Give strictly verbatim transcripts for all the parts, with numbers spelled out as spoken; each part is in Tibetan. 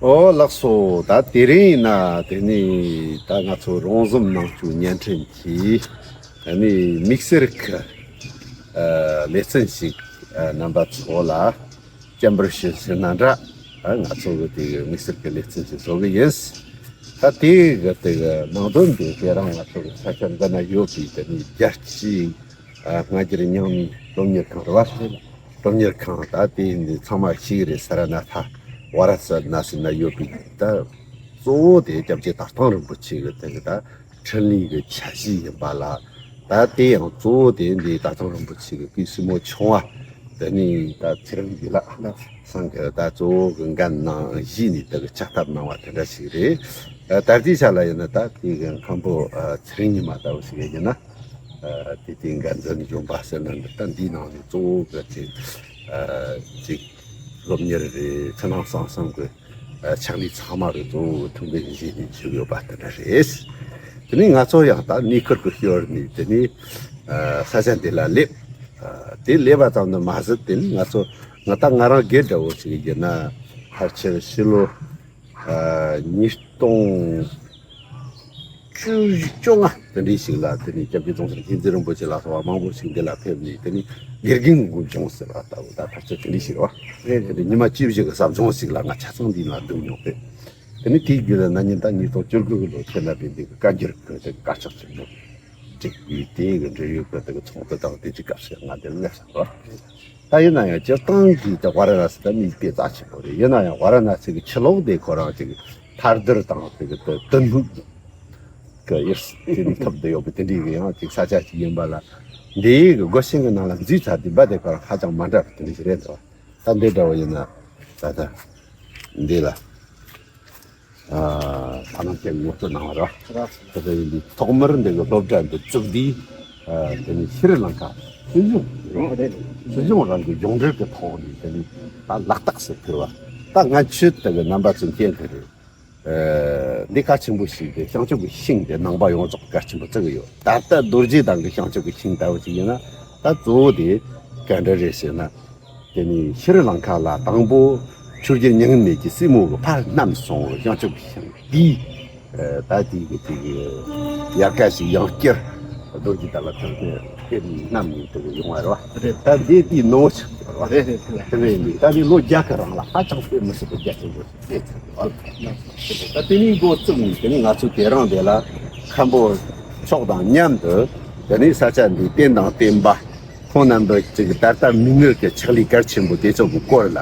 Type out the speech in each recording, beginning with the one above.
ཨོ་ལགས་སོ། ད་དེ་རིང་ཡིན་ན་དེ་ནི་ད་ང་ཚོ་རོང་ཟོམ་ནང་ཆོས་བརྙན་འཕྲིན་གྱི་ད་ནི་དམིགས་བསལ་གྱི་ཨ་ལེ་ཚན་ཞིག་ཨ་རྣམ་པ་ཚོ་ལ་སྤྱན་འབུལ་ཞུ་ཟེར་ན་འདྲ། ཨ་ང་ཚོ་གི་དེ་གི་དམིགས་བསལ་གྱི་ལེ་ཚན་ཞིག་བཟོ་གི་ཡིན། ད་དེ་གི་དེ་གི་ནང་དོན་དེ་དེ་རང་ང་ཚོ་གི་ས་ཆ་འདི་ན་ཡོད་པའི་དེ་ནི་རྒྱལ་སྤྱིའི་ཨ་སྔ་འགྱུར་རྙིང་མའི་སློབ་གཉེར་ཁང་རེད་བ། སློབ་གཉེར་ཁང་ད་དེ་ནི་ཚང་མ་ཤེས་ཀྱི་རེད། ས་ར་ན་ཐ་ཝ་ར་ས་ན་སི་ན་ཡོད་པའི་ད་གཙོ་བོ་དེ་སྐྱབས་རྗེ་དར་ཐང་རིན་པོ་ཆེ་གི་དེ་གི་ད་འཕྲིན་ལས་ཀྱི་ཆ་ཤས་ཡིན་པ་ལ། ད་དེ་ཡང་གཙོ་བོ་དེ་འདི་དར་ཐང་རིན་པོ་ཆེ་གི་སྐུའི་སྲིང་མོ་ཆུང་བ་དེ་ནི་ད་ཚེ་རིང་འདི་ལགས་སང་གི་ད་གཙོ་བོ་གི་འགན་གནང་བཞེས་ནས་དེ་གི་ཕྱག་བཏབ་གནང་བ་དེ་འདྲ་ཞིག་རེད། ད་ལྟའི་ཆ་ལ་ཡིན་ན་ད་དེ་གི་མཁན་པོ་ཚེ་རིང་ཉི་མ་ལྟ་བུ་ཞིག་ཡིན་ན། ཨ་དེ་དེ་འགན་འཛིན་གཞོན་པ་ཟེར་ན་འདི་ལྟ་འདིའི་ནང་ནས་གཙོ་བོ་གི་དེ་ཨ་ཅིག་སློབ་གཉེར་རེད། ཕྱི་ནང་གསང་གསུམ་གི་ཨ་ཕྱག་ལས་ཚང་མ་གི་གཙོ་བོ་ཐུགས་འགན་བཞེས་ནས་བཞུགས་ཡོད་པ་དེ་འདྲ་རེད། དེ་ནས་ང་ཚོ་ཡང་ད་གནས་ཁུལ་གི་ཤོར་ནས་དེ་ནས་ཨ་ས་ཆ་འདི་ལ་སླེབས། ཨ་དེ་སླེབས་པ་ཙམ་དུ་མ་ཟད་དེ་ནས་ང་ཚོ་ང་ད་ང་རང་སྒེར་འདྲ་བོ་ཞིག་ཡིན་ན་ཕལ་ཆེར་ཕྱི་ལོ་ཨ་ཉིས་སྟོང་བཅུ་བཅོ་ལྔ་དེ་འདྲའི་ཞིག་ལ་དེ་ནས་སྐྱབས་རྗེ་རྫོང་སར་མཁྱེན་བརྩེ་རིན་པོ་ཆེ་ལ་སོགས་པ་མང་པོ་ཞིག་འདི་ལ་ཕེབས་ནས་དེ་ནས་དགེ་རྒན་དགུ་སྦྱོང་ཟེར་བ་ལྟ་བུ་ད་ཕལ་ཆེར་དེ་འདྲའི་ཞིག་རེད་བ། རེད་རེད། དེ་ནས་ཉི་མ་བཅུ་བཞི་གི་ཟབ་སྦྱོང་ཞིག་ལ་ང་ཆ་ཚང་འདི་ལ་འདུག་མྱོང་པས། དེ་ནས་དེའི་རྒྱུད་ལ་ན་ཉིན་ད་ཉིས་སྟོང་བཅུ་དགུ་གི་ལོ་ཁྱེད་ན་པའི་འདི་གི་བཀའ་འགྱུར་གི་དེ་གི་དཀར་ཆག་ཆེན་པོ་བསྒྲིགས་པའི་དེ་གི་འབྲེལ་ཡོད་གི་དེ་གི་ཚོགས་འདུ་དང་དེ་གི་སྐབས་སུ་ང་འདིར་སླེབས་སོང་བ། ད་ཡིན་ན་ཡང་སྤྱིར་བཏང་གི་ད་ཝཱ་ར་ཎ་སི་ད་མིའི་དཔེ་རྩ་ཆེན་པོ་རེད། ཡིན་ན་ཡང་ཝཱ་ར་ཎ་སི་གི་ཕྱི་ལོགས་དེ་ཁོ་རང་ཅིག་ཐལ་རྡུལ་དང་དེ་གི་དེ་དུད་སྨུག་གི་དབྱིབས་དེ་འདྲ་ཐོབ་བསྡད་ཡོད་པའི་དེ་འདྲའི་གི་ཡང་ཅིག་ས་ཆ་ཅིག་ཡིན་པ་ལ། འདིའི་གི་སྒོ་ཆེན་གི་ནང་ལ་འཛུལ་ཚར་དུས་འབའ་དེ་ཁོ་རང་ཧ་ཅང་མ་འདྲ་བ་དེ་འདྲ་ཞིག་རེད་འདུག་ད་འདི་འདྲ་བ་ཡིན་ན་ད་ལྟ་འདི་ལ། ཨ་ད་ནང་བཞིན་ངོ་སྤྲོད་གནང་བ་རེད། དེ་ལྟར་ཡིན་དུས་ཐོག་མར་འདི་གི་སློབ་གྲྭ་འདི་བཙུགས་དུས། ཨ་དེ་ནི་ཤྲི་ལང་ཀ་སྲིད་གཞུང་། སྲིད་གཞུང་རང་གི་སྦྱོང་འབྲེལ་གྱི་ཐོག་ནས་དེ་ནི་ད་ལག་རྟགས་སུ་ཕུལ་བ། ད་ང་ཆོས་དེ་གི་རྣམ་པ་ཚོ་མཁྱེན་གི་རེད། ཨ་འདི་གལ་ཆེན་པོ་ཞིག་དེ་བྱང་ཆུབ་ཀྱི་ཤིང་དེ་ནང་པ་ཡོངས་རྫོགས་གལ་ཆེན་པོ་བརྩི་གི་ཡོད། ད་ལྟ་རྡོ་རྗེ་གདན་གྱི་བྱང་ཆུབ་ཀྱི་ཤིང་ལྟ་བུ་ཞིག་ཡིན་ན་ད་གཙོ་བོ་དེ་ག་འདྲ་རེད་ཟེར་ན། དེ་ནས་ཤྲི་ལང་ཀ་ལ་དང་པོ་ཆོས་རྒྱལ་མྱ་ངན་མེད་ཀྱི་སྲས་མོ་གི་ཕར་བསྣམས་སོང་བ། བྱང་ཆུབ་ཀྱི་ཤིང་འདི་ད་དེ་གི་དེ་གི་ཡལ་ག་ཞིག་ཡང་བསྐྱར་རྡོ་རྗེ་གདན་ལ་ཐོན་ཏེ་དེ་བསྣམས་ནས་དེ་གི་ཡོང་བ་རེད་བ། རེད། ད་འདི་དེའི་ནོར་བུ་ཆགས་པ་རེད། དེ་ནས་འདི་ད་ནི་ལོ་བརྒྱ་གི་རིང་ལ་ཧ་ཅང་དཔེ་མི་སྲིད་པའི་རྒྱ་ཆེན་པོ་ཞིག་སྤེལ་ཚར་བ། ད་དེ་ནས་འགོ་བཙུགས་ནས་དེ་ནས་ང་ཚོ་དེ་རིང་འདི་ལ་མཁན་པོ་མཆོག་དང་མཉམ་དུ་དེ་ནས་ས་ཆ་འདིའི་རྟེན་དང་བརྟེན་པ། ཁོང་རྣམ་པ་གཅིག་ད་ལྟ་མི་ནུབ་ཀྱི་ཕྱག་ལས་གལ་ཆེན་པོ་དེ་ཚོ་གི་སྐོར་ལ་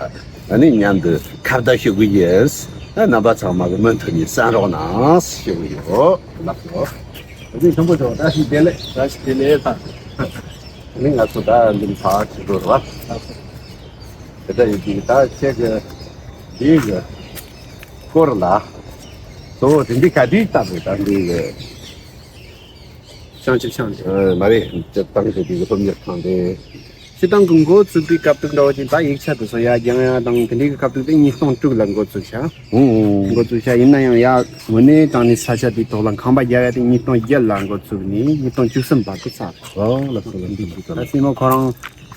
ཨ་ནི་མཉམ་དུ་ཁ་བརྡ་ཞུ་གི་ཡིན། ཨ་རྣམ་པ་ཚང་མ་གི་མུ་མཐུད་ནས་གསན་རོགས་གནང་ཞུ་གི་ཡོད། ལགས་སོ། ཨ་ནི་མཁན་པོ་ཚོ་བཀྲ་ཤིས་བདེ་ལེགས། བཀྲ་ཤིས་བདེ་ལེགས་ལགས། ཨ་ནི་ང་ཚོ་ད་འདི་ནས་ཕར་ཕྱིན་འགྲོ་རོགས། དེ་འདྲ་ཡིན་དུས་ད་ཁྱེད་ཀྱི་འདི་གི་སྐོར་ལ་གཙོ་བོ་དེ་འདི་ག་དུས་བཏབ་རེད། ད་འདི་གི་བྱང་ཆུབ་ཤིང་དེ། ཨ་མ་རེད། སྤྱིར་བཏང་གི་དེ་གི་སློབ་གཉེར་ཁང་དེ། སྤྱིར་བཏང་གི་འགོ་བཙུགས་པའི་སྐབས་དུ་འདྲ་བོ་ཅིག་ད་ཡིག་ཆ་དེ་ཚོ་ཡར་སྦྱང་ཡ་དང་དེ་འདྲའི་གི་སྐབས་དུ་དེ་ཉིས་སྟོང་དྲུག་ལ་འགོ་བཙུགས་ཤག་ཨུ་ཨུ། འགོ་བཙུགས་ཤག་ཡིན་ན་ཡང་ཡར་དངོས་གནས་དྲང་གནས་ས་ཆ་དེའི་ཐོག་ལ་ཁང་པ་རྒྱག་ཡ་དེ་ཉིས་སྟོང་བརྒྱད་ལ་འགོ་བཙུགས་ནས་ཉིས་སྟོང་བཅུ་གསུམ་བར་དུ་ཚར། ཨོ་ལགས་སོ་ལགས་སོ། ད་སྲས་མོ་ཁོ་རང་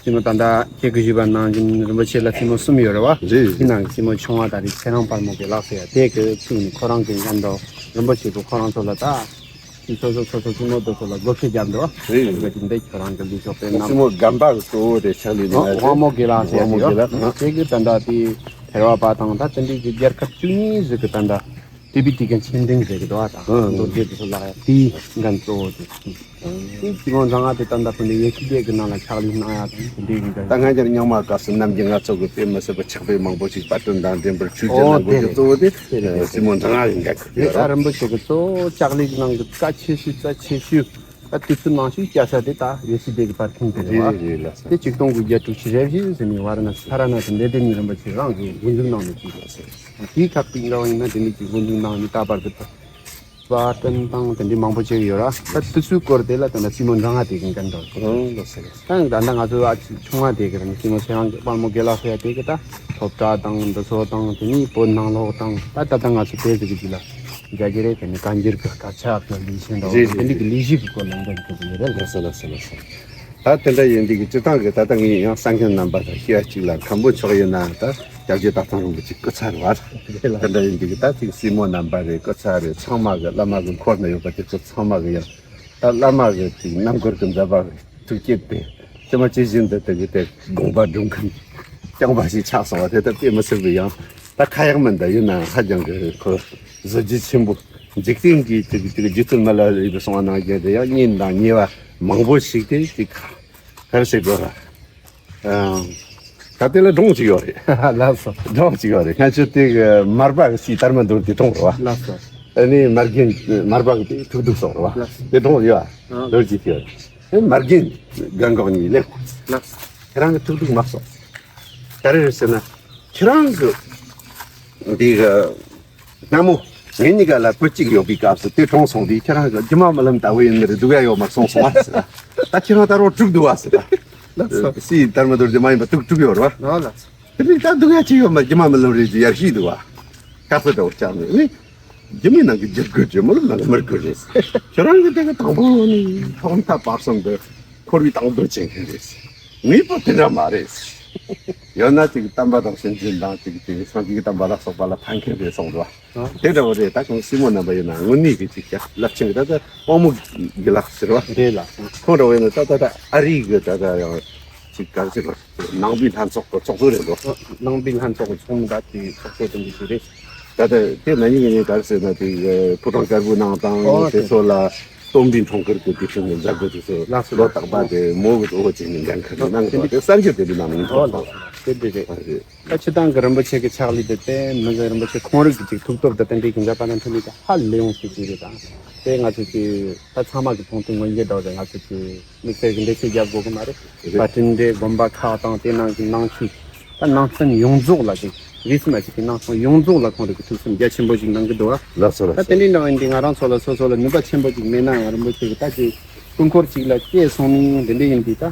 སྲས་མོ་ད་ལྟ་ཁྱེད་ཀྱིས་ཞུས་པ་ནང་བཞིན་རིན་པོ་ཆེ་ལ་སྲས་མོ་གསུམ་ཡོད་རེད་བ། རེད། དེ་ནང་གི་སྲས་མོ་ཆུང་བ་ད་རེས་ཚེ་རིང་དཔལ་མོ་དགེ་ལགས་ཟེར་ཡ་དེ་གི་བཙུགས་ནས་ཁོ་རང་གི་འགན་དང་རིན་པོ་ཆེ་གི་ཁོ་རང་ཚོ་ལ་ད། དེ་སོ་སོ་སོ་སོ་སྲས་མོ་དེ་ཚོ་ལ་བགོ་བཤའ་བརྒྱབ་འདུག་བ། རེད། འདི་འདི་ཁྱོད་རང་གི་ལུས་ཕྱོགས་དཔེར་ན་སྲས་མོ་རྒན་པ་གི་གཙོ་བོ་དེ་ཕྱག་ལས་ནས་ཨོ་དབང་མོ་དགེ་ལགས་ཟེར་དབང་མོ་དེ་དགེ་ལགས། དེ་གི་ད་ལྟ་དེ་ཐེ་ར་བ་དང་ད་དེ་འདྲའི་གི་རྒྱལ་ཁབ་བཅུ་གཉིས་ཟིག་གི་ད་ལྟ་ཏི་བི་ཏི་གན་ཆེན་ཏིང་ཟེར་གི་འདུག་བ། ད་ཨང་། མདོ་སྡེ་དེ་ཚོ་ལ་ཡ་དེའི་འགན་གཙོ་བོ་དེ། དེ་སྲས་མོ་བཟང་ང་དེ་ད་ལྟ་ཕུ་ནས་ཡེ་ཤུ་སྡེ་གི་ནང་ལ་ཕྱག་ལས་གནང་ཡ་དང་དེ་འདྲའི་གི་འགན། ད་སྔ་འགྱུར་རྙིང་མ་སྐབས་སུ་ནམ་རྒྱུན་ང་ཚོ་གི་དཔེ་མི་སྲིད་པ་ཕྱག་དཔེ་མང་པོ་ཞིག་པར་སྐྲུན་དང་འགྲེམས་སྤེལ་བྱས་རྗེས་གནང་དགོས་ཀྱི་གཙོ་བོ་དེ་སྲས་མོ་བཟང་ང་ཡིན་འགན་འཁུར་གི་ཡོད་རེད། རིན་པོ་ཆེ་གི་གཙོ་བོ་ལྕགས་རིགས་ནང་གི་རྩ་ཆེ་ཤོས་རྩ་ཆེ་ཤོས་ད་དུས་ཚོད་ནང་བཞིན་བསྐྱལ་ས་དེ་ད་ཡེ་ཤུ་སྡེ་གི་པར་ཁང་དེ་རེད་བ། རེད་རེད་ལགས་སོ། དེ་ཆིག་སྟོང་དགུ་བརྒྱ་དྲུག་ཅུ་རེ་བཞི་ཟེར་ནས་ཝཱ་ར་ཎ་སི་ལེ་དེ་ནི་རིན་པོ་ཆེ་རང་གི་འགོ་འཛུགས་གནང་ནས་ཅིག་ཡོད་ཟེར། དེའི་ཁག་ཅིག་འདྲ་བ་ཡིན་ན་དེ་ནི་ཅིག་འགོ་འཛུགས་གནང་ནས་ད་བར་དུ་པར་སྐྲུན་དང་དེ་འདྲའི་མང་པོ་བྱས་ཡོད་ར། ད་དུས་ཚོད་སྐོར་དེ་ལ་ད་ལྟ་སྲས་མོ་འབྲིང་བ་དེ་གི་འགན་འདྲ་བ། ཨང་ལགས་སོ་ལགས་སོ། ད་ད་ལྟ་ང་ཚོ་ཨ་ཆུང་བ་དེ་གི་རིང་སྲས་མོ་ཚེ་རིང་དཔལ་མོ་དགེ་ལགས་ཟེར་ཡ་དེ་གི་ད་སློབ་གྲྭ་དང་འདི་ཚོ་དང་དེ་ནི་བོད་ནང་ལོགས་དང་ད་ད་ལྟ་ང་ཚོ་དེ་ཟིག་གི་དུས་ལ་རྒྱ་གི་རེད། དེ་ནི་བཀའ་འགྱུར་གི་དཀར་ཆག་གི་ལས་བྱེད་འདྲ་བོ་རེད་དེ་འདི་གི་ལས་གཞི་གི་སྐོར་ལ་འགན་འཁུར་གི་ཡོད་རེད། ལགས་སོ་ལགས་སོ་ལགས་སོ། ད་དེ་འདྲ་ཡིན་དུས་ཀྱི་སྤྱིར་བཏང་གི་ད་ལྟ་ངས་ཡང་གསན་མཁན་རྣམ་པ་དང་ཤེས་ཡ་གཅིག་ལ་མཁན་པོ་མཆོག་ཡིན་ན་ད་སྐྱབས་རྗེ་སྟག་ཚང་རིན་པོ་ཆེ་སྐུ་ཚ་རེད་བ། དེ་འདྲ་ཡིན་དུས་ཀྱི་ད་ཅིག་སྲས་མོ་རྣམ་པ་རེད། སྐུ་ཚ་རེད། ཚང་མ་གི་བླ་མ་གི་འཁོར་ན་ཡོད་པ་དེ་ཚོ་ཚང་མ་གི་ཡང་ད་བླ་མ་གི་ཅིག་རྣམ་མགུར་གི་མཛད་པ་ཐུགས་བསྐྱེད་དེ་ཅི་མ་ཇི་བཞིན་དུ་དེ་གི་དེ་དགོངས་པ་སྒྲུབ་མཁན་རྐྱང་པ་ཞིག་ཆགས་སོང་བ་དེ་ད་དཔེ་མི་སྲིད་པའི་ཡང་ད་ཁ་ཡག་མིན། ད་ཡིན་ནའང་ཧ་ཅང་གི་ཁོ་གཟི་བརྗིད་ཆེན་པོ། འཇིག་རྟེན་གྱི་ཅིག་ཅིག་རྗེ་བཙུན་མི་ལ་རས་པས་གསུངས་པ་ནང་བཞིན་དེ་ཡང་བསྙེན་དང་ཉེས་པ་མང་པོ་ཞིག་དེ་ཅིག་ག་རེ་ཟེར་དགོས་ར། ཨང་། ད་དེ་ལ་སྒྲུང་ཅིག་ཡོད་རེད། ལགས་སོ། སྒྲུང་ཅིག་ཡོད་རེད། ཁ་ཆུ་དེ་གི་མར་པ་གི་སྲས་དར་མ་རྡོ་རྗེ་སྒྲུང་རེད་བ། ལགས་སོ། ཨ་ནི་མར་རྒན་མར་པ་གི་དེ་ཐུགས་སྡུག་སོགས་རེད་བ། ལགས་སོ། དེ་སྒྲུང་ཡོད་ཨ། ལགས་སོ། རྡོ་རྗེ་དེ་ཡོད་རེད། ཨ་ནི་མར་རྒན་རྒན་འགོག་གཉིས་ལེགས། ལགས་སོ། ཁྱེད་རང་གི་ཐུགས་སྡུག་མ་གསོག་ག་རེ་རེད་ཟེར་ན། ཁྱེད་རང་གི་འདི་གི་སྔ་མོ་ངེད་གཉིས་ཀ་ལ་བུ་གཅིག་ཡོད་པའི་སྐབས་སུ་དེ་གྲོངས་སོང་དུས་ཁྱེད་རང་གི་རྒྱུ་མ་མི་ལམ་ལྟ་བུ་ཡིན་ནི་རེད། སྡུག་ཡ་ཡོད་མ་སོང་སོང་བ་ཟེར། ད་ཁྱེད་རང་ད་རུང་དཀྲུག་འདུག་བ་ཟེར། ད་ལགས་སོ། སྲས་དར་མ་རྡོ་རྗེ་མ་ཡིན་པ་དཀྲུག་དཀྲུག་ཡོད་རེད་བ། ཨོ་ལགས་སོ། དེ་ནི་ད་སྡུག་ཡ་ཅི་ཡོད་མ། རྒྱུ་མ་མི་ལམ་རེད་ཅེས་ཡར་ཤི་འདུག་བ། དཀའ་ཚེགས་འདྲ་བོ་བཅངས་ནས་ནི། རྒྱུ་མའི་ནང་གི་རྒྱུ་དགོས་རྒྱུ་མི་ལམ་ནང་གི་མི་དགོས་རེད། ཁྱེད་རང་གི་དེ་གི་དང་པོ་ནི་ཐོག་མཐའ་བར་གསུམ་དུ་འཁོར་བའི་དང་དོད་བྱེད་མཁན་རེད། ངའི་བུ་དེ་འདྲ་མ་རེད། ཡང་ན་ཅིག་བསྟན་པ་དང་སེམས་ཅན་དང་ཅིག་ཅིག་སངས་རྒྱས་ཀྱི་བསྟན་པ་ལ་སོགས་པ་ལ་ཕན་མཁན་རེད་གསུངས་འདུག་བ། དེ་འདྲ་བོ་རེད། ད་ཁོང་སྲས་མོ་རྣམ་པ་ཡིན་ན་དངོས་གནས་ཀྱི་ཅིག་ཀྱང་རླབས་ཆེན་གྱི་ད་ལྟ་དཔང་མོ་དགེ་ལགས་ཟེར་བ། རེད་ལགས། ཁོང་འདྲ་བོ་ཡིན་ན་ད་ད་ད་ཨ་རི་གི་ད་ད་ཡང་ཅིག་ག་རེ་ཟེར་བ། ནང་པའི་ལྷན་ཚོགས་ཀྱི་ཚོགས་གཙོ་རེད་འདུག་ནང་པའི་ལྷན་ཚོགས་ཀྱི་ཚོགས་མི་ད་དེ་ཚོགས་གཙོ་དེ་འདྲ་ཞིག་རེད། ད་ལྟ་དེ་ན་ནིང་ངས་ག་རེ་ཟེར་ན་དེ་ཕོ་བྲང་དཀར་པོའི་ནང་དང་ཨོ་དེ་ཚོ་ལ་སྟོན་པའི་འཁྲུངས་སྐར་གྱི་དུས་ཆེན་གྱི་མཛད་སྒོ་དེ་ཚོ་ལགས་སོ་ལོ་རྟག་པ་དེ་མོ་གི་གཙོ་བོ་བྱས་ནས་འགན་འཁུར་ནས་གནང་གི་འདུག་དེ་གསར་འགྱུར་དེ་འདྲ་ནང་མིན་ཨོ་ཐོག་ལགས་སོ། དེ་འདྲ་རེད། ཨ་རེད། ད་སྤྱིར་བཏང་གི་རིན་པོ་ཆེ་གི་ཕྱག་ལས་དེ་དེ་མི་ཚེ་རིན་པོ་ཆེ་ཁོང་རིགས་ཀྱི་ཅིག་ཐུགས་སྟོབས་དང་དེ་འདྲའི་གི་མཛད་པ་དང་མཐུན་ནས་ཀྱང་ཧ་ལས་ཡོང་ཞིག་ཅིག་རེད། ད་དེ་ང་ཚོ་ཅིག་ད་ཚང་མ་གི་མཐོང་ཐོས་མངོན་གྱུར་འདྲ་བོ་རེད། ང་ཚོ་ཅིག་དམིགས་བསལ་གྱི་འགྲེལ་བཤད་རྒྱག་དགོས་གི་མ་རེད། རེད། བཀའ་དྲིན་འདྲའི་དགོན་པ་ཁག་དང་དེ་ནང་གི་ནང་ཆོས་ད་ནང་ཚན་ཡོངས་རྫོགས་ལ་ཅིག་རིས་མ་ཅིག་གི་ནང་ཚན་ཡོངས་རྫོགས་ལ་ཁོང་རིགས་ཀྱི་ཐུགས་སེམས་རྒྱ་ཆེན་པོ་ཞིག་གནང་གི་འདུག་ཨ། ལགས་སོ་ལགས་ད་སོ། དེ་འདྲའི་འདྲ་བོ་ཡིན་དུས་ང་རང་ཚོ་ལ་སོ་སོ་ལ་ནུས་པ་ཆེན་པོ་ཅིག་མེད་ན་ཡང་རིན་པོ་ཆེ་གི་ད་ཅིག་སྐུ་འཁོར་གཅིག་ལ་སྐྱེས་སོང་ནི་འདི་འདྲ་ཡིན་དུས་ད་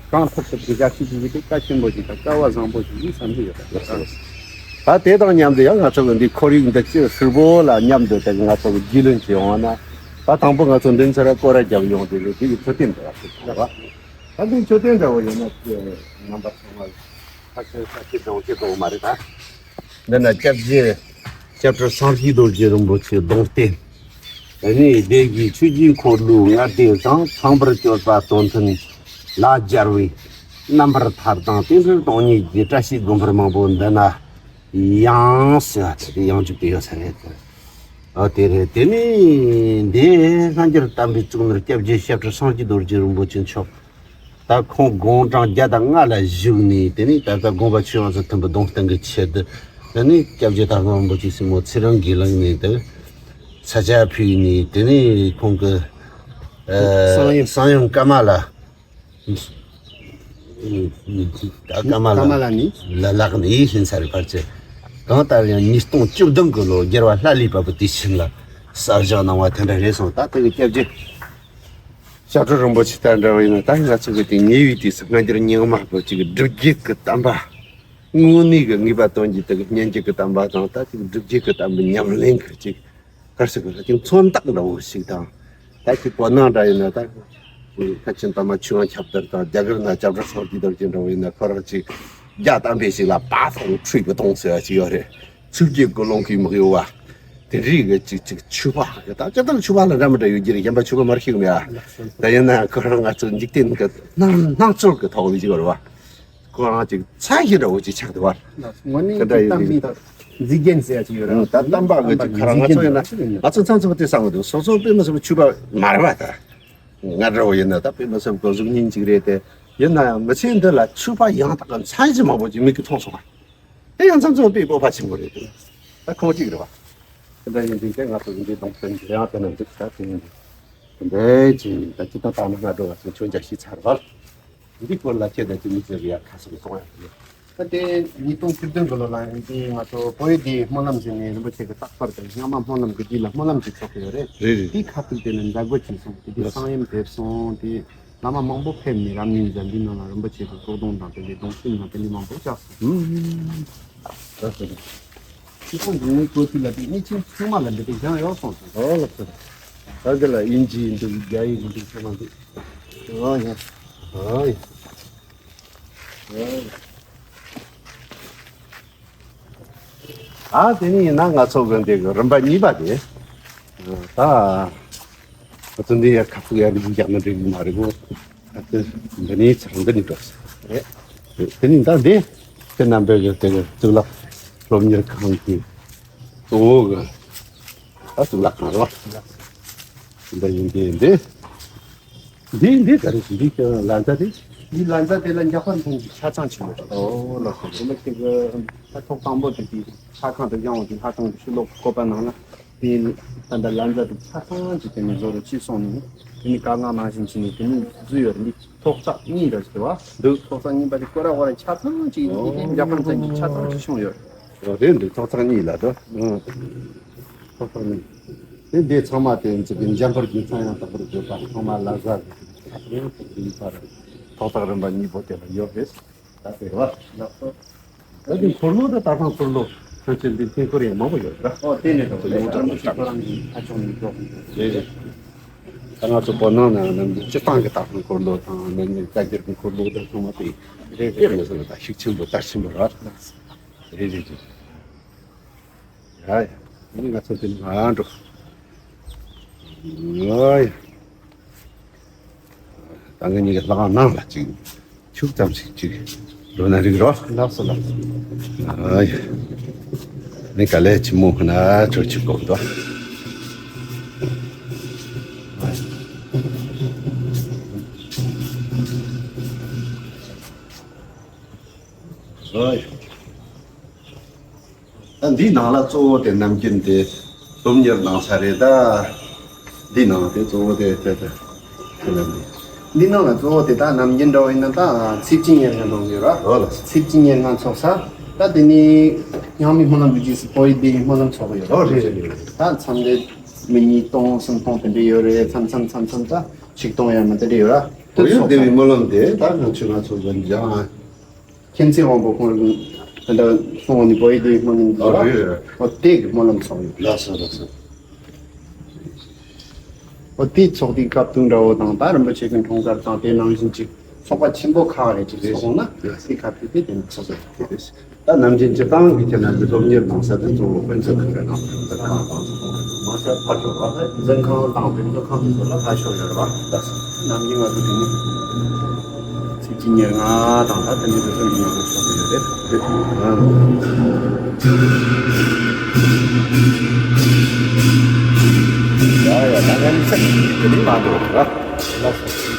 གང་ཐུབ་ཐུབ་ཀྱི་ཞབས་ཕྱི་ཅིག་ཡིན་དུས་ད་ཆེན་པོ་ཅིག་དང་སྐལ་བ་བཟང་པོ་ཅིག་ཡིན་བསམ་གྱི་ཡོད་པ་རེད། ལགས་སོ་ལགས་སོ། ད་དེ་དང་མཉམ་དུ་ཡང་ང་ཚོ་གི་འདི་ཁོར་ཡུག་འདི་སྤྱིར་ཧྲིལ་པོ་ལ་མཉམ་དུ་དེ་ང་ཚོ་གི་རྒྱུས་ལོན་བྱེད་ཡོང་བ་ན། ད་དང་པོ་ང་ཚོ་མདུན་སར་སྐོར་ར་རྒྱབ་ཡོང་དུས་དེ་གི་མཆོད་རྟེན་འདྲ་བ་ཞིག་འདུག་བ། ད་འདི་མཆོད་རྟེན་འདྲ་བོ་ཡོད་ན་རྣམ་པ་ཚང་མ་ཁ་ཆེ་ཁ་ཆེ་འདྲ་བོ་ཞིག་འདུག་མ་རེད་ད། འདི་ན་སྐྱབས་རྗེ་སྐྱབས་རྗེ་སངས་རྒྱས་རྡོ་རྗེ་རིན་པོ་ཆེའི་གདུང་རྟེན། དེ་ནས་སྡེ་དགེའི་ཆོས་ཀྱི་འཁོར་ལོའི་ལྔ་སྡེ་དང་ཚངས་པར་སྤྱོད་པ་དོན་མཐུན་ལ་སྦྱར་བའི་རྣམ་པར་ཐར་དང་བསྟན་འགྲོའི་སྟོང་ཉིད་ཀྱི་བཀྲ་ཤིས་མགོན་པོར་མང་པོ་འདི་ན་ཡང་ཟེར་བ་དེ་ཡང་འཇུག་དེ་ཡོད་ས་རེད། ཨ་དེ་རེད། དེ་ནས་འདི་སྔ་འགྱུར་དམ་པའི་གཙུག་ནོར་སྐྱབས་རྗེ་སྐྱབས་རྗེ་སངས་རྒྱས་རྡོ་རྗེ་རིན་པོ་ཆེ་མཆོག་ད་ཁོང་དགུང་གྲངས་བརྒྱ་དང་ལྔ་ལ་བཞུགས་ནས་དེ་ནས་ད་ལྟ་དགོངས་པ་ཆོས་དབྱིངས་སུ་ཐིམ་པའི་གདུང་རྟེན་གྱི་ཆེད་དུ་དེ་ནས་སྐྱབས་རྗེ་དར་མ་རིན་པོ་ཆེ་སྲས་མོ་ཚེ་རིང་དགེ་ལེགས་ནས་དེ་ས་ཆ་ཕུལ་ནས་དེ་ནས་ཁོང་གི་ཨ་གསང་ཡུམ། གསང་ཡུམ་ཀ་མ་ལ། ད་ཀ་མ་ལ། ཀ་མ་ལ་ནི། ལ་ལག་ནི་ཡིད་བཞིན་ས་རུ་ཕར་ཆེ། གང་ལྟར་ཡང་ཉིས་སྟོང་བཅུ་བདུན་གི་ལོ་རྒྱལ་བ་ལྷ་ལས་བབས་པའི་དུས་ཆེན་ལ་གསར་བཞེངས་གནང་བ་དེ་འདྲ་རེད་སོང་། ད་དེ་གི་སྐྱབས་རྗེ་ཞབས་དྲུང་རིན་པོ་ཆེ་ལྟར་འདྲ་བ་ཡིན་ན་ད་ང་ཚོ་གི་དེ་ཉེ་བའི་དུས་སུ་སྔ་འགྱུར་རྙིང་མ་པོ་ཅིག་གི་སྒྲུབ་བརྒྱུད་ཀྱི་བསྟན་པ། དངོས་གནས་ཀྱི་ངེས་པ་དོན་གྱི་དེ་གི་སྙན་བརྒྱུད་ཀྱི་བསྟན་པ་དང་ད་ཅིག་སྒྲུབ་བརྒྱུད་ཀྱི་བསྟན་པའི་ཉམས་ལེན་གྱི་ཅིག་གར་སོགས་ཀྱི་ཅིག་མཚོན་རྟགས་འདྲ་བོ་ཞིག་དང་། ད་ཅིག་བོད་ནང་འདྲ་ཡིན་ན་ད་ཕར་ཕྱིན་པདྨ་ཆོས་དབྱིངས་ཁྱབ་བརྡལ་དང་རྒྱ་གར་ན་སྐྱབས་རྗེ་སངས་རྒྱས་རྡོ་རྗེ་འདྲ་བོ་ཡིན་ན་ཁོ་རང་ཅིག་རྒྱ་དམ་པའི་ཞིག་ལ་པ་ཐང་ཁྲུས་པའི་གདོང་ཟེར་བ་ཅིག་ཡོད་རེད། ཚུལ་གྱི་ཀུན་སློང་གིས་མི་གཡོ་བ། དེ་རིགས་ཀྱི་ཅིག་ཅིག་མཆོད་པ་ད་སྤྱིར་བཏང་མཆོད་པ་ལ་འདྲ་མི་འདྲ་ཡོད་ཀྱི་རེད། གཞན་པ་མཆོད་པ་མར་ཤེས་གི་མེད་ཨ། ད་ཡིན་ན་ཁོ་རང་ང་ཚོ་འཇིག་རྟེན་གྱི་སྣང་སྣང་ཚུལ་གྱི་ཐོག་ནས་ཅིག་ཡོད་རེད་བ། ཁོ་རང་ཅིག་ཚ་ཞིག་འདྲ་བོ་ཅིག་ཆགས་འདུག་བ། དངོས་གནས་དེ་འདྲ་ཡིན་དུས་ད་འཇིག་རྟེན་ཟེར་ཡ་ཅིག་ཡོད་རེད། ད་བསྟན་པ་གི་ཅིག་ཁ་རང་ང་ཚོ་ཡིན་ན་ང་ཚོ་ཚང་ཚང་དེ་བསམ་གི་འདུག་སོ་སོ་དཔེ་མི་སྲིད་པའི་ཆོས་པ་མ་རེད་བ། ད་ང་འདྲ་བོ་ཡིན་ན་ད་དཔེ་མི་སྲིད་པའི་གཟུགས་བརྙན་ཅིག་རེད་དེ། ཡིན་ན་ཡང་མི་ཚེ་འདི་ལ་ཆོས་པ་ཡང་དག་གི་མཚན་གཞི་མང་པོ་ཅིག་མིག་གིས་མཐོང་སོང་བ། དེ་ཡང་ཚང་ཚང་དཔེ་སྤོབས་པ་ཆེན་པོ་རེད་དེ། ད་ཁོང་གཅིག་རེད་བ། དེ་འདྲ་ཡིན་དུས་དེ་ང་ཚོ་འདི་གདོང་སྟོན་གྱི་ཡང་དེ་ནང་འདུག་ད་དེ་ཡིན་དུས། དེ་འདྲའི་ཅིག་ད་ཅི་ད་ད་ནི་ང་འགྲོ་བ་ཚོ་ཆོས་རྒྱག་ཤེས་ཚར་བ། འདི་སྐོར་ལ་ཁྱེད་དང་ཅི་མི་ཚེ་རིག་ཡ་ཁ་སང་གསུང་ཡ་དེ། ད་དེ་ཉིས་སྟོང་བཅུ་བདུན་གི་ལོ་ལ་འདི་ང་ཚོ་བོད་ཡུལ་འདིའི་སྨོན་ལམ་ཟེར་ནས་རིན་པོ་ཆེ་གི་རྟག་པར་དང་སྔ་མ་སྨོན་ལམ་གི་རྗེས་ལ་སྨོན་ལམ་ཅིག་ཚོགས་ཀྱི་ཡོད་རེད། རེད་རེད། དེའི་ཁ་ཐུག་དེ་ནི་མཛད་སྒོ་བྱས་སོང་། དེ་དུས་ལགས་སོ། གསང་ཡུམ་ཕེབས་སོང་། དེ་བླ་མ་མང་པོ་ཕེབས་ནས་རབ་གནས་མཛད། འདི་ནང་ལ་རིན་པོ་ཆེ་གི་རྟོགས་དོན་དང་དེ་འདྲའི་གདུང་སེམས་དང་དེ་འདྲའི་མང་པོ་བཅར་སོང་། ཨུམ། ལགས་སོ། ཁྱེད་ཚོ་འདི་ནས་གོ་ཐུབ་ལ་དེ་གནས་ཆེན་ཚང་མ་ལ་འདི་འདྲའི་བཞེངས་ཡོད་སོང་ཟེར། ཨོ་ལགས་སོ། ད་འདི་ལ་དབྱིན་ཇི་ཡིན་འདུག་རྒྱ་ཡིག་ཡིན་འདུག་ཚང་མ་འདུག་ཨོ་ཡ། ཨོ་ཡ། ཨ་དེ་ནི་ཡིན་ན་ང་ཚོ་གི་འདི་གི་རིམ་པ་གཉིས་པ་དེ། ད་ང་ཚོ་འདི་ཡ་ཁ་ཐུག་ཡ་རིག་རྒྱག་ན་འགྲིག་གི་མ་རེད་གོ། ཨ་དེ་འདི་ནི་ཚང་འདི་ནི་འགྲོ་ས་རེད། དེ་ནི་ད་འདི་དེ་རྣམ་པའི་གི་དེ་གི་གཙུག་ལག་སློབ་གཉེར་ཁང་གི་གཙོ་བོ་གི་ད་གཙུག་ལག་ཁང་རེད་བ། འདི་ཡིན་དེ་འདི། འདི་འདི་ག་རེ་ཞིག་འདི་ཀྱང་ལན་ཚྭ་རེད། འདི་ལན་ཚྭ་དེ་ལ་འཇམ་དཔལ་མཐོང་གི་ཆ་ཚང་ཆེན་པོ་རེད། ཨོ་ལགས་སོ། དེ་ལ་དེ་གི་ད་ཐོག་དང་པོ་དེ་དེ་ལྷ་ཁང་དུ་བཞེངས་པ་དེ་ལྷ་ཁང་གི་ཕྱི་ལོགས་བཀོད་པ་ནང་ལ་དེ་ད་ལྟ་ལན་ཚྭ་དེ་ཆ་ཚང་གཅིག་དེ་ནས་བཟོ་རུ་ཅི་སོང་ནས་དེ་ནས་ག་ང་ནང་བཞིན་བྱས་ནས་དེ་ནས་བཟོས་ཡོད་རེད། འདི་ཐོག་བརྩེགས་གཉིས་འདྲ་ཞིག་རེད་བ། འདུག་ཐོག་བརྩེགས་གཉིས་པ་དེ་སྐོར་ར་སྐོར་ར་ཆ་ཚང་གཅིག་དེ་འཇམ་དཔལ་མཚན་གྱི་ཆ་ཚང་གཅིག་བྱུང་ཡོད། ཨོ་དེ་འདི་ཐོག་བརྩེགས་གཉིས་ལ་དོ། ཐོག་བརྩེགས་གཉིས། དེ་འདི་ཚང་མ་དེ་ཚོ་གི་འཇམ་དཔལ་རྒྱུ་མཚན་ཡང་དག་པར་བརྗོད་པ་ཚང་མ་ལ་ཟ་ཡིན་པར་ཐོག་བརྩེགས་རིམ་པ་གཉིས་པོ་དེ་ལ་ཡོད་རེད། ད་ཟེར་བ། ད་དེ་འཁོར་ལོ་དང་ད་ཐང་འཁོར་ལོ་ཐམས་ཅད་འདི་དཀྱིལ་འཁོར་ཡང་མང་པོ་ཡོད་ར། ཨོ་དེ་ནས་ད་ཡོངས་གྲགས་མི་ཤེས་ཁོ་རང་གི་ཁ་ཕྱོགས་ནས་འགྲོ། རེད་རེད། ད་ང་ཚོ་བོད་ནང་ན་ནམ་རྒྱུན་སྤྱིར་བཏང་གི་ད་ཐང་འཁོར་ལོ་དང་ནམ་རྒྱུན་བཀའ་བརྒྱུད་ཀྱི་འཁོར་ལོ་དང་ཚང་མ་དེ་རེད་རེད། མི་སྲིད་ད་ཤུགས་ཆེན་པོ་དར་ཆེན་པོ་ར། རེད་རེད་རེད། ཡ་ཡ། ཨ་ནི་ང་ཚོ་དེ་ནས་ཨ་འགྲོ། ཨ་ཡ། ད་ངེད་གཉིས་ཀྱི་ལྷ་ཁང་ནང་ལ་ཅིག་ཁྱུག་ཙམ་ཞིག་ཅིག་འགྲོ་ན་འགྲིག་རོ། ལགས་སོ་ལགས་སོ། ཨ་ཡ། ནི་ག་ལས་ཆི་མོ་ཁོ་ན་ཁྱོད་ཅིག་གོ་འདུག་ཨ་ཡ། ད་འདིའི་ནང་ལ་གཙོ་བོ་དེ་ནམ་རྒྱུན་དེ་སློབ་གཉེར་གནང་ས་རེད་ད། འདིའི་ནང་དེ་གཙོ་བོ་དེ་དེ་དེ་དེ་ནམ་རྒྱུན། འདི་ནང་ལ་གཙོ་བོ་དེ་ད་ནམ་རྒྱུན་འདྲ་བོ་ཡིན་ན་ད་ཚེས་བཅུ་ཉེར་ལྔ་འགྲོ་གི་ཡོད་ར། ཨོ་ལགས། ཚེས་བཅུ་ཉེར་ལྔ་ཚོགས་ས། ད་དེ་ནི་རྙིང་མའི་སྨོན་ལམ་འབུལ་རྗེས་སུ་བོད་ཡིག་སྡེ་བའི་སྨོན་ལམ་ཚོགས་གི་ཡོད་ར། ཨོ་རེད་རེད་རེད། ད་མཚམས་རེ་མི་གཉིས་སྟོང་གསུམ་སྟོང་དེ་འདྲ་ཡོད་རེད། མཚམས་མཚམས་མཚམས་མཚམས་ད་ཆིག་སྟོང་ཡང་མི་དེ་འདྲ་ཡོད་ར། དེ་བོད་ཡིག་སྡེ་བའི་སྨོན་ལམ་དེ་ད་ང་ཚོ་ང་ཚོ་གི་འཇང་། མཁྱེན་བརྩེ་དབང་པོ་ཁོང་རང་ད་ལྟ་སོང་ནས་བོད་ཡིག་དེ་སྨོན་ལམ་ཨོ་རེད་རེད། ཨོ་དེ་གི་སྨོན་ལམ་ཚོགས་ཡོད། ལགས་སོ་ལགས་སོ། ཨོ་དེ་ཚོགས་དུས་སྐབས་དུས་འདྲ་བོ་དང་ད་རིན་པོ་ཆེ་གི་འཁྲུངས་སྐར་དང་དེ་ནང་བཞིན་ཅིག་ཚོགས་པ་ཆེན་པོ་ཁག་རེ་ཅིག་ཚོགས་འོང་ན་དེ་སྐབས་དེ་དེ་དེ་ནས་ཚོགས་ཚོགས་དེ་རེད། ད་ནམ་རྒྱུན་སྤྱིར་བཏང་གི་ཁྱེད་རྣམས་ཀྱི་སློབ་གཉེར་གནང་ས་དེ་གཙོ་བོ་དཔེ་མཛོད་ཁང་གི་ནང་དུ་མཛོད་ཁང་དང་། མ་ཟད་ཕར་ཕྱོགས་ལ་འཛིན་ཁང་དང་དཔེ་མཛོད་ཁང་དེ་ཚོ་ལ་ཕར་ཕྱོགས་ཡོད་རེད་བ། ད་ནམ་རྒྱུན་ང་ཚོ་དེ་ནི་ཚེས་བཅུ་ཉེར་ལྔ་དང་ད་དེ་འདྲའི་དུས་ཚོད་འདི་ནང་ལ་ཕྱོགས་ཡོད་རེད། ཡ་ཡ་ད་ང་ནི་ཚེས་བཅུ་ཉེར་ལྔ་འགྲོ་ར། ལགས་སོ།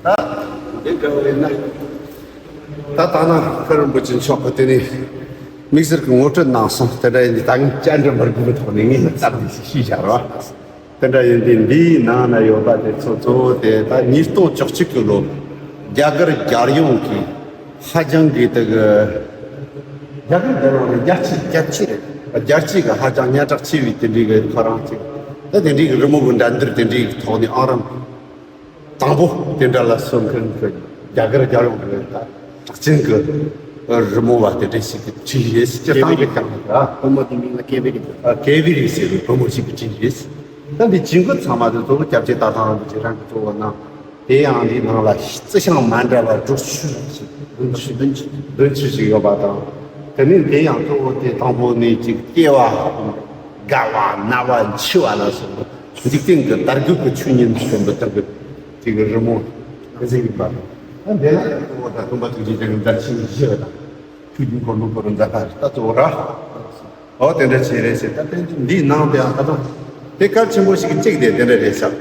ད་དེ་འདྲ་བ་ཡིན་ན། ད་ད་ནང་ཁོ་རིན་པོ་ཆེ་མཆོག་གིས་དེ་ནས་དམིགས་བསལ་གྱི་ངོ་སྤྲོད་གནང་སོང་། དེ་འདྲ་ཡིན་དུས་ད་ངས་བཅར་འདྲི་མི་དགོས་པའི་ཐོག་ནས་ངས་ནི་སྟབས་བདེ་ཞིག་ཤེས་བྱ་རོགས། དེ་འདྲ་ཡིན་དུས་འདིའི་ནང་ན་ཡོད་པ་དེ་ཚོ་གཙོ་བོ་དེ་ད་ཉིས་སྟོང་བཅུ་གཅིག་གི་ལོ་རྒྱ་གར་རྒྱལ་ཡོངས་ཀྱི་ཧ་ཅང་གི་དེ་གི་རྒྱ་གར་རྒྱལ་ཡོངས་རེད། རྒྱལ་སྤྱི་རྒྱལ་སྤྱི་རེད། རྒྱལ་སྤྱི་གི་ཧ་ཅང་སྙན་གྲགས་ཆེ་བའི་དེ་འདྲའི་གི་ཁོ་རང་ཅིག་ད་དེ་འདྲའི་གི་རི་མོ་གི་འགྲན་བསྡུར་དེ་འདྲའི་གི་ཐོག་ནས་ཨང་རིམ་དང་པོ་དེ་འདྲ་ལ་སོན་མཁན་གི་རྒྱ་གར་རྒྱལ་ཡོངས་ཀྱི་ད་གྲགས་ཅན་གྱི་རི་མོ་བ་དེ་འདྲ་ཞིག་གིས་བྲིས་ཡོད། སྤྱིར་བཏང་གི་ཀྱང་ད་བུ་མོ་དེ་མིང་ལ་ཀེ་བི་རི། ཨ་ཀེ་བི་རི་ཟེར་བའི་བུ་མོ་ཞིག་གིས་བྲིས་ཡོད། ད་འདི་བྲིས་འགོ་ཚང་མ་དེ་གཙོ་བོ་སྐྱབས་རྗེ་རྟ་ཐང་རིན་པོ་ཆེ་རང་གི་གཙོ་བོ་གནང་། དེ་ཡང་འདི་ནང་ལ་རྩི་ཤིང་མ་འདྲ་བ་དྲུག་ཅུ་ཞིག་བདུན་ཅུ་བདུན་ཅུ་བདུན་ཅུ་ཞིག་ཡོད་པ་དང་། དེ་ནས་དེ་ཡང་གཙོ་བོ་དེ་དང་པོ་ནས་ཅིག་སྐྱེ་བ། རྒ་བ། ན་བ། འཆི་བ་ལ་སོགས་པ་འཇིག་རྟེན་གྱི་དར་རྒུད་ཀྱི་ཆོས་ཉིད་མཚོན་པའི་སྟེང་གི་ཅིག་རི་མོ་ཟིག་ཡིན་པ་དང་། ད་འདི་ལ་ཡང་གཙོ་བོ་ད་སྟོན་པ་ཐུགས་རྗེ་ཅན་གྱི་མཛད་ཆེན་བཞི་དང་། ཆོས་ཀྱི་འཁོར་ལོ་བསྐོར་མཛད་པ་ད་གཙོ་བོ་ར། ཨོ་དེ་འདྲ་བྱས་རེད་ཟེར། ད་དེ་འདིའི་ནང་དེ་ཡང་ད་དུང་དེ་གལ་ཆེན་པོ་ཞིག་གཅིག་དེ་དེ་འདྲ་རེད་ཤག་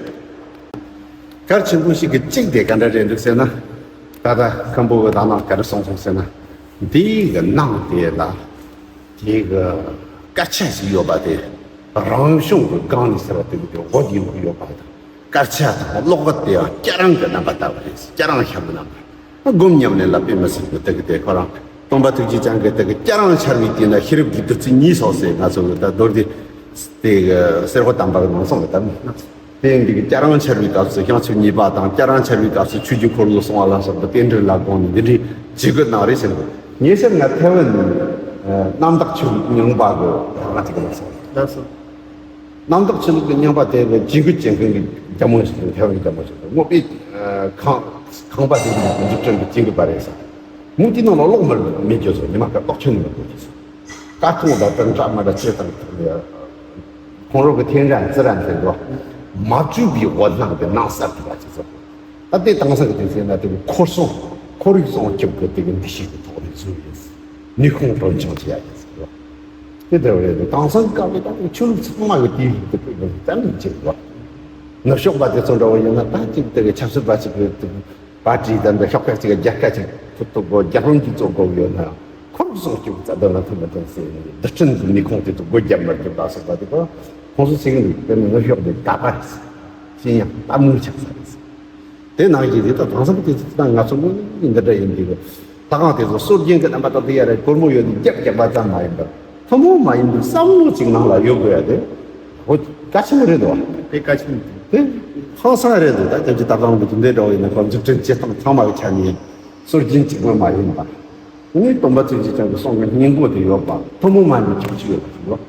གལ་ཆེན་པོ་ཞིག་གི་གཅིག་དེ་ག་འདྲ་རེད་འདུག་ཟེར་ན། ད་ལྟ་མཁན་པོ་གི་ད་ནང་ག་རེ་གསུངས་སོང་ཟེར་ན། འདི་གི་ནང་དེ་ལ་དེ་གི་སྐད་ཆ་ཞིག་ཡོད་པ་དེ། རང་བྱུང་གི་སྒང་ནས་ཟེར་བ་དེ་གི་དེ་འོ་དེ་ཡོང་གི་ཡོད་པ་དང་། དར་ཆ་དང་གློག་པ་དེ་ཡང་སྐྱ་རེངས་ཀྱི་རྣམ་པ་ལྟ་བུ་རེད། སྐྱ་རེངས་ཤར་བའི་རྣམ་པ། སྒོམ་ཉམས་ལེན་ལ་དཔེ་མི་སྲིད་པའི་དེ་གི་དེ་ཁོ་རང་སྟོན་པ་ཐུགས་རྗེ་ཅན་གྱི་དེ་གི་སྐྱ་རེངས་ཤར་བའི་དུས་ན་ཤེས་རབ་ཀྱི་བདུད་རྩི་གཉིས་སོགས་ཟེར་ང་ཚོ་གི་ད་མདོར་བསྡུས་དེ་གི་གསེར་ཕོ་དམ་པ་གི་ནང་གསུངས་པ་ལྟར་ན། དེ་ཡང་འདི་གི་སྐྱ་རེངས་ཤར་བའི་སྐབས་སུ་བྱང་ཆུབ་ཉེས་པ་དང་། སྐྱ་རེངས་ཤར་བའི་སྐབས་སུ་ཆོས་ཀྱི་འཁོར་ལོ་སྲུང་བ་ལ་སོགས་པ་རྟེན་འབྲེལ་ལ་དགོངས་ནས་འདི་འདྲའི་བྱེད་དགོས་གནང་རེད་ཟེར་གི། ཉེ་ཆར་ང་ཐེ་ཝན་ནས་རྣམ་དག་ཆོས་ལུགས་རྙིང་པ་གི་ང་ཅིག་ལ་སོང་། རྣམ་དག་ཆོས་ལུགས་ཀྱི་རྙིང་པ་དེ་ནི་ཇིང་གུ་ཅན་ཀུན་གྱི་རྒྱལ་མོ་ཞིག་དང་། ཐེ་ཝན་རྒྱལ་མོ་ཞིག་དང་། དངོས་པོའི་ཁང་ཁང་པ་དེ་ནི་འཛུགས་སྐྲུན་གྱི་ཇིང་གུ་པ་རེད་ས། མུ་ཏིག་ནང་ལ་གློག་མར་མེད་རྒྱུ་སོ། ཉི་མ་ཀ་གློག་ཆུང་ནི་མི་དགོས་ཀྱི་སོ། ཀ་ཐོང་ད་དང་ཀྲ་མ་ད་ཅེ་དང་ཁོང་རོག་གི་ཐེན་རན་ཙི་རན་ཟེར་འགྲོ། མ་བཅོས་པའི་འོད་སྣང་གི་སྣང་གསལ་དུ་བ་ཅི་སོ། ད་ལྟའི་དེང་སང་གི་དུས་ཚོད་ན་དེ་ཁོར་སྲུང་། ཁོར་ཡུག་སྲུང་སྐྱོབ་ཀྱི་དེ་གི་འདུ་ཤེས་ཀྱི་ཐོག་ནས་བཟོས་ཡིན། ནུས་ཁུངས་གྲོན་ཆུང་བྱེད་ཡ་ཡིན་ཟེར་བ། དེ་ལྟ་བུ་རེད། དེང་སང་སྐབས་ལ་ད་ཆོས་ལུགས་ཚང་མ་གི་དེའི་རིགས་དེ་བོད་ལ་བཙན་ལས་བྱེད་དགོས། ནུབ་ཕྱོགས་པ་དེ་ཚོ་འདྲ་བོ་ཡིན་ན། ད་ཅིག་དེ་གི་ཆབ་སྲིད་པ་ཅིག་གི་དེ་གི་པར་ཏི་དང་འདྲ་ཤོག་ཁག་ཅིག་གི་རྒྱལ་ཁ་ཅིག་ཐུབ་ཐུབ་དགོས། རྒྱལ་ཕམ་ཅིག་བཙོག་དགོས་ཡོད་ན། ཁོར་ཡུག་སྲུང་སྐྱོབ་རྩ་དོན་ལ་མཐུན་མི་མཐུན་ཟེར་ནས་རྡུལ་ཕྲན་གྱི་ནུས་ཁུངས་དེ་ཚོ་སྒོ་བརྒྱབ་མ་བརྒྱབ་ལ་སོགས་པ་དེ་གོ། ཁོང་ཚོ་ཚིག་འདི་དེ་ནི་ནུབ་ཕྱོགས་དེ་དག་པ་རེད། ཤེས་ཡང་ལྟ་མོས་ཆགས་ས་རེད། དེ་ནང་བཞིན་དེ་ད་དེང་སང་དེ་ཚོ་ད་ང་ཚོ་དངོས་གནས་འདི་འདྲ་ཡིན་གྱི། ལྷ་ཁང་དེ་ཚོ་སྲོལ་རྒྱུན་གྱི་རྣམ་པ་དང་དེ་ཡ་རེད། སྒོར་མོ་ཡོད་དེ་རྒྱབ་རྒྱབ་པ་ཙམ་མ་ཡིན་པར་ཐུན་མོང་མ་ཡིན་པའི་བསམ་བློ་ཅིག་ནང་ལ་ཡོད་དགོས་ཡ་དེ་ཧོ་གལ་ཆེན་པོ་རེད་དོ། དེ་གལ་ཆེན་པོ་དེ་ཧང་སང་རེད་དོ། ད་ཁྱེད་ཀྱི་ད་གང་གི་དེ་འདྲ་འདྲ་བོ་ཡིན་ན་ཁོ་འཛུགས་སྐྲུན་བྱེད་སྟངས་ཚང་མ་གི་ཆ་ནས་སྲོལ་རྒྱུན་གཅིག་པོ་མ་ཡིན་པ། དངོས་གནས་སྟོན་པ་ཐུགས་རྗེ་ཅན་གྱི་གསུང་གི་སྙིང་པོ་དེ་ཡོད་པ། ཐུན་མོང་མ་ཡིན་པའི་ཁྱད་ཆོས་ཡོད་པ་ཞིག་ཡོད།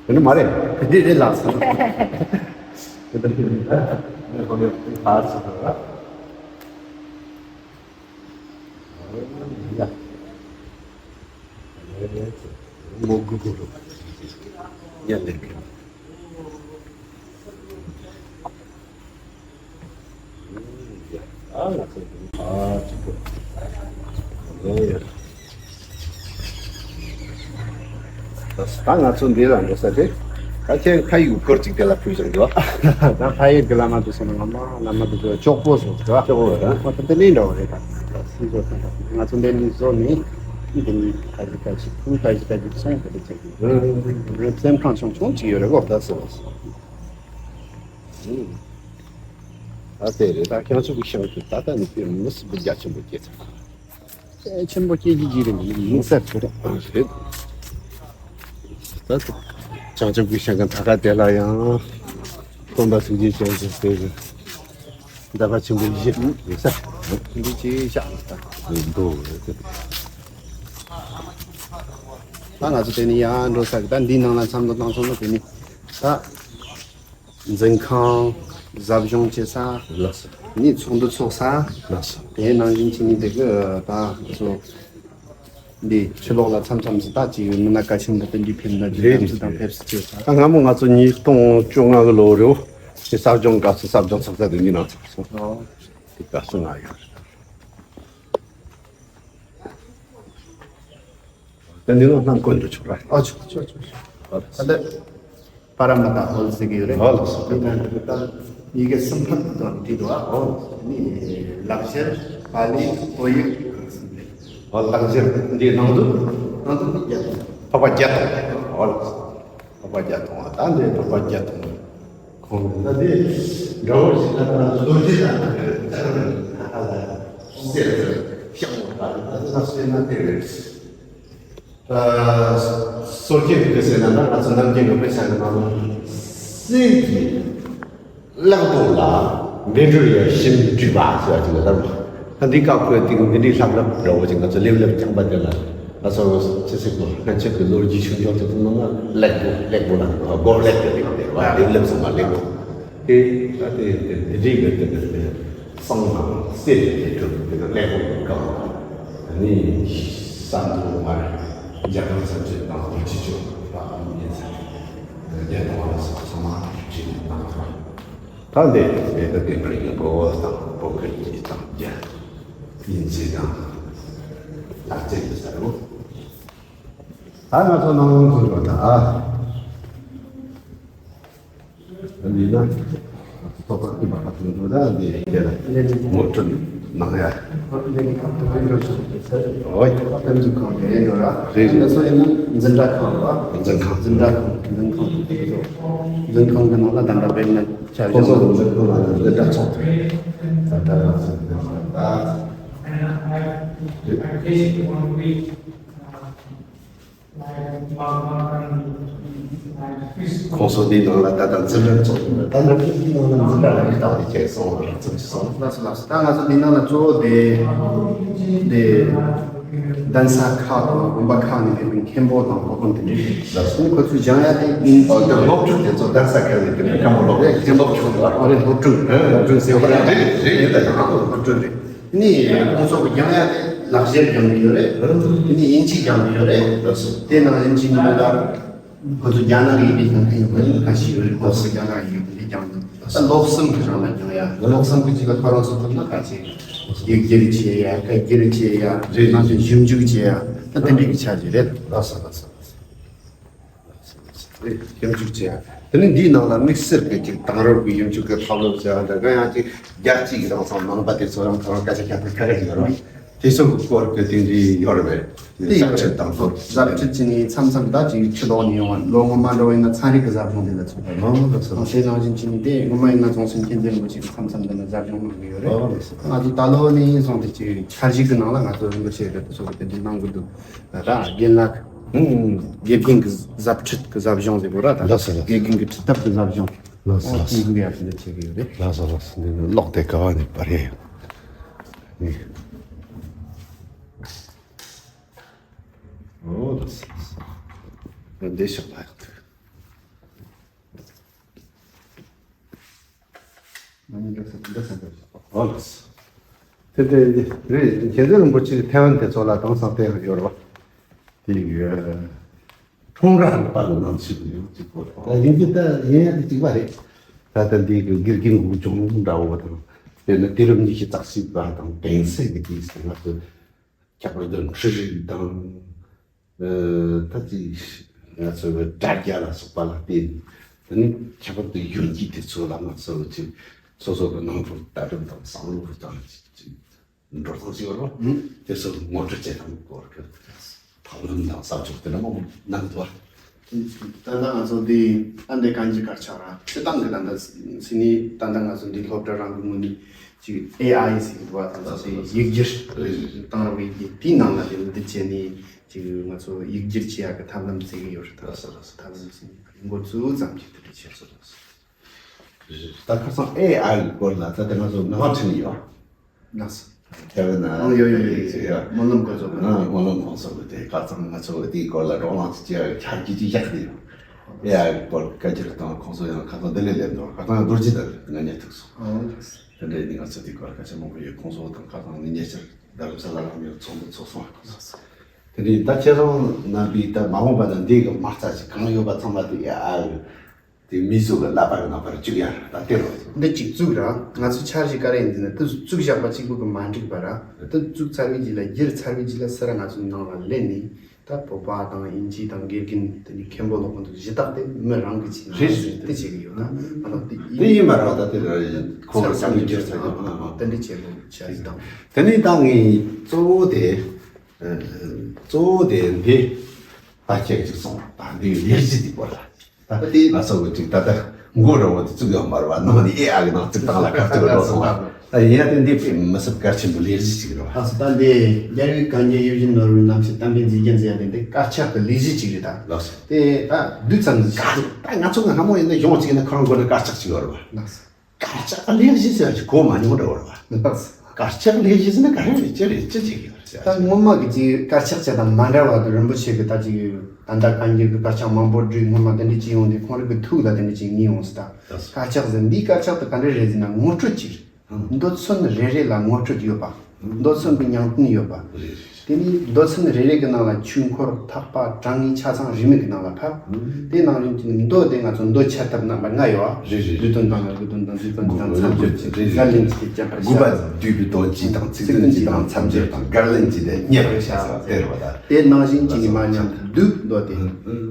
དེ་ནི་མ་རེད། དེ་འདྲ་རེད་ལགས་སོ། དེ་འདྲ་རེད་ལ། ངས་ཁོ་ནས་ཕར་ཚུར་དུ་ལ། ཡ། ངོ་དགུ་དགུ་རུ། ཡ་ལེན་གི། ཨ་ང་ཚོ་ཨ་ཅི་གོ། ཨེ་ཡ། ད་ང་ཚོ་འདི་ལ་འགྲོ་ས་དེ། ད་ཁྱེད་ཕ་ཡུལ་སྐོར་ཅིག་དེ་ལ་ཕུལ་བཞག་འདུག་ད་ཕ་ཡུལ་གི་བླ་མ་དུ་སོང་ན་བླ་མ་བླ་མ་དུ་སོང་ན་ཅོག་པོ་སོང་འདུག་ཅོག་པོ་རེད། ཁོ་ད་དེ་ནས་འདྲ་བ་རེད། ད་སྲིད་ཚོགས་ཚང་ང་ཚོ་འདི་ནས་བཟོ་ནས་འདི་ནས་ཁ་ཅིག་ཁ་ཅིག་ཁུལ་ཁ་ཅིག་ཁ་ཅིག་སོང་དེ་འདྲ་བྱེད་དགོས། སེམས་ཁྲང་ཆུང་ཆུང་ཅིག་ཡོད་རེད་གོ། ད་སོང་སོང་། ཨ་དེ་རེད། ད་ཁྱེད་ཚོ་གི་ཤང་དུ་ད་ལྟ་ནི་དཔེ་མི་སྲིད་པའི་རྒྱ་ཆེན་པོ་སྐྱེས་ཚར། དཔེ་ཆེན་པོ་སྐྱེས་ཀྱི་ཀྱི་རེད། ཡིན་ས་རེད། རེད། ད་བྱང་ཆུབ་ཀྱི་ཤང་གི་མཐའ་ཁ་དེ་ལ་ཡང་སྟོན་པ་ཐུགས་རྗེ་ཅན་གྱི་དེ་གི་འདའ་ཁ་ཆེན་པོ་བཞི་ཡིན་ས་རེད། འདི་ཅི་ཤག་ད་འདུག་རེད། ད་ང་ཚོ་དེ་ནི་ཡང་འགྲོ་ས་གི། ད་འདིའི་ནང་ལ་མཚམས་འདུ་བཏང་སོང་ན་དེ་ནི་ད། འཛིན་ཁང་། ཟབ་སྦྱོང་བྱེད་ས། ལགས་སོ། ནི་ཚོགས་འདུ་ཚོགས་ས། ལགས་སོ། དེའི་ནང་བཞིན་བྱས་ནས་དེ་གི་ད་ཚོ། འདི་ཕྱི་ལོགས་ལ་མཚམས་མཚམས་སུ་ད་ཅིག་མི་སྣ་གལ་ཆེན་པོ་དེ་འདྲའི་ཕེབས་ན་དེ། རེད་རེད་ཚོ་དང་རེད། ཕེབས་སུ་བྱེད་ས། ད་སྔ་མོ་ང་ཚོ་ཉིས་སྟོང་བཅོ་ལྔ་གི་ལོ་རེད། དེ་ཟབ་སྦྱོང་སྐབས་སུ་ཟབ་སྦྱོང་ཚོགས་ས་དེ་འདི་ནང་ཚོགས་སོང་། ཨོ། དེ་སྐབས་སུ་ང་ཡོད་རེད། ད་འདི་ནང་སྣང་དཀོན་དུ་ཆོག་ར། ཨ་ཆོག་ཆོག་ཆོག་ཆོག་ཨ་ད་ལྟ་པ་ར་མ་ཏ་ཧོལ་ཟེར་གྱི་ཡོད་རེད། ཧོལ་ཟེར། དེ་ནང་དུ་ད་ཡི་གེ་གསུམ་ཕྲག་དང་བྲིས་འདུག་ཨ། ཧོལ་ཟེར་ནི་ལག་འཁྱེར་པཱ་ལི་བོད་ཡིག་གསུམ་རེད། ཧོལ་ལག་འཁྱེར་འདི་ནང་དུ། ནང་དུ་འདི་བརྒྱད་དང་། འཕགས་པ་བརྒྱད་དང་། ཧོལ་ཟེར། འཕགས་པ་བརྒྱད་དང་། ད་འདི་འཕགས་པ་བརྒྱད་དང་། ཁོང་ལ་དེ་འདྲ་བོ་ཞིག་ལ་ད་ལོ་རྒྱུས་དང་ལ་ལ་སེམས་ལ་ཤེས་པ་ད་ལྟ་ན་སེམས་ན་དེ་རེད། ཨ་སོ་སྐྱེ་གི་ཟེར་ན་ད་ང་ཚོ་ནམ་རྒྱུན་གི་དཔེ་ཆ་གི་ནང་ལ་སེམས་ཀྱི་གླང་པོ་ལ་འབྲས་བུ་ཡ་ཞིམ་སྤྲུལ་པ་ཟེར་བ་ཅིག་ལ་ད་ད་འདི་བཀའ་བཀོད་དེ་འདི་འདྲའི་ལྷབ་ལྷབ་འདྲ་བོ་ཅིག་ང་ཚོ་ལེབ་ལེབ་རྐྱང་པ་དེ་ལ། ང་ཚོ་ཅི་ཟེར་དགོས། སྔ་ཕྱི་གི་ལོ་རྒྱུས་ཆུང་ཆུང་དེ་ཚོ་ནང་ན་ཀླད་པོ་ཀླད་པོ་ལ་སྒོར་ཀླད་དེ་རེད་དེ་བ་ལེབ་ལེབ་ཚང་མ་ཀླད་པོ། དེ་ད་དེ་དེ་འདི་འདྲའི་གི་དེ་དེ་དེ་གསང་ནང་གསེར་དེ་དེ་གྲུབ་དེ་ནང་ཀླད་པོ་གི་སྐབས་ནི་བསམ་དུ་མ་རེད། རྒྱ་གར་ས་ཆ་དང་ལོ་རྒྱུས་ཆུང་བ་ཡིན་ཚེ་རྒྱ་དང་བ་ལ་སོགས་ཚང་མ་བྲིས་ནས་གནང་ཐུབ། ད་འདི་མེད་ད་དེ་འདྲ་ཡིན་གོ་དང་བོད་སྐད་ཀྱི་དང་རྒྱ་དབྱིན་ཇི་དང་ལག་རྩལ་གྱི་ས་རུ། ད་ང་ཚོ་ནང་ལོགས་ཚུར་འགྲོ་ད། འདི་ན་ཐོག་པ་ཀི་པ་ཁ་ཚུར་འགྲོ་ད། འདི་རྒྱ་ལ་ངོ་སྤྲོད་གནང་ཡ། འོ་ཡ། འཛིན་གྲྭ་ཁང་རེད། འཛིན་གྲྭ་ཁང་། འཛིན་ཁང་། འཛིན་ཁང་དུ་འཛིན་ཁང་གི་ནང་ལ་ད་ལྟ་བེད་ན་ཆ་ཁོང་ཚོ་འཛིན་ཁང་ལ་འདི་འདྲ་ཚོགས་ཐུབ་ད་ལྟ་ང་ཚོ་འཛིན་ཁང་ལ་ད། ཁོང་ཚོ་འདིའི་ནང་ལ་ད་ལྟ་འཛིན་གྲྭ་ཚོགས་ཐུབ་ད་ལྟ་འདིའི་ནང་ལ་འཛིན་གྲྭ་ལ་ཡིན་ལྟ་བུ་བྱས་སོང་རགས་ཙམ་ཞིག་སོང་། ལགས་སོ་ལགས་སོ། ད་ང་ཚོ་འདི་ནང་ལ་གཙོ་བོ་དེ་དེ་གདན་ས་ཁག་དང་དགོན་པ་ཁག་ནས་ཕེབས་པའི་མཁན་པོ་དང་སློབ་དཔོན་དེ་འདྲ་རེད། ལགས་སོ། ཁོ་ཚོས་སྦྱང་ཡ་དེ་ཨིན་ཇི། ཨོ་དེ་སློབ་ཕྲུག་དེ་ཚོ་གདན་ས་ཁག་ནས་ཕེབས་པའི་མཁན་པོ་སློབ་ཕྲུག་མཁན་པོ་ཆུང་དུ་ཨོ་རེད། སློབ་ཕྲུག་སློབ་ཕྲུག་ཟེར་བ་རེད། རེད་རེད་ད་ཡང་སློབ་ཕྲུག་རེད། ནི་ཁོང་ཚོ་གི་སྦྱང་ཡ་དེ་ལག་འཁྱེར་སྦྱང་གི་ཡོད་རེད། ནི་ཨིན་ཇི་སྦྱང་གི་ཡོད་རེད། ལགས་སོ། དེ་ནང་ཨིན་ཇི་ནི་ད་ཁོ་ཚོ་རྒྱ་ནག་གི་ཡི་གེ་སྦྱང་མཁན་ཡོད་པ་ནི་ཁ་ཤས་ཡོད་རེད། ཁོ་ཚོ་རྒྱ་ནག་ཡི་གེ་དེ་སྦྱང་གི་ད་སློབ་གསུམ་གི་རང་ལ་སྦྱང་ཡ། སློབ་གསུམ་གི་ཅིག་ལ་ཁོ་རང་ཚོ་ཐུབ་ན་ཁ་ཤས་ཡིག་སྒྱུར་བྱེད་ཡ། སྐད་སྒྱུར་བྱེད་ཡ། རེད། ནང་བཞིན་ཞིབ་འཇུག་བྱེད་ཡ། ད་དེ་འདྲའི་གི་ཆ་ཅིག་རེད། ལགས་སོ་ལགས་སོ། ཞིབ་འཇུག་བྱས། དེ་ནས་འདིའི་ནང་ལ་དམིགས་བསལ་གྱི་ཅིག་དེང་རབས་ཀྱི་ཞིབ་འཇུག་གི་ཐབས་ལམ་ཟེར་བ་འདྲ་གང་ཡང་ཅིག་རྒྱལ་སྤྱིའི་རང་སང་ནང་པ་དེ་ཚོ་རང་ཁོ་རང་སྐད་ཆ་བཤད་སྟངས་ཁ་ཁ་ཞིག་ཡོད་རེད། དེ་ཚོ་གི་སྐོར་གྱི་དེ་འདྲའི་ཡོད་རེད་པས། དེ་ཡོད་ཟབ་ཁྲིད་དང་ཚོ། ཟབ་ཁྲིད་ཅིག་ནི་མཚམས་མཚམས་ད་ཅིག་ཕྱི་ལོགས་ནས་ཡོང་བ་ལོ་སྔོན་མ་འགྲོ་བའི་ན་ཚན་རིག་གི་ཟབ་སྦྱོང་དེ་ལ་ཚོགས་པ་ཡོད། ཨང་ལགས་སོ། དེ་ནང་བཞིན་ཅིག་ནི་དེ་སྔོན་མ་ཡིན་ན་རྫོང་སེམས་མཁྱེན་བརྩེ་རིན་པོ་ཆེ་གི་མཚམས་མཚམས་དེ་ན་ཟབ་སྦྱོང་གནང་གི་ཡོད་རེད། ཨང་ལགས་སོ། ང་ཚོ་ད་ལོ་ནས་ཡིན་སོང་དེ་ཅིག་འཆར་གཞི་གི་ནང་ལ་ང་ཚོ་རིན་པོ་ཆེ་གི་དེ་ཚོ་གི་དེ་འདྲ་གནང་གི་འདུག་ད་རྒན་ལགས། ཨང་། དགེ་རྒན་གྱི་ཟབ་ཁྲིད་ཀྱི་ཟབ་སྦྱོང་ཟེར་དགོས་ར་ད། ལགས་སོ་ལགས་སོ། དགེ་རྒན་གྱི་ཁྲིད་ཐབས་ཀྱི་ཟབ་སྦྱོང་། ལགས་སོ་ལགས་སོ། ཨང་། ཡིན་གྱི་ཡ་དེ་འདྲ་བྱེད་ཀྱི་ཡོད་རེད། ལགས་སོ་ལགས་སོ། འདི་ནི་གློག་དེ་ག་བ་ནས་པར་ཡས་ཡོད། ནི། ཨོ་ལགས་སོ་ལགས་སོ། འདི་ཤོག་ལ་ཡོད། ཨོ་ལགས་སོ། དེ་དེ་རེད། མཁྱེན་བརྩེ་རིན་པོ་ཆེ་ཐེ་ཝན་དེ་ཚོ་ལ་དེང་སང་བལྟས་ཡོད་རེད་པ། དེ་ཡོད། ཁྲོམ་ར་རུ་པ་ལ་ནང་ཆོས་ཀྱི་ཡོད་ཅིག་པོ་རེད། ད་ཡིན་གྱི་ད་ཡིན་ཡ་དེ་གཅིག་པ་རེད། ད་ལྟ་འདི་གི་དགེ་རྒན་དགུ་སྦྱོང་འདྲ་བོ་དང་། དེ་ནི་དུས་རབས་ཉི་ཤུ་རྩ་གཅིག་པ་དང་གདན་སའི་གི་དུས་སུ་ང་ཚོ་ཁྱད་པར་དུ་འཕྲུལ་རིག་དང་། ཨ་ད་ཅིག་ང་ཚོ་གི་དྲ་རྒྱ་ལ་སོགས་པ་ལ་བརྟེན། དེ་ནི་ཁྱད་པར་དུ་ཡུལ་གྱི་དུས་ཚོད་ལ་ང་ཚོ་ཅིག་སོ་སོ་གི་ནང་དུ་ལྟ་གྲུབ་དང་བསམ་བློ་དང་ཅིག་ཅིག་འགྲོ་སྟངས་ཤིག་ཡོད་རེད་པ། ཨང་། དེ་ཚོ་ངོ་སྤྲོད་བྱེད་སྟངས་སྐོར་གྱི་ཐབས་ལམ་དང་བསམ་ཕྱོགས་དེ་འདྲ་མང་པོ་གནང་འདུག་པ། ད་ལྟ་ང་ཚོ་འདི་ཨ་འདི་གང་ཅི་དཀར་ཆག་ར་སྤྱི་བཏང་གི་ད་ལྟ་སི་ནི་ད་ལྟ་ང་ཚོ་འདི་སློབ་གྲྭ་རང་གི་ངོས་ནས་ཅིག་ཨེ་ཨའི་ཟེར་གི་འདུག་པ། ད་ལྟ་ཡིག་སྒྱུར་བཏང་རོགས་ཡིན་གྱི་དེའི་ནང་ལ་དེ་འདི་བྱས་ནས་ཅིག་ང་ཚོ་ཡིག་སྒྱུར་བྱེད་ཡག་གི་ཐབས་ལམ་བཙལ་གི་ཡོད་རེད། ད་ལྟ་ཐབས་ལམ་ཟིན་འགོ་བཙུགས་ཙམ་གྱི་དེ་འདྲ་བྱས་སོང་། ད་ཁ་སང་ཨེ་ཨའི་གི་སྐོར་ལ་ད་ལྟ་ང་ཚོ་ནང་པ་ཁྲིད་ནས་ཡོད། ལགས་སོ། ཐེ་ཝན་ན་ཨང་ཡོད་ཡོད་ཡོད་ཡོད། ཡོད། སྨོན་ལམ་སྐོར་ཚོགས་པ། ཨང་། སྨོན་ལམ་སྐོར་ཚོགས་པ་དེ་ཁ་སང་ང་ཚོ་དེའི་སྐོར་ལ་རོགས་རམ་ཅིག་བྱེད་ཡག་ཆ་རྒྱུས་ཅིག་བཞག་སྟེ་ཡོད། ཨེ་ཨའི་གི་སྐོར་སྐད་ཆ་རེ་དང་ཁོང་ཚོ་ཡང་ཁ་སང་དེ་ལས་ལས་འདུག་ཁ་སང་རྡོ་རྗེ་ལྟར་ང་ཉལ་ཐུག་སོང་། ཨང་། དེ་འདྲ་ཡིན་ང་ཚོ་དེའི་སྐོར་སྐད་ཆ་མང་པོ་ཡོད། ཁོང་ཚོ་དང་ཁ་སང་ནི་ཉེ་ཆར་རྡ་རམ་ས་ལ་ལ་མྱུར་ཚོགས་འདུ་ཚོགས་སོང་། དེ་འདྲ་ཡིན་ད་ཁྱེད་རང་རྣམ་པས་ད་མ་འོངས་པ་ན་འདི་གི་མ་རྩ་ཅིག་གང་ཡོད་པ་ཚང་མ་དེ་ཨེ་ཨའི་གི་དེ་མི་ཚོ་གི་ལག་པ་གི་ནང་པར་བཅུག་ཡ་ད་དེ་རེད། འདི་གཅིག་བཙུགས་ར། ང་ཚོ་འཆར་གཞི་ག་རེ་ཡིན་ཟེར་ན་དེ་བཙུགས་བཞག་པ་གཅིག་པུ་གི་མ་འགྲིག་པ་ར། དེ་བཙུགས་ཚར་བའི་རྗེས་ལ་བསྒྱུར་ཚར་བའི་རྗེས་ལ་སི་ར་ང་ཚོ་ནང་ལ་ལེན་ནས་ད་བོད་པ་དང་དབྱིན་ཇི་དང་དགེ་རྒན་དེ་ནས་མཁན་པོ་ལོག་གི་འདུག་གཞི་བདག་དེ་མི་རང་གི་ཆེད་ནས་རེད། ཟེར་དེ་བྱེད་གི་ཡོད་ན་ང་ཚོ་དེ་དེ་ཡིན་པ་ར། ད་དེ་ར་ཁོ་བྱ་དགའ་བསྒྱུར་ཚར་གི་ཡོད་ན་དེ་འདྲ་བྱེད་དགོས་འཆར་གཞི་དང་། དེ་ནས་ད་ངས་གཙོ་བོ་དེ་གཙོ་བོ་དེ་འདི་ད་ཁྱེད་ཀྱིས་གསུངས་ད་འདི་ལས་གཞི་དེ་སྐོར་ལ། ད་ལྟ་དེ་ང་ཚོ་གི་ཅིག་ད་ལྟ་མགོ་ར་བོ་དེ་བཙུགས་ཡོད་མ་རེད་པ། ནང་ནས་ཨེ་ཨའི་གི་ནང་བཙུགས་སྟངས་ལ་དཀའ་སྤྱད་འགྲོ་སོང་བ། ད་ཡིན་ཡང་དེ་འདི་དཔེ་མི་སྲིད་གལ་ཆེན་པོ་ལས་གཞི་ཅིག་རེད་པ། ལགས་སོ། ད་འདི་རྒྱལ་བའི་བཀའ་འགྱུར་ཡིད་བཞིན་ནོར་བུའི་རྣམ་བཤད་གཏམ་དཔེ་མཛེས་རྒྱན་ཟེར་ཡ་དེ་འདི་དཀར་ཆག་གི་ལས་གཞི་ཅིག་རེད་ད། ལགས་སོ། དེ་ད་བསྡུས་ཙམ་ཞིག་ད་ང་ཚོ་གི་སྔ་མོ་ཡིན་ན་གཞུང་གཅིག་ཡིན་ན་ཁོ་རང་མགོ་ན་དཀར་ཆག་ཅིག་ཡོད་རེད་པ། ལགས་སོ། དཀར་ཆག་ལས་གཞི་ཟེར་ཡ་ཅིག་གོ་མ་མྱོང་འདྲ་བོ་རེད་པ། ལགས། དཀར་ཆག་ལས་གཞི་ཟེར་ན་ག་རེ་རེད། ཅི་རེད། ཅི་བྱེད་ཀྱི་ཡོད་རེད་ཟེར་ཡ་ད་ཅིག་སྔོན་མ་གི་ཅིག་དཀར་ཆག་བྱས་དང་མ་འདྲ་བ་དང་རིན་པོ་ཆེ་གི་ད་ཅིག་ད་ལྟ་བཀའ་འགྱུར་གི་དཀར་ཆག་མང་པོ་བྲིས། སྔོན་མ་དེ་འདྲ་ཅིག་ཡོང་དུས་ཁོང་རང་གི་ཐུགས་ལ་དེ་འདྲ་ཅིག་ངེས་ཡོང་སྲིད་ད། ལགས། དཀར་ཆག་ཟེར་འདིའི་དཀར་ཆག་དེ་ག་འདྲ་རེད་ཟེར་ན་ངོ་སྤྲོད་ཅིག་རེད། ཨང་། མདོ་ཚན་རེ་རེ་ལ་ངོ་སྤྲོད་ཡོད་པ། མདོ་ཚན་གྱི་ཉིང་བསྟན་ཡོད་པ། རེད་རེད། དེ་ནས་མདོ་ཚན་རེ་རེ་གི་ནང་ལ་ཆོས་འཁོར་ཐེག་པ་དྲང་ངེས་ཆ་ཚང་རིས་མེད་ཀྱི་ནང་ལ་ཕབ། དེ་ནང་བཞིན་གྱི་མདོ་དེ་ང་ཚོ་མདོ་ཁྱད་ཐབས་རྣམ་པ་ལྔ་ཡོད་པ། རེད་རེད། བསྡུས་དོན་དང་ལ་དགུ་དོན་དང་རྩིས་དོན་དང་མཚམས་སྦྱོར་གྱི་རེད་རེད། བརྒལ་ལན་གྱི་རྒྱབ་པར་དགུ་པ་བཤད། བསྡུས་པའི་དོན་སྤྱི་དང་ཚིག་དོན་སྤྱི་དང་མཚམས་སྦྱོར་དང་བརྒལ་ལན་སྤྱི་དེ་རྙེད་པར་བྱ་ས་དེ་རེད་པ་ད། དེ་ནང་བཞིན་གྱི་ནི་མ་ཉམས་བསྡུས་མདོ་དེ།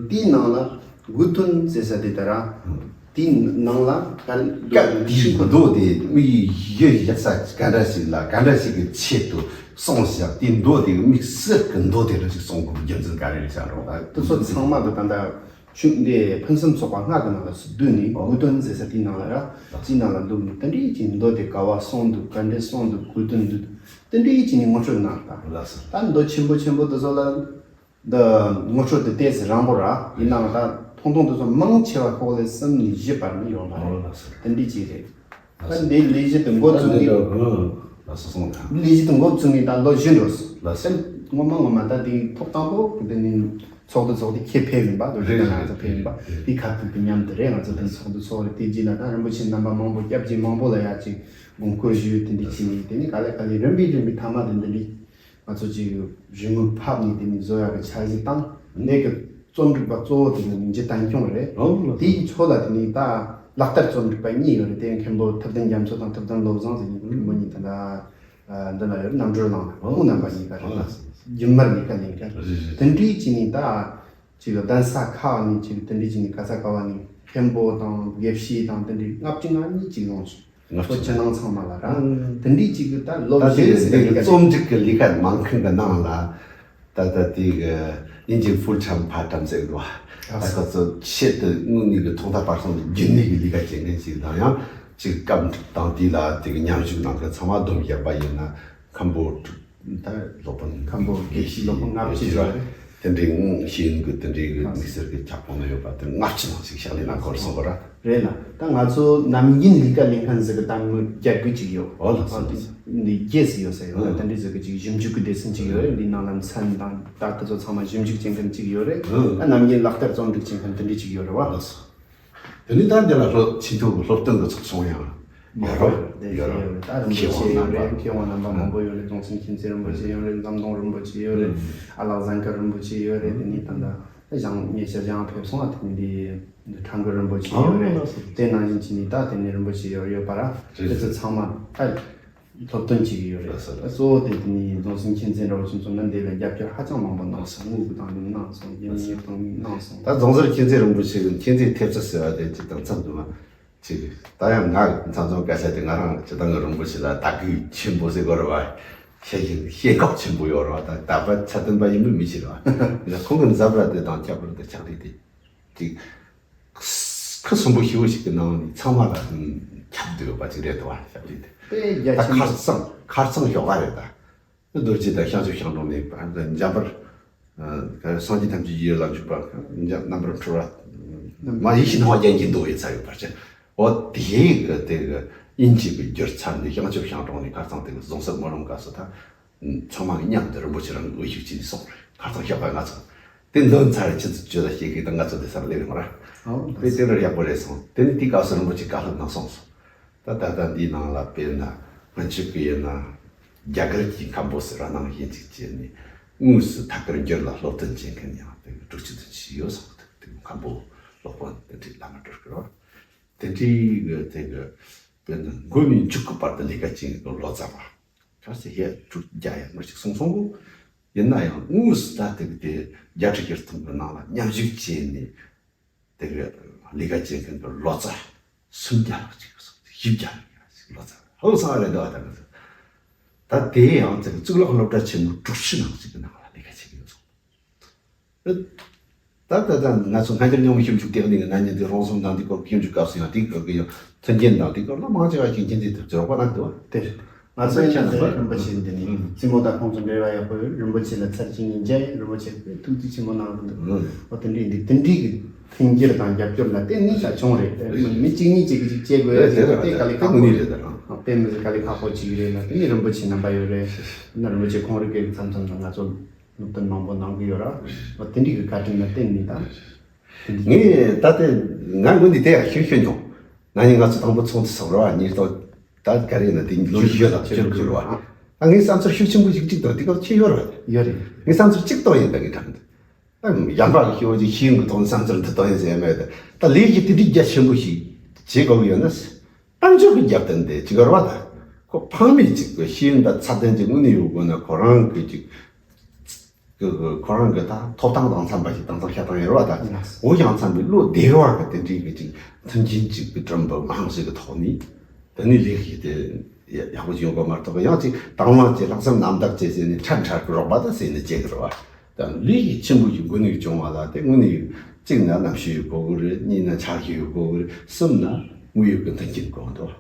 དེའི་ནང་ལ། དགུ་དོན་ཟེར་ས་དེ་ལྟར། དེའི་ནང་ལ་སྐབས་དེའི་མདོ་དེ་དམིགས་ཡུལ་བཞག་ས་ག་འདྲ་ཞིག་ལ་ག་འདྲ་ཞིག་གི་ཆེད་དུ་གསུངས་ཤག་དེའི་མདོ་དེ་དམིགས་བསལ་གྱི་མདོ་དེ་འདྲ་ཞིག་གསུང་དགོས་རྒྱུ་མཚན་ག་རེ་རེད་ཤག་རོགས་ད། དེ་ཚོ་ཚང་མ་དུ་ད་ལྟ་ ཆུ་འདི་ཕུན་སུམ་ཚོགས་པ་ལྔ་གི་ནང་ལ་བསྡུས་ནས། ཨོ། དགུ་སྟོན་ཟེར་ས་དེའི་ནང་ལ་ར། ཨ། དེའི་ནང་ལ་བླུགས་ནས། དེ་འདྲའི་ཅིག་མདོ་དེ་ག་བ་གསུངས་འདུག་ག་འདྲ་གསུངས་འདུག་གུ་དོན་འདུག་དེ་འདྲའི་ཅིག་ནས་ངོ་སྤྲོད་གནང་། ལགས་སོ། ད་མདོ་ཆེན་པོ་ཆེན་པོ་དེ་ཚོ་ལ་འདི་ངོ་སྤྲོད་དེ་ཏོག་ཙམ་རིང་པོ་ར། ཡིན་ནའང་ད་ཐུང་ཐུང་དེ་ཚོ་མང་ཆེ་བ་ཤོག་ལྷེ་གསུམ་ནས་བཞི་བར་ནས་ཡོད་པ་རེད། ཨོ། ལགས་སོ། དེ་འདྲའི་ཅིག་རེད། ད་འདིའི་ལས་གཞི་དེ་འགོ་བཙུགས་ནས། ལགས་སོ། སོང་ད། ལས་གཞི་དེ་འགོ་བཙུགས་ནས་ད་ལོ་བཞི་འགྲོ་སོང་། ལགས་སོ། ད་ངོ་མ་ངོ་མ་ད་དེ་ཐོག་དང་པོ་འདི་ནས་ཚོགས་འདུ་ཚོགས་ཏེ་ཁྱེད་ཕེབས་ཡིན་པ། ལོ་རེད་རེད། ང་ཚོ་ཕེབས་ཡིན་པ། དེ་ཁ་ཐུག་གི་མཉམ་དུ་རེད། ང་ཚོ་དེ་ཚོགས་འདུ་ཚོགས་རེད། དེ་རྗེས་ལ་ད་རིན་པོ་ཆེ་རྣམ་པ་མང་པོ་སྐྱབས་རྗེ་མང་པོ་ལ་ཡ་ཅིག་དགོངས་སྐོར་ཞུས། དེ་འདྲ་བྱས་ནས་དེ་ནས་ག་ལེ་ག་ལེ་རིམ་པས་རིམ་པས་མཐའ་མ་དེ་འདི་འདྲའི་ང་ཚོ་ཅིག་རེ་སྨོན་ཕབ་ནས་དེ་ནས་བཟོ་ཡག་གི་འཆར་གཞི་བཏང་། འདི་གི་རྩོམ་སྒྲིག་པ་གཙོ་བོ་དེ་ནི་འཇུ་བསྟན་སྐྱོང་རེད། ཨོ། ལགས། དེའི་ཕྱོགས་ལ་དེ་ནི་ད་ལག་བསྟར་རྩོམ་སྒྲིག་པ་གཉིས་ཡོད་རེད། དེ་མཁན་པོ་ཐུབ་བསྟན་རྒྱ་མཚོ་དང་ཐུབ་བསྟན་བློ་བཟང་ཟེར་གཉིས། ཨུ། མཁན་པོ་གཉིས་ད་ལྟ་འདི་ན་ཡོད་རེད། རྣམ་གྲོལ་གླིང་ལ། ཨོ། ཁོང་རྣམ་པ་གཉིས་ཀ་རེད། ཨོ། ལགས། རྒྱུན་མར་ལས་ཀ་ལས་མཁན། རེད་རེད། དེ་འདྲའི་ཅི་ནི་ད་ཅིག་གདན་ས་ཁག་ནས་ཅིག་དེ་འདྲའི་ཅི་ནི་ག་ས་ག་བ་ནས་མཁན་པོ་དང་དགེ་བཤེས་དང་དེ་འདྲའི་ལྔ་བཅུ་ང་གཉིས་ཅིག་ཡོང་སོང་། ང་ཚོ་ཕྱི་ནང་ཚང་མ་ལ་ར། ཨང་། དེ་འདྲའི་ཅིག་གི་ད་ལོ་ད་བཞི་ཟེར་ནས་ཀ་རྩོམ་སྒྲིག་གི་ལས་ཀ་མང་མཁན་གི་ནང་ལ། ད་ལྟ་དེ་གི་དབྱིན་ཇིའི་ཕུལ་ཊའིམ་ཕཱར་ཊའིམ་ཟེར་གི་འདུག་ད་ཁོ་ཚོ་ཆེད་དུ་དངོས་གནས་ཀྱི་ཐོག་མཐའ་བར་གསུམ་དུ་རྒྱུན་གནས་ཀྱི་ལས་ཀ་བྱེད་མཁན་ཞིག་དང་། ཡང་ཅིག་སྐབས་དང་དུས་ལ་དེ་གི་མཉམ་ཞུགས་གནང་མཁན་ཚང་མ་བསྡོམས་བཞག་པ་ཡིན་ན། མཁན་པོ་ད་སློབ་དཔོན་མཁན་པོ་དགེ་བཤེས་སློབ་དཔོན་ལྔ་བཅུ་ཡོད་རེད། དེ་འདྲའི་ངོ་ཤེས་ཡོན་གྱི་དེ་འདྲའི་གི་དམིགས་བསལ་གྱི་ཁྱབ་ཁོངས་ན་ཡོད་པ་དེ་ལྔ་བཅུ་ནང་ཞིག་ཕྱག་ལས་གནང་དགོས་སོང་བ་ར། རེད་ལ། ད་ང་ཚོ་ནམ་རྒྱུན་ལས་ཀ་ལས་མཁན་ཟིག་གི་ད་ངོ་རྒྱ་དགུ་ཅིག་ཡོད། ཨོ་ལགས་སོ། ཨ། ལགས་སོ། འདི་རྒྱས་སུ་ཡོད་ས་ཡོད། ཨ། ད་འདི་ཟིག་གི་ཅིག་ཞིབ་འཇུག་གི་སྡེ་ཚན་ཅིག་ཡོད་རེད། འདི་ནང་ལ་མཚན་དང་ད་དེ་ཚོ་ཚང་མ་ཞིབ་འཇུག་བྱེད་མཁན་ཅིག་ཡོད་རེད། ཨ། ད་ནམ་རྒྱུན་ལག་བསྟར་རྩོམ་སྒྲིག་བྱེད་མཁན་དེ་འདྲ་ཅིག་ཡོད་རེད་བ། ལགས་སོ། དེ་ནས་ད་འདི་ལ་སློབ་ཆེས་མཐོ་གི་སློབ་སྟོན་གྱི་ཚོགས་ཆུང་ཡང་ཡོད་རོགས། ཡོད་རོགས། ད་རིན་པོ་ཆེ་ཡོད་རེད། མཁས་དབང་རྣམ་པ་མང་པོ་ཡོད་རེད། རྫོང་སེམས་མཁྱེན་བརྩེ་རིན་པོ་ཆེ་ཡོད་རེད། ཟམ་གདོང་རིན་པོ་ཆེ་ཡོད་རེད། ཨ་ལགས་ཟན་དཀར་རིན་པོ་ཆེ་ཡོད་རེད། དེ་ནས་ད་ལྟ་ད་ཞང་ཉེ་ཆར་ཞང་ཕེབས་སོང་། ཨ། དེ་ནས་འདི་ཁྲ་འགུ་རིན་པོ་ཆེ་ཡོད་རེད། ཨ། དེ་ནང་བཞིན་བྱས་ནས་ད་དེ་ནས་རིན་པོ་ཆེ་ཡོད་ཡོད་པ་ར། རེད། དེ་ཚོ་ཚང་མ་ད་སློབ་སྟོན་བྱེད་ཀྱི་ཡོད་རེད། ལགས་སོ། ལགས་སོ། གཙོ་བོ་དེ་དེ་ནས་རྫོང་སེམས་མཁྱེན་བརྩེ་འདྲ་བོ་ཅིག་མཚོན་ན་འདི་ལ་རྒྱབ་སྐྱོར་ཧ་ཅང་མང་པོ་གནང་སོང་། དངུལ་གྱི་སྟེང་ནས་གནང་སོང་། ཡིན་ནའི་སྟེང་ནས་གནང་སོང་། ད་རྫོང་སར་མཁྱེན་བརྩེ་རིན་པོ་ཆེ་གི་མཁྱེན་བརྩེ་ཐེབས་རྩ་ཟེར་བ་དེ་ཅིག་དང་མཚམས་འདུག་ན་ཅིག་ད་ཡང་ང་མཚམས་མཚམས་སྐད་ཆ་དེ། ང་རང་སྤྱིར་བཏང་གི་རིན་པོ་ཆེ་ལ་དད་གུས་ཆེན་པོ་ཟེར་དགོས་རེད་བ། ཤེས་ཤེས་ཤེས་སྐབས་ཆེན་པོ་ཡོད་རེད་བ། ད་དད་པ་ཚད་ལྡན་པ་ཡིན་པའི་མི་ཞིག་རེད་བ། ཁོང་གི་འཛབ་ར་དེ་དང་ཁྱད་པར་དུ་ཆགས་རེད་དེ། ཅིག་ཁུ་སིམ་པོ་ཞེ་པོ་ཞིག་གི་ནང་ནས་ཚང་མ་ལ་ཁྱབ་བསྡད་ཡོད་པ་ཅིག་རེད་དོ། བ་ཞབས་ལས་དེ་དཔེ་རྒྱ་ད་ཆེན་པོ། ཁར་སང་ཁར་སང་ཞོགས་པ་རེད་ད། རྡོ་རྗེ་དང་བྱང་ཆུབ་ཤིང་དྲུང་ནས་འཇམ་དཔལ་སངས་རྒྱས་ཐམས་ཅད་ཀྱི་ཡུལ་ལ་འཇུག་པ་རྣམ་པར་འཕྲུལ་བ་མ་ཡིད་བཞིན་ནོར་བ་རྒྱན་གྱི་མདོ་ཡི་ཚར་ཡོད་པར་བྱས། འོ་དེ་གི་དེ་གི་དབྱིན་ཇི་གི་བསྒྱུར་ཚར་ནས། བྱང་ཆུབ་ཤིང་དྲུང་ནས་ཁར་སང་དེ་གི་རྫོང་སར་སྨོན་ལམ་སྐབས་སུ་ད། ཚང་མ་གི་མཉམ་དུ་རིན་པོ་ཆེ་རང་གི་འོས་ཤོག་བྱས་ནས་སོང་རེད། ཁ་སང་ཞོགས་པ་ང་ཚོ་དེ་འདོན་ཚར་རེད། ཁྱེད་ཚོ་ཇོ་ལ་ཞིག་གིས་ད་ང་ཚོ་དེ་སར་སླེབས་ཡོང་ར། ཨོ། དཔེ་དེ་འདྲ་ཡག་པོ་རེད་སོང་། དེ་ནི་དེའི་སྐབས་སུ་རིན་པོ་ཆེ་བཀའ་སློབ་གནང་སོང་སོང་། ད་ད་ལྟ་འདིའི་ནང་ལ་དཔེར་ན་སྔོན་ཆད་ཀྱི་ཡིན་ན་རྒྱ་གར་གྱི་མཁན་པོ་ཟེར་བ་ནང་བཞིན་ཅིག་བྱས་ནས་དངོས་སུ་ཐད་ཀར་འགྱུར་ལ་སློབ་སྟོན་བྱེད་མཁན་ཡང་དེ་གི་དྲུག་ཅུ་དོན་གཅིག་ཡོད་སོང་། དེ་མཁན་པོ་སློབ་དཔོན་དེ་འདྲའི་བླ་མ་སྒྲོལ་དཀར་བ་དེ་འདྲའི་གི་དེ་གི་དཔེར་ན་མགོ་ནས་མཇུག་གི་བར་དུ་ལས་ཀ་བྱེད་མཁན་གྱི་ལོ་ཙཱ་བ། ག་ཚོད་ཡས་དྲུག་བརྒྱ་ཡས་མར་ཞིག་སོང་སོང་གོ། ཡིན་ན་ཡང་དངོས་སུ་ད་དེ་གི་དེ་རྒྱལ་སྲས་ཀྱི་སྟེང་གི་ནང་ལ་མཉམ་ཞུགས་བྱས་ནས་དེ་གི་ལས་ཀ་བྱེད་མཁན་གྱི་ལོ་ཙཱ་སུམ་བརྒྱ་ལྷག་ཅིག་ཡོད་སོང་། བཞི་བརྒྱ་ལྷག་ཅིག་ལོ་ཙཱ་ཧང་སང་རེད་འདུག་བ། ད་གི་ད་དེ་ཡང་དེ་གི་གཙུག་ལག་སློབ་གྲྭ་ཆེན་མོ་དྲུག་ཅུ་ནང་ཅིག་གི་ནང་ལ་ལས་ཀ་བྱེད་ཀྱི་ཡོད་སོང་། ད་ད་ད་ང་ཚོ་སྔ་འགྱུར་རྙིང་མའི་ཞིབ་འཇུག་ལྟེ་གནས་ཀྱི་ན་ནིང་དེ་རོང་ཟོམ་དང་དེ་སྐོར་གྱི་ཞིབ་འཇུག་སྐབས་སུ་ཡང་དེའི་སྐོར་གྱི་ཡང་མཐུན་རྐྱེན་དང་དེའི་སྐོར་ལ་མང་ཆེ་བ་ཞིག་མཁྱེན་བརྩེ་ཐེབས་རྩ་རོགས་པ་གནང་འདུག་བ། དེ་རེད། ང་ཚོ་ཡང་དེ་རིང་རིན་པོ་ཆེ་འདི་ནས་ཨུ། རྩེད་མོ་དང་ཁོང་ཚོ་འབྲེལ་བ་ཡག་པོ་ཡོད། རིན་པོ་ཆེ་ལ་ཚར་གཅིག་གཉིས་མཇལ་ཡིན། རིན་པོ་ཆེ་དཔེ་ཐུགས་རྗེ་ཆེན་པོ་གནང་རེད་འདུག་ཨུ། འོ་དེ་འདྲའི་འདི་དེ་འདྲའི་གི་མཐུན་འགྱུར་དང་རྒྱབ་སྐྱོར་ལ་བརྟེན་ནས་ད་བྱུང་རེད། དེ་མི་མི་གཅིག་གཉིས་གཅིག་གིས་གཅིག་བྱེད་དགོས་ཡ་ཅིག་ལ་དེ་དཀའ་ལས་ཁག་པོ་ཅིག་རེད། དཔེ་མི་སྲིད་དཀའ་ལས་ཁག་པོ་ཅིག་རེད་ལ། དེ་ནས་རིན་པོ་ཆེ་རྣམ་པ་ཡོད་རེད། ན་རིན་པོ་ཆེ་ཁོང་རང་གི་མཚམས་མཚམས་ལ་ང་ཚོ་སློབ་སྟོན་མང་པོ་གནང་གི་ཡོད་ར། འོ་དེ་འདྲའི་གི་བཀའ་དྲིན་ལ་བརྟེན་ནས་ད། ངས་ད་ལྟ་ང་ངོས་ནས་དེ་ཡང་ཤེས་ཤེས་མྱོང་། ན་ནིང་ང་ཚོ་དང་པོ་ཚོགས་འདུ་ཚོགས་ར་བ། ཉིས་སྟོང་ད་ག་རེ་ཡིན་ན་དེ་ལོ་བཞི་ལ་བཅུ་དྲུག་བ། ཨ་ངའི་བསམ་ཚུལ་ཤུགས་ཆེན་པོ་ཞིག་གཅིག་དང་དེ་སྐབས་ཁྱེད་ཡོད་ར་བ། ཡོད་རེད། ངའི་བསམ་ཚུལ་གཅིག་ཏོ་ཡིན་ད་ངའི་དྲན་འདུག་ཨ་གཞན་པ་གི་ཤེས་པོ་ཅིག་ཤེས་ཡོན་གི་ཐོག་ནས་བསམ་ཚུལ་འདི་ཏོ་ཡིན་ཟེར་ཡ་མེད་ད། ད་ལས་ཀྱི་དེ་འདྲའི་རྒྱ་ཆེན་པོ་ཞིག་བྱེད་དགོས་ཀྱི་ཡོད་ན། དཔལ་འབྱོར་གྱི་རྒྱབ་རྟེན་དེ་ཅིག་ཡོད་རེད་བ། ད་ཁོ་ཕངས་མེད་ཅིག་གི་ཤེས་ཡོན་དང་ཚད་ལྡན་ཅིག་དངོས་གནས་ཡོད་དགོས་ན་ཁོ་རང་གི་ཅིག་གི་ཁོ་རང་གི་ད་ཐོབ་ཐང་དང་འཚམ་པ་ཞིག་དེང་སང་ཤ་ཐང་ཡོད་རེད་བ། ད་འོ་ཡང་འཚམ་པའི་བློ་བདེ་བ་གི་དེ་འདྲའི་གི་ཅིག་མཐུན་རྐྱེན་ཅིག་གི་སྒྲུབ་འབུལ་མང་ཞིག་གི་ཐོག་ནས་དེ་ནས་ལས་ཀྱི་དེ་ཡག་པོ་ཅིག་ཡོང་དགོས་མ་གཏོགས། ཡང་ཅིག་དང་བླངས་ཀྱིས་ལྷག་བསམ་རྣམ་དག་བྱས་ཟེར་ནས་ཁྲལ་ཁྲལ་གི་རོགས་པ་ད་ཟེར་ནས་བྱེད་གི་རེད་བ། ད་ལས་ཀྱི་ཆེན་པོ་ཞིག་དགོས་ནས་བྱུང་བ་ལ་དེ་དངོས་གནས་ གཅིག་ན་གནམ་གཤིས་ཡོད་དགོས་ཀྱི་རེད། གཉིས་ན་ཆར་ཆུ་ཡོད་དགོས་ཀྱི་རེད། གསུམ་ན་དངོས་ཡོད་ཀྱི་མཐུན་རྐྱེན་དགོས་འདུག་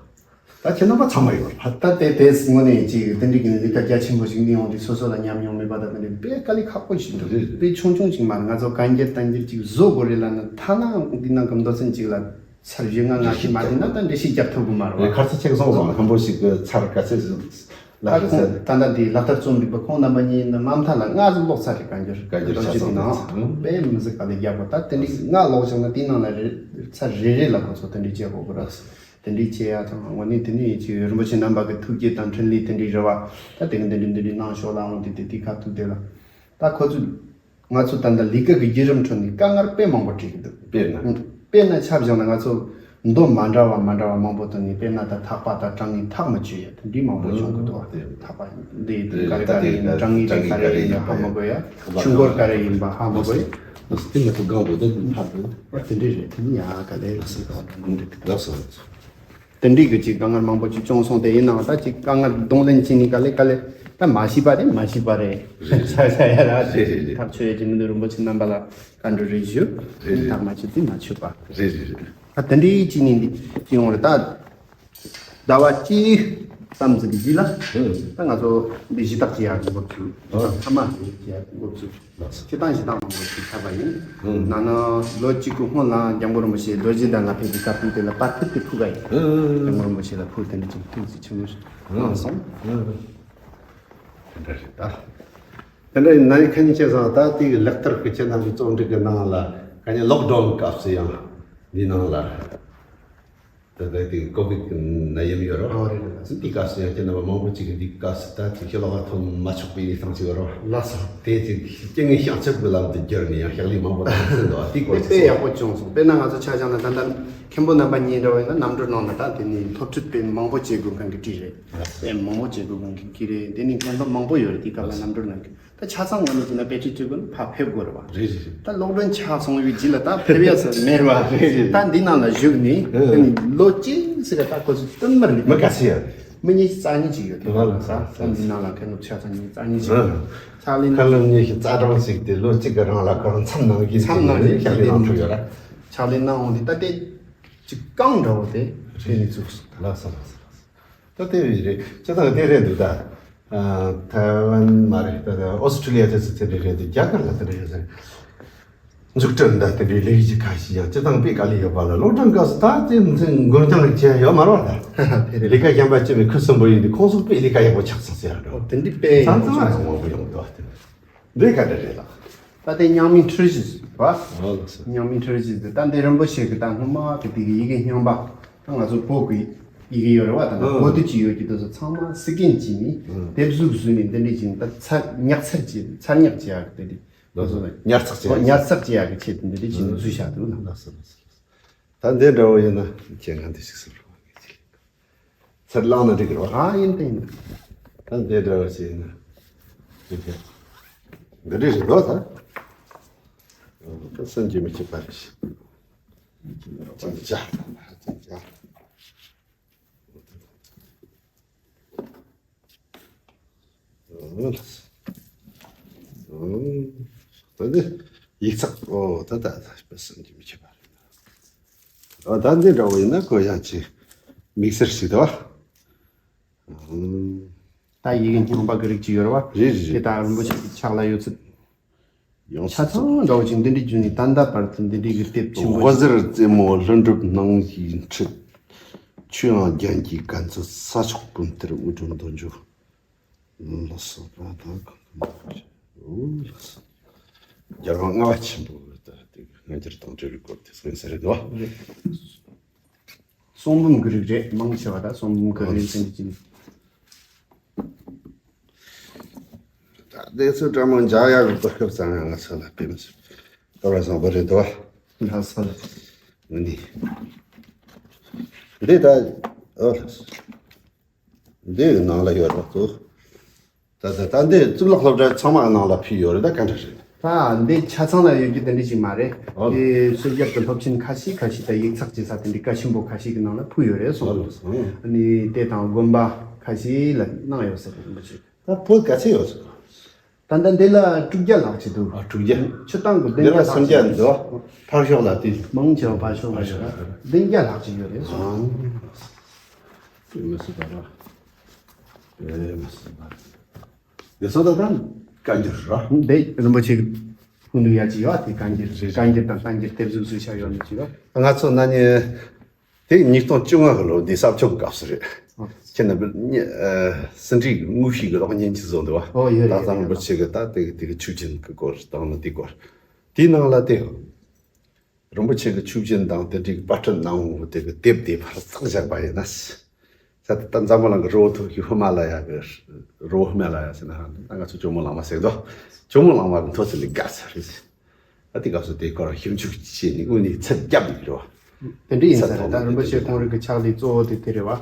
ད་ཁྱེད་རྣམ་པ་ཚང་མ་ཡོད་རེད། ད་དེ་དེ་དངོས་གནས་ཅིག་དེ་འདྲའི་གི་ལས་ཀ་རྒྱ་ཆེན་པོ་ཞིག་འདི་ཡོང་དུས་སོ་སོ་ལ་ཉམས་མྱོང་མེད་པ་དང་། དེ་འདྲའི་དཔེ་དཀའ་ལས་ཁག་པོ་ཞིག་འདུག་རེད། དཔེ་ཆུང་ཆུང་ཞིག་མ་རེད། ང་ཚོ་གན་རྒྱ་གཏན་འཁེལ་ཅིག་བཟོ་དགོས་རེད་ལབ་ན། ཐ་ན་འདི་ནང་གི་མདོ་ཚན་གཅིག་ལ་ཚར་བཞི་ལྔ་ང་ཞིག་མ་བསྡད་ན་ད་འགྲེལ་བཤད་རྒྱབ་ཐུབ་གི་མ་རེད་བ། ཁར་ཚ་ཆེ་སོང་སོང་། མཐོན་པོ་ཞིག་གི་ཚར་ག་ཚད་ལ་ད་ཁོང་ད་ལྟ་འདི་ལག་བསྟར་རྩོམ་སྒྲིག་པ་ཁོང་རྣམ་པ་གཉིས་ནི་མ་མཐའ་ལ་ལྔ་ཙམ་ཀློག་ཚར་རེད། གན་རྒྱ་གན་རྒྱ་ཆ་ཚང་དེ་ནང་དཔེ་མི་སྲིད་དཀའ་ལས་རྒྱག་པ། ད་དེ་འདྲའི་ལྔ་ཀློག་བྱུང་ན་དེའི་ནང་ལ་རེ་ཚར་རེ་རེ་ལ་ཁོ་ཚོ་དེ་འདྲའི་བྱེད་དགོས་པ་རེད། དེ་འདྲའི་བྱེད་ཡ་དང་། དངོས་གནས་དེ་ནས་ཅིག་རིན་པོ་ཆེ་རྣམ་པ་གི་ཐུགས་བསྐྱེད་དང་འཕྲིན་ལས་དེ་འདྲའི་རེད་བ། ད་དེ་གི་འདི་འདྲའི་འདི་འདྲའི་གནང་ཤོག་ལབ་འོང་དུས་དེ་དེའི་ཁ་ཐུག་དེ་ལ་ད་ཁོ་ཚོས། ང་ཚོ་ད་ལྟ་ལས་ཀ་གི་བརྒྱུད་རིམ་ཁྲོད་ནས་དཀའ་ངལ་དཔེ་མང་པོ་འཕྲད་ཀྱི་འདུག་དཔེར་ན། དཔེར་ན་ཆ་བཞག་ན་ང་ཚོ་མདོ་མ་འདྲ་བ་མ་འདྲ་བ་མང་པོ་བཏོན་ནས། དཔེར་ན་ད་ཐག་པ་དང་གྲང་ངར་ཐག་མི་ཆོད་ཡ་དེ་འདྲའི་མང་པོ་བྱུང་གི་འདུག་བ། དེ་ཐག་པ་འདི་ག་རེ་ག་རེ་ཡིན། གྲང་ངར་དེ་ག་རེ་ཡིན་ཧ་མ་གོ་ཡ། ཆུ་འགོར་ག་རེ་ཡིན་པ་ཧ་མ་གོ་ཡ། དེ་མི་ཐུབ་གང་དགོས་དེ་ཐག་དེ་འདྲའི་རེད། དེ་ནི་ཡ་ག་ལེ་ལ་སྲིད་ག་བ་འདྲ་འདྲ་གི་འདུག་དེ་འདྲའི་གི་ཅིག་དཀའ་ངལ་མང་པོ་ཅིག་བྱུང་སོང་། དེ་ཡིན་ནའང་ད་ཅིག་དཀའ་ངལ་གདོང་ལེན་བྱས་ནས་ག་ལེ་ག་ལེ་ད་མ་ཤེས་པ་རེད། མ་ཤེས་པ་རེད། ཆ་ཆ་ཡ་ར་རེད། རེད་རེད། ཐག་ཆོད་ཡ་ཅིག་མི་འདུག་རིན་པོ་ཆེ་རྣམ་པ་ལ་བཀའ་འདྲི་རེ་ཞུ། རེད་རེད། ཐག་མ་ཆོད་དེ་མ་ཆོད་པ། རེད་རེད་རེད། ད་དེ་འདྲའི་ཅིག་ནས་འདི་ཅིག་ཡོང་རེད། ད་ཟླ་བ་གཅིག་ཙམ་ཟིན་གྱི་རྗེས་ལ་ད་ང་ཚོ་འདི་གཞི་བདག་བྱེད་ཡག་གི་འགོ་ཚུགས། ཨ། ཚང་མ་བྱེད་ཡག་གི་འགོ་ཚུགས། སྤྱི་བཏང་སྤྱི་བཏང་མང་པོ་ཞིག་ཆགས་པ་ཡིན། ཨང་། ནང་ན་ལོ་གཅིག་གི་སྔོན་ལ་སྐྱབས་མགོན་རིན་པོ་ཆེ་རྡོ་རྗེ་གདན་ལ་ཕེབས་པའི་སྐབས་དུས་དེ་ལ་པར་ཐིག་དེ་ཕུལ་ག་ཡིན། ཨང་། སྐྱབས་མགོན་རིན་པོ་ཆེ་ལ་ཕུལ། དེ་འདྲ་ཅིག་ཐུགས་རྗེ་ཆེན་པོ་གནང་སོང་། ཨང་། དེ་འདྲ་རེད་ད། དེ་འདྲ་ཡིན་ན་ཡང་ཁ་ཉིན་བྱས་ཙང་ད་དེ་གི་ལག་བསྟར་གི་ཁྱེད་རྣམ་ཚོའི་རྩོམ་སྒྲིག་གི་ནང་ལ་ག་ནས་ལོག་ཌའོན་སྐབས་སུ་ཡང་འདི་ནང་ལ། ད་ལྟ་དེ་ཀོ་བིད་ཀྱི་ནད་ཡམས་ཡོད་རོགས། ཨ་རེད་རེད། དེའི་སྐབས་སུ་ཡང་ཁྱེད་རྣམ་པ་མང་པོ་ཅིག་གིས་འདིའི་སྐབས་སུ་ད་དེ་ཕྱི་ལོགས་ལ་ཐོན་མ་ཆོག་པའི་གནས་སྟངས་ཅིག་ཡོད་རོགས། ལགས་སོ། དེ་དེ་རྐྱེན་ངན་བྱང་ཆུབ་ཀྱི་ལམ་དུ་བསྒྱུར་ནས་ཡང་ཕྱག་ལས་མང་པོ་བཏང་ཟིན་འདུག་དེའི་སྐོར་དེ་དཔེ་ཡག་པོ་བྱུང་སོང་། དཔེར་ན་ང་ཚོ་ཆ་བཞག་ན་ད་ལྟ་མཁན་པོ་རྣམ་པ་གཉིས་འདྲ་བ་ཡིན་ན་རྣམ་གྲོལ་གནང་ན་ད་དེ་ནས་སློབ་ཁྲིད་དཔེ་མང་པོ་བྱེད་དགོས་མཁན་གྱི་དུས་རེད། དཔེ་མང་པོ་བྱེད་དགོས་མཁན་གྱི་དུས་རེད། དེ་ནས་མཁན་པོ་མང་པོ་ཡོད་རེད། དེའི་སྐབས་ལ་རྣམ་གྲོལ་གནང་མཁན། ད་ཆ་ཚང་ངོ་མ་བྱས་ན་དཔེ་ཁྲིད་བྱེད་དགོས་ན་ཕར་ཕེབས་དགོས་རེད་བ། རེད་རེད་རེད། ད་ལོག་ཌའོན་ཆགས་སོང་བའི་རྗེས་ལ་ད་ཕེབས་ཡ་ས་མེད་བ། རེད་རེད། ད་འདི་ནང་ལ་བཞུགས་ནས། ཨ། དེ་ནི་ལོ་གཅིག་ཟེར་ག་ད་ཁོ་ཚོ་བསྟུད་མར་ལས། མི་ག་ཚོད་ཡོད་རེད། མི་ཉི་ཤུ་རྩ་གཉིས་ཅིག་ཡོད་དེ། ཨ། ད་འདི་ནང་ལ་མཁན་སློབ་ཆ་ཚང་ཉི་ཤུ་རྩ་གཉིས་ཅིག་ཡོད། ཨ། ཕྱག་ལས། མཁན་སློབ་ཉི་ཤུ་རྩ་གྲངས་ཅིག་དེ་ལོ་གཅིག་གི་རིང་ལ་ཁོ་རང་མཚམས་ནང་བཞིན་མཚམས་ནང་བཞིན་ཕྱག་ལས་གནང་ཐུབ་ཡོད་ར། ཕྱག་ལས་གནང་འོང་དེ་ད་ལྟའི་ཅིག་རྐང་འདྲ་བོ་དེ་དེ་ནས་བཙུགས་སོང་། ལགས་སོ་ལགས་སོ་ལགས་སོ། ད་དེ་བས་རེད། སྤྱིར་བཏང་དེ་རེད་འདུག་ད། ཨ། ཐའེ་ཝན་མ་རེད། ད་ཨོ་སི་ཁྲུ་ལི་ཡ་དེ་ཚོ་དེ་འདྲ་རེད་འདུག་རྒྱ་གར་ལ་དེ་འདྲ་ཡོད་ས་རེད། འཛུགས་སྐྲུན་ད་དེ་འདྲའི་ལས་གཞི་ཁ་ཤས་ཡང་སྤྱིར་བཏང་དཔེ་དཀའ་ལས་ཡོད་པ་ལ། སློབ་གྲྭ་སྐབས་སུ་ད་དེ་འཛིན་འགོ་རྐྱང་རིགས་བྱས་ཡོད་མ་རེད་པ། ད་དེ་རེད། ལས་ཀ་གཞན་པ་བྱེད་པའི་ཁུ་སིམ་པོ་ཡིན་དུས་ཁོང་ཚོ་དཔེ་ལས་ཀ་ཡག་པོ་ཆགས་སོང་ཟེར་ཡ་འགྲོ། ཨོ། དེ་འདྲའི་དཔེ་ཚང་ཚང་མ་ཡག་པོ་ཡོང་འདུག་དེ། འདི་ག་འདྲ་རེད་ལགས། ད་ལྟའི་རྙིང་མའི་འཁྲུལ་ཞིག་བ། ཨོ་ལགས་སོ། རྙིང་མའི་འཁྲུལ་ཞིག་འདི་ད་འདི་རིན་པོ་ཆེ་གི་ད་སྔོན་མ་གི་དེ་གི་ཡི་གེ་རྙིང་པ། ད་ང་ཚོ་བོད་ཀྱི་ཡི་གེ་ཡོད་རེད་བ། ད་ཨོ། བོད་དུ་ཅི་ཡོད་ཀྱི་དེ་ཚོ་ཚང་མ་སི་ཀེན་བྱས་ནས། ཨོ། དེབ་གཟུགས་བཟོས་ནས་འདི་འདྲ་བྱས་ནས་ད་ཚར་ཉར་ཚགས་བྱས། ཚར་ཉར་བྱས་ཡག་གི་དེ་འདྲ། ལགས་སོ། ཉར་ཚགས་བྱས། ཨོ། ཉར་ཚགས་བྱས་ཡག་གི་ཆེད་དུ་འདི་འདྲ་བྱས་ནས། ཨོ། བཟོས་བཞག་འདུག་ལགས། ལགས་སོ་ལགས་སོ། ད་འདི་འདྲ་བོ་ཡིན་ན་ཁྱེད་ང་འདི་ཞིག་ཟེར་རོགས། ཚུར་བླངས་ན་འགྲིག་གི་རེད་བ། ཨ། ཡིན་ད་ཡིན། ད་འདི་འདྲ་བ་ཞིག་ཡིན་ན། འདི་འདྲ་རེད་འདུག་ད། ད་སེམས་ཀྱི་མི་སྐྱིད་པ་རེད། ཅིག་བྱ། ཅིག་བྱ། ད་འདི་ཡིག་ཚགས། ཨོ། ད་ད་ད་སེམས་ཀྱི་མི་སྐྱིད་པ་རེད། ཨ། ད་འདི་འདྲ་བོ་ཡིན་ན་ཁོ་ཡང་ཅིག་དམིགས་བསལ་ཞིག་འདུག་བ། ཨང་། ད་ཡི་གེ་རྙིང་པ་གི་རིགས་ཅིག་ཡོད་རེད་བ། རེད་རེད་རེད། དེ་ད་རིན་པོ་ཆེ་གི་ཕྱག་ལ་ཡོད་ཚད། ཡོང་ཆ་ཚང་འདྲ་བོ་ཅིག་འདི་འདྲའི་བརྒྱུད་ནས་ད་ལྟ་བར་དུ་འདི་འདྲའི་གི་དེབ་ཆེན་པོ་ཞིག། ཝ་ཟུར་རྩེ་མོ་ཀླུ་སྒྲུབ་སྣང་བཞིའི་ཁྲིད། ཆོས་དབྱིངས་རྒྱན་གྱི་དཀར་མཛོད་ས་ཕྱོགས་སྤུན་བསྟར་དབུ་སྐྲ་མདོ་འཇོ། ལགས་སོ། ད་ད་གང་གང་། ཨོ་ལགས་སོ། རྒྱལ་དབང་ལྔ་པ་ཆེན་པོ་ད་དེ་སྔ་འགྱུར་དང་འབྲེལ་བའི་སྐོར་དེ་ཚོ་ཡིན་ས་རེད་དོ། རེད། གསུང་འབུམ་གྱི་རིགས་རེད། མང་ཆེ་བ་ད་གསུང་འབུམ་གྱི་རིགས་ཟེར་གྱི། ད་དེ་ཚོ་འདྲ་མོ་འཇགས་ཡག་གི་གོ་སྐབས་ཙམ་ཡང་ང་ཚོ་ལ་དཔེ་མི་སྲིད་སྐལ་བ་བཟང་པོ་རེད་དོ། ལགས་སོ། ངས་འདི་ད། ཨོ་ལགས་སོ། འདི་ནང་ལ་ཡོད་རེད་པ། ད་ད་ད་འདི་གཙུག་ལག་སློབ་གྲྭ་ཚང་མ་ནང་ལ་ཕུལ་ཡོད་རེད། ད་ག་འདྲ་རེད། ད་འདི་ཆ་ཚང་ལ་ཡོད་རྒྱུ་དེ་འདྲ་ཞིག་མ་རེད། ཨོ། དེ་སུ་རྒྱབ་ཏུ་སློབ་ཆེན་ཁ་ཤས་ཁ་ཤས་དང་ཡིག་ཚགས་བྱེད་ས་དེ་འདྲའི་ཀ་ཆེན་པོ་ཁ་ཤས་ཀྱི་ནང་ལ་ཕུལ་ཡོད་རེད་སོང་། ཨོ་སོང་། ཨ་ནི་དེ་དང་དགོན་པ་ཁ་ཤས་ལ་གནང་ཡོད་ས་རེད་མ་གཞི། ད་བོད་ག་ཚད་ཡོད་སོང་། ད་ལྟ་འདི་ལ་དྲུག་བརྒྱ་ལྷག་ཅིག་འདུག་ཨ། དྲུག་བརྒྱ། ཆུ་དྭངས་གི་བདུན་བརྒྱ་ལྷག་ཅིག་ཡོད་རེད། ཕར་ཕྱོགས་ལ་དེ། མང་ཆེ་བ་ཕར་ཕྱོགས་ལ་ཡོད་རེད། བདུན་བརྒྱ་ལྷག་ཅིག་ཡོད་རེད། ཨང་། དེ་མི་སྲིད་པ་ར། དེ་མི་སྲིད་པ། དེ་སོ་ད་ད་བཀའ་འགྱུར་ར། འདི་རིན་པོ་ཆེ་གི་ཕུ་ནུ་ཡ་ཅིག་ཡོད་དེ་བཀའ་འགྱུར་བཀའ་འགྱུར་དང་བསྟན་འགྱུར་དེབ་གཟུགས་སུ་ཆགས་ཡོད་ནི་ཅིག་ཡོད། ང་ཚོ་ན་ནི། དེ་ཉིས་སྟོང་བཅོ་ལྔ་གི་ལོ་འདི་ས་བཅད་སྐབས་སུ་རེད། ཨ། ཁྱེད་རྣམ་པས་ཉེ་ཨ། སེ་འབྲས་དངོས་གཞི་གི་གློག་བརྙན་ཅིག་བཟོ་འདུག་བ། ཨོ་ཡོད་རེད། ད་ལྟ་རིན་པོ་ཆེ་གི་ད་དེ་གི་དེ་གི་ཆོས་སྦྱིན་གི་སྐོར་དང་ནི་དེ་སྐོར། དེའི་ནང་ལ་དེ། རིན་པོ་ཆེ་གི་ཆོས་སྦྱིན་དང་དེ་འདྲའི་པར་སྐྲུན་གནང་བོ་དེ་གི་དེབ་དེ་ཕར་བཏང་བཞག་པ་ཡིན་ན། ད་ལྟ་འཛམ་བུ་གླིང་གི་རི་བོ་མཐོ་ཤོས་ཧི་མ་ལ་ཡ་གི་རི་བོ་ཧི་མ་ལ་ཡ་ཟེར་ན་ཧ་ད་ང་ཚོ་ཇོ་མོ་གླང་མ་ཟེར་འདུག་ཇོ་མོ་གླང་མ་གི་མཐོ་ཚད་ལས་བརྒལ་ས་རེད། ཨ་དེ་སྐབས་སུ་དེ་སྐོར་ཞིབ་འཇུག་བྱས་ནས་དངོས་གནས་ཚད་བརྒྱབ་ཡོད་རེད་བ། དེ་འདྲ་ཡིན་ས་རེད། ད་རིན་པོ་ཆེ་ཁོང་རང་གི་ཕྱག་ལས་གཙོ་བོ་དེ་དེ་རེད་བ།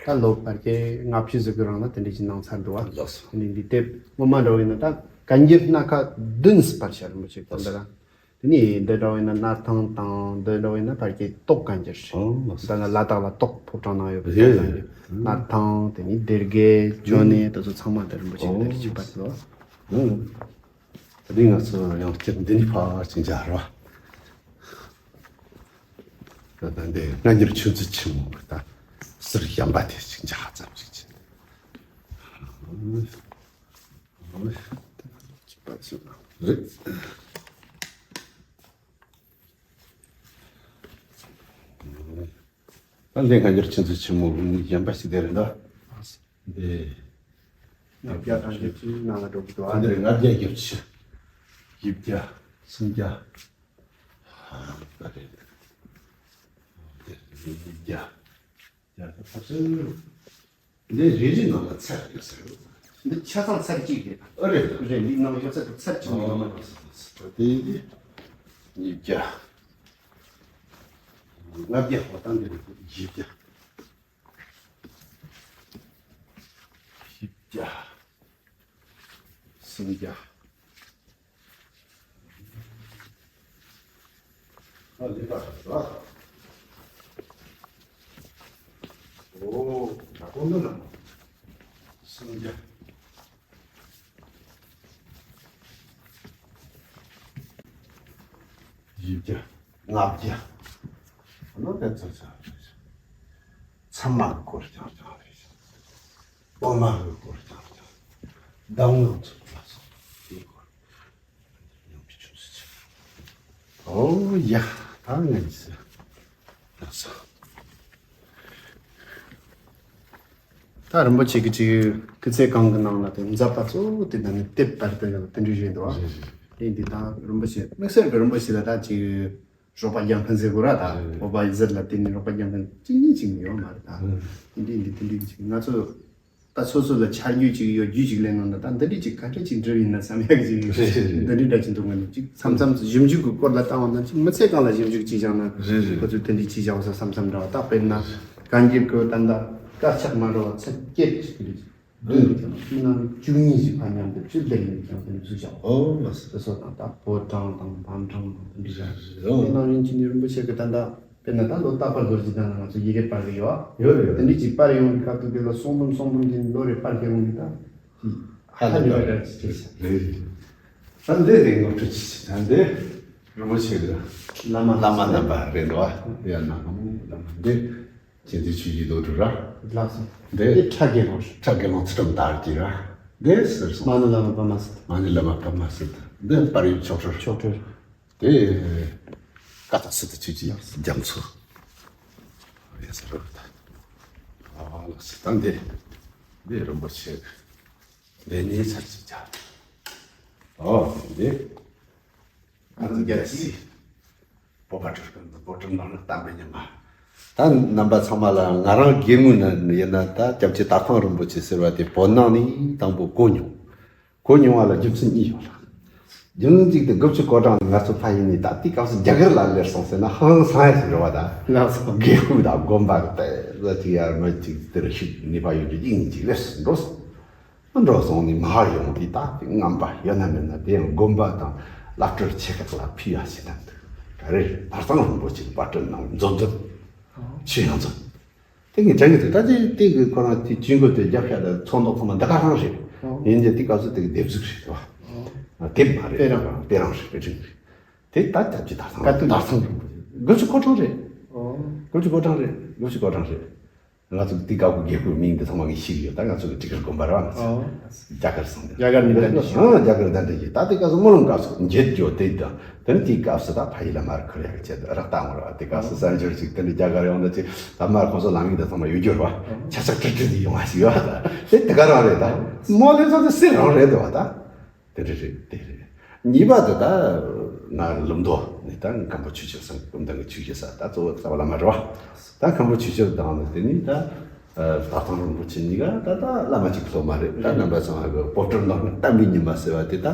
ད་ལོ་བར་གྱི་ལྔ་བཅུ་ཟིག་གི་རིང་ལ་དེ་འདྲ་ཞིག་གནང་ཚར་འདུག་བ། ལགས་སོ། དེ་ནས་འདི་དེབ་སྔོན་མ་འདྲ་བོ་ཡིན་ན་ད་བཀའ་འགྱུར་སྣ་ཁ་བདུན་ཟིག་པར་བྱ་རིན་པོ་ཆེ་གི་འདི་ར། དེ་ནས་འདི་འདྲ་བོ་ཡིན་ན་སྣར་ཐང་དང་འདི་འདྲ་བོ་ཡིན་ན་བར་གྱི་ཏོག་བཀའ་འགྱུར། ཨོ་ལགས་སོ། ད་ནི་ལ་དྭགས་ལ་ཏོག་ཕོ་བྲང་ནང་ཡོད་པའི་ཡོད་ཏོག་ཡོད་བཀའ་འགྱུར། སྣར་ཐང་དེ་ནས་སྡེ་དགེ་ཅོ་ནེ་དེ་ཚོ་ཚང་མ་འདི་རིན་པོ་ཆེ་གི་འདི་ར་ཅིག་པར་འདུག་ཨོ། ད་རིང་ང་ཚོ་ཡང་བསྐྱར་འདི་ནས་ཕར་ཅིག་མཇལ་རོགས། ད་ལྟ་འདི་སྔ་འགྱུར་ཆོས་མཛོད་ཆེན་མོ་གི་ད་ཟུར་གཞན་པ་དེ་ཅིག་མཇལ་ཙམ་ཅིག་བྱེད། རེད། ད་འདི་སྔ་འགྱུར་ཆོས་མཛོད་ཆེན་མོ་གཞན་པ་ཞིག་དེ་རེད་འདུག་འདི། ལྔ་བརྒྱ་དང་བརྒྱད་ཅུའི་ནང་ལ་འགྲོ་གི་འདུག་ཨ། འདིར་ལྔ་བརྒྱ་བརྒྱད་ཅུ། བཞི་བརྒྱ། སུམ་བརྒྱ། ཨ། ད་རེད། འདིར་ཉིས་བརྒྱ། བརྒྱ་དང་ལྔ་བཅུ། འདི་རེ་རེ་ནང་ལ་ཚར་ཡོད་ཟེར། འདི་ཆ་ཚང་ཚར་གཅིག་རེད། ཨ་རེད། རེད། འདི་ནང་ཡོད་ཚད་དུ་ཚར་གཅིག་ཡོད་མ་རེད། ཨ། དེ་ཡིན་དུས་ཉིས་བརྒྱ། ལྔ་བརྒྱ་ཧོ་ཏང་འདི་རེད། བཞི་བརྒྱ། བཞི་བརྒྱ། སུམ་བརྒྱ། ཨ་ལས་ཀ་རེད་བ། ཨོ། ད་གོང་དུ་ལ་སུམ་བརྒྱ། བཞི་བརྒྱ། ལྔ་བརྒྱ། ཨ་ནི་དེ་ཚོ་ཚང་མ་སྐོར་རྐྱང་རྐྱང་རེད། པོ་མ་གི་སྐོར་རྐྱང་རྐྱང་། གདམས་ངག་ཚོ་ལ་སོགས་པའི་སྐོར་ཉམས་ཀྱི་ཆུ་ཚོད་ཅིག་ཨོ་ཡ། ད་ངས་ཟེར། ལགས་སོ། ད་རིན་པོ་ཆེ་གི་ཅིག་སྐུ་ཚེ་གང་གི་ནང་ལ་དེ་མཛད་པ་གཙོ་བོ་དེ་ད་ནི་དེབ་དཔར་དེ་ཡང་དེ་འདྲ་ཞིག་འདུག་ཨ། རེད་རེད། དེ་འདི་ད་རིན་པོ་ཆེ་དམིགས་བསལ་གྱི་རིན་པོ་ཆེ་ལ་ད་ཅིག་རོགས་པ་རྒྱག་མཁན་ཟེར་དགོས་ར་ད། རེད། ཨོ་བ་ཟེར་ལ་དེ་ནི་རོགས་པ་རྒྱག་མཁན་གཅིག་གཉིས་ཅིག་ཡོད་མ་རེད་ད། ཨ། དེ་འདྲའི་འདི་དེ་འདྲའི་གཅིག་ང་ཚོ་ད་སོ་སོ་ལ་ཆ་རྒྱུས་ཅིག་ཡོད་རྒྱུས་ཅིག་ལེན་ནང་ད་ད་འདི་འདྲའི་ཅིག་ག་འདྲ་ཅིག་འབྲི་བ་ཡིན་ན་བསམ་ཡག་ཅིག་རེད་རེད་རེད། འདི་འདྲའི་འདྲ་ཅིག་འདུག་ང་ནི་ཅིག་མཚམས་མཚམས་སུ་ཞིབ་འཇུག་གི་སྐོར་ལ་བཏང་བ་ན་ཅིག་མི་ཚེ་གང་ལ་ཞིབ་འཇུག་ཅིག་བྱས་ན། རེད་རེད། ཁོ་ཚོས་དེ་འདྲའི་ཅིག་བྱས་པ་བསམ་བསམ་འདྲ་བ། ད་དཔེར་ན་བཀའ་འགྱུར་གྱི་ད་ད་དཀར་ཆག་མ་འགྲོ་བ་ཚར་བརྒྱད་ཅིག་རེད། བདུན་གྱི་ནང་བཅུ་གཉིས་ཤིག་ཕར་མཉམ་དུ་བཅུ་བདུན་ནས་ཀྱང་དེ་ནས་བཟོས་བཞག་ཨོ་ལགས་སོ། དེ་ཚོ་དང་ད་ཕོ་བྲང་དང་བམ་བྲང་དང་དེ་འདྲ་བཞག་ཨོ། དེ་ནང་བཞིན་གྱི་ནི་རིན་པོ་ཆེ་གི་ད་ལྟ་དཔེར་ན་ད་ལོ་རྟག་པར་རྡོ་རྗེ་གདན་ལ་ང་ཚོ་ཡི་གེ་པར་གི་ཡོད། ཡོད་རེད། དེ་འདྲ་ཅིག་པར་ཡོང་གི་སྐབས་དུ་དེ་ལ་གསུང་འབུམ་གསུང་འབུམ་དེ་ལོ་རེ་པར་གི་ཡོང་གི་ད་ཧ་ལས་པ་འདྲ་ཅིག་བྱས་ཤག་རེད། ད་འདི་རེད། ངོ་སྤྲོད་ཅིག་ད་འདི་རིན་པོ་ཆེ་གི་བླ་མ་བླ་མ་རྣམ་པ་རེད་འདུག་ཨ། ཡ་ན་གང་བླ་མ་འདི། རྗེ་བཙུན་ཆོས་ཀྱི་རྡོ་གྲུབ་ར། ལགས་སོ། འདི། འདི་ཁྲ་རྒྱལ་ལོ། ཁྲ་རྒྱལ་ལོ་ཚུལ་ཁྲིམས་དར་གྱི་ར། འདི་ཟེར་སོང་། མ་ཎི་བླ་མ་པདྨ་སིདྡྷི། མ་ཎི་བླ་མ་པདྨ་སིདྡྷི། འདི་དཔལ་ཡུལ་མཆོག་སྤྲུལ། མཆོག་སྤྲུལ། འདི་ཀ་དག་སི་ཏུ་ཆོས་ཀྱི་རྒྱ་མཚོ། ཡ་ཟེར་རོ། ཨ་ལགས་སོ། ད་འདི། འདི་རིན་པོ་ཆེ། འདི་ནི་ཚར་གཅིག་བྱ། ཨོ་འདི། ཨ་ཙི་རྒྱ་སི། བོད་པ་སྤྲུལ་སྐུ་འདི་བོད་ཁྲིམས་ནང་ལ་བསྟན་པའི་ཉི་མ། ད་རྣམ་པ་ཚང་མ་ལ་ང་རང་སྒེར་ངོས་ནས་ཡིན་ན་ད་སྐྱབས་རྗེ་དར་ཁང་རིན་པོ་ཆེ་ཟེར་བ་དེ་བོད་ནང་ནས་དང་པོ་གོ་མྱོང་། གོ་མྱོང་བ་ལ་རྒྱུ་མཚན་གཉིས་ཡོད་ལ། རྒྱུ་མཚན་གཅིག་དེ་དགུ་བཅུ་གོ་གྲངས་ནས་ང་ཚོ་ཕ་ཡུལ་ནས་ད་དེ་སྐབས་སུ་རྒྱ་གར་ལ་སླེབས་སོང་ཟེར་ན་ཧང་སང་ཡ་ཞིག་རེད་བ་ད། ལགས་སོ། དགེ་ལུགས་དང་དགོན་པ་གི་དེ་ལ་ཅིག་ཡར་མི་ཅིག་དེར་ཤུགས་ནུས་པ་ཡོད་རྒྱུ་གཅིག་གཉིས་ཅིག་སླེབས་སོང་འགྲོ་སོང་། འགྲོ་སོང་ནས་མར་ཡོང་དུས་ད་དེ་རྔམ་པ་ཡོད་ན་མེད་ན་དེ་ཡང་དགོན་པ་དང་བླ་སྤྲུལ་ཆེ་ཁག་ལ་ཕུལ་ཡ་བྱེད་སྟངས་འདུག་ག་རེ་རེད། དར་ཐང་རིན་པོ་ཆེ་བཀའ་དྲིན་གནང་མཛོད་འཛིན་ཆོས་ཡང་འཛིན་དེ་ངས་དྲན་གྱི་འདུག་ད་ཅི་དེ་གི་ཁོ་རང་དེ་ཇུས་འགོད་དེ་རྒྱབ་ཤ་དང་ཚོགས་འདུ་ཁོ་མ་འདི་ག་རང་རེད། ཡིན་གྱི་དེ་སྐབས་སུ་དེ་གི་སྡེབ་གཟུགས་རེད་དོ། དེབ་མ་རེད། དཔེ་རང་། དཔེ་རང་རེད། དཔེ་རིང་རེད། དེ་ད་སྐྱབས་རྗེ་དར་ཐང་། དཀའ་སྡུག་དར་ཐང་རིང་པོ་རེད། དགུ་བཅུ་གོ་གྲངས་རེད། ཨོ། དགུ་བཅུ་གོ་གྲངས་རེད། དགུ་བཅུ་གོ་གྲངས་རེད། ང་ཚོ་དེ་སྐབས་ཀྱི་རྒྱལ་པོའི་མིང་འདི་ཚང་མ་ངས་ཤེས་ཀྱི་ཡོད། ད་ང་ཚོ་གི་ཊི་ཀར་དགོན་པ་རེད་བ། ང་ཚོ་ཨོ། རྒྱ་གར་སོང་ནས། རྒྱ་གར་ནས་གདན་འདྲེན་ཞུས། ཨང་། རྒྱ་གར་གདན་འདྲེན་ཞུས། ད་དེ་སྐབས་སུ་སྨོན་ལམ་སྐབས་སུ་འགྱེད་རྒྱུ་དེ་དང་། དེ་ནས་དེའི་སྐབས་སུ་ད་ཕ་ཡུལ་ལ་མར་ཁུར་ཡག་གི་ཆེད་དུ་རག་བཏང་བ་རེད་བ། དེ་སྐབས་སུ་གསར་འབྱོར་ཞིག་དེ་འདྲ་རྒྱ་གར་ཡོང་ན་ཅིག་ད་མར་ཁོང་ཚོ་ལམ་ཡིག་དང་ཚང་མ་ཡོད་རྒྱུ་རེད་བ། ཆ་ཆག་ཀྲིག་ཀྲིག་དེ་ཡོང་བ་ཞིག་ཡོད་བ། ད་དེ་དེ་ག་རང་རེད། ད་སྨོན་ལམ་ཚོ་དེ་སེ་རང་རེད་འདུག་བ། ད། དེ་འདྲ་རེད། དེ་རེད། གཉིས་པ་དེ་ད་ང་ལུང་མདོ་ནས་ད་མཁན་པོ་ཆོས་རྒྱལ་ཟེར། སྐུ་མདུན་གྱི་ཆོས་རྒྱལ་ཟེར། ད་གཙོ་བོ་རྩ་བ་བླ་མ་རེད་བ། ད་མཁན་པོ་ཆོས་རྒྱལ་དང་ནི། དེ་ནས་ད་ཨ་དར་ཐང་རིན་པོ་ཆེ་གཉིས་ཀ་ད་ད་བླ་མ་གཅིག་སློབ་མ་རེད། ད་རྣམ་པ་ཚང་མ་གི་པོ་ཏི་རི་ནང་གི་བསྟན་པའི་ཉི་མ་ཟེར་བ་དེ། ད་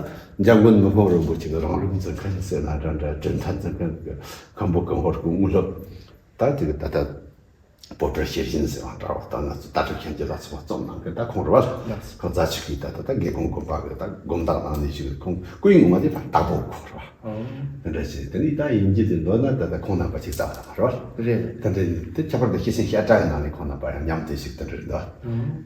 འཇམ་མགོན་མི་ཕམ་རིན་པོ་ཆེ་གི་རང་ལུགས་འཛིན་མཁན་ཟེར་ན་འདྲ་འདྲ། གྲུབ་མཐའ་འཛིན་མཁན་གྱི་མཁན་པོ་ཀུན་ཧོར་སྐུ་དངོས་སློབ། ད་དེ་གི་ད་ལྟ་པོ་ཏི་རི་ཤེར་ཕྱིན་ཟེར་བ་འདྲ་བ། ད་ང་ཚོ་ལྟ་གྲུབ་མཁྱེན་བརྩེ་ལ་སོགས་པ་རྩོམ་གནང་མཁན་ད་ཁོང་རེད་བ། ལགས་སོ། ཁོང་རྫ་ཆུ་ཁའི་ད་ད་ད་དགེ་གོང་དགོན་པ་གི་ད་དགོན་བདག་ནང་ནས་ཞིག། ཁོང་སྐུའི་ངོ་མ་དེ་ཕར་དྭགས་པོ་ཁོང་རེད་བ། ཨོ། དེ་འདྲ་ཞིག། དེ་ནས་ད་དབྱིན་ཇི་དེ་འདོན་ན་ད་ད་ཁོང་རྣམ་པ་ཅིག་ལྟ་བ་རེད་བ། རེད། དེ་འདྲ་དེ་ཁྱད་པར་དུ་ཤེར་ཕྱིན་བཤད་གྲྭ་ཡི་ནང་ནས་ཁོང་རྣམ་པ་ཡང་མཉམ་དུ་ཞིག་དེ་འདྲ་རེད་འདུག། ཨོ།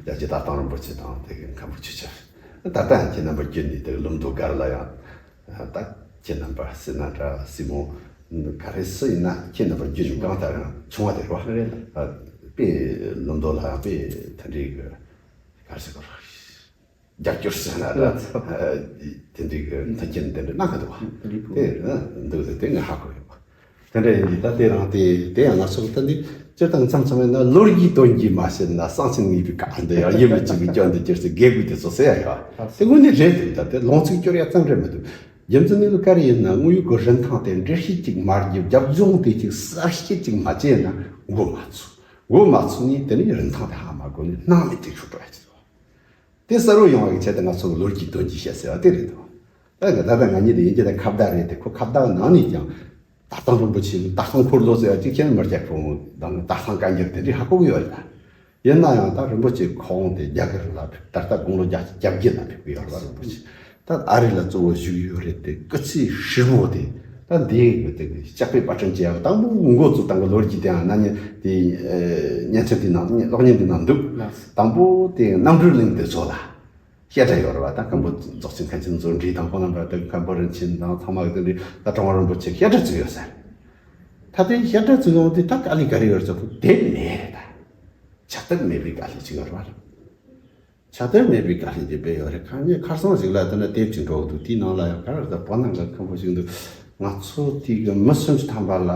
རྒྱལ་རྗེ་ད་ཐང་རིན་པོ་ཆེ་དང་དེ་གི་མཁན་པོ་ཆོས་རྒྱལ། ད་ལྟ་ཡང་ཁྱེད་རྣམ་པ་བརྒྱུད་ནས་དེ་ལུང་མདོ་སྒར་ལ་ཡང་། ད་ཁྱེད་རྣམ་པ་སྲིད་ན་འདྲ། སྲིད་མོ་ག་རེ་སུ་ཡིན་ན་ཁྱེད་རྣམ་པ་བརྒྱུད་ནས་གང་ལྟར་ཡང་བྱུང་བ་དེ་རེད་བ། རེད། ཨ། དཔེ་ལུང་མདོ་ལ་ཡང་དཔེ་དེ་འདྲའི་གི་ག་རེ་ཟེར་དགོས་རེད། རྒྱབ་སྐྱོར་ཟེར་ན་འདྲ། ལགས་སོ། ཨ། དེ་འདྲའི་གི་མཐུན་རྐྱེན་དེ་འདྲ་གནང་གི་འདུག་བ། དེ་འདྲའི་གི། དེ་འདུག་དེ་དེ་ངས་ཧ་གོ་ཡོད་པ། དེ་འདྲ་ཡིན་དུས་ད་དེ་རང་དེ་དེ་ཡང་ང་ཚོ་ད་འདི་སྤྱིར་བཏང་མཚམས་མཚམས་ཡིན་ན་ལོ་རྒྱུས་སྟོན་རྒྱུ་མ་བཤད་ན་གསང་ཆེན་ངེས་པའི་བཀའ་འདི་ཡང་ཡིད་མི་བྱེད་པའི་སྐྱོན་དུ་གྱུར་ཚེ་དགེ་བསྐུལ་དེ་ཚོ་ཟེར་ཡ་ཡོད། དེ་དངོས་གནས་རེད་འདུག། ད་དེ་ལུང་ཚིག་སྐྱོར་ཡ་ཙམ་རེད་མི་འདུག། རྒྱུ་མཚན་ནི་ལ་ག་རེ་ཡིན་ན། དངོས་ཡོད་ཀྱི་རིན་ཐང་དེ་འགྲེལ་བཤད་ཅིག་མ་བརྒྱབ། རྒྱབ་ལྗོངས་དེ་ཅིག་གསལ་བཤད་ཅིག་མ་བྱས་ན་མགོ་མ་ཚོས། མགོ་མ་ཚོས་ནས་དེ་ནས་རིན་ཐང་དེ་ཧ་མ་གོ་ནས་སྣང་མེད་དུ་ཤོར་འགྲོ་ཡ་ཅིག་འདུག། དེ་གསལ་བོ་ཡོང་བ་གི་ཆེད་དུ་ང་ཚོ་གི་ལོ་རྒྱུས་སྟོན་རྒྱུ་བཤད་ཟེར་བ་དེ་རེད་དོ། ད་གི་ད་ལྟ་ང་གཉིས་དེ་ཡིན་གྱི་ད་ཁ་བརྡ་རེད་དེ། ཁོ་ཁ་བརྡ་ནང་ནས་ཀྱང་དར་ཐང་རིན་པོ་ཆེ་དར་ཐང་འཁོར་ལོ་ཟེར་བ་ཅིག་ཁྱེད་མི་སྐྱ་ཕོ་མོ་དང་དར་ཐང་བཀའ་འགྱུར་དེ་འདྲའི་ཧ་གོ་གི་ཡོད་རེད་ད། ཡིན་ན་ཡང་ད་རིན་པོ་ཆེ་ཁོང་དེ་རྒྱ་གར་ལ་ཕེབས། ད་ལྟ་དགུང་ལོ་བརྒྱད་ཅུ་གྱ་བརྒྱད་ལ་ཕེབས་གི་ཡོད་རེད་བ། རིན་པོ་ཆེ་ད་ཨ་རི་ལ་གཙོ་བོ་བཞུགས་ཡོད་རེད་དེ། སྐུ་ཚེ་ཧྲིལ་བོ་དེ་ད་འདི་གི་དེ་གི་ལྕགས་པའི་པར་སྐྲུན་བྱས་པ་དང་པོ་འགོ་བཙུགས་སྟངས་གི་ལོ་རྒྱུས་དེའང་ན་ནི་དེ་ཨེ་བརྙན་འཕྲིན་དེ་ནང་གློག་བརྙན་དེ་ནང་འདུག། ལགས། དང་པོ་དེ་རྣམ་གྲོལ་གླིང་དེ་ཚོ་ལ་བཤད་གྲྭ་ཡོད་རེད་བ། ད་མཁན་པོ་རྫོགས་ཆེན་མཁན་ཆེན་བཟོ་འདྲི་དང་ཁོང་རྣམ་པ་དེ་མཁན་པོ་རིན་ཆེན་དང་ཚང་མ་གི་དེ་འདྲི་ད་གྲོང་པ་རིན་པོ་ཆེ་བཤད་གྲྭ་བཙུགས་ཡོད་ས་རེད། ད་དེ་བཤད་གྲྭ་བཙུགས་ཡོང་དུས་ད་དཀའ་ལས་ག་རེ་ཡོད་ཟེར་དུས་དེབ་མེད་རེད་ད། ཕྱག་དེབ་མེད་པའི་དཀའ་ལས་ཅིག་ཡོད་རེད་བ། ཕྱག་དེབ་མེད་པའི་དཀའ་ལས་ཅིག་དཔེ་ཡོད་རེད། ཁ་ཉིན་ཁ་སང་ཞིག་ལ་དེ་ན་དེབ་ཅིག་འགྲོ་འདུག། དེའི་ནང་ལ་ཡང་ག་རེ་ད་བོད་ནང་གི་མཁན་པོ་ཞིག་འདུག། ང་ཚོ་དེ་གི་མི་སུམ་ཅུ་ཐམ་པ་ལ་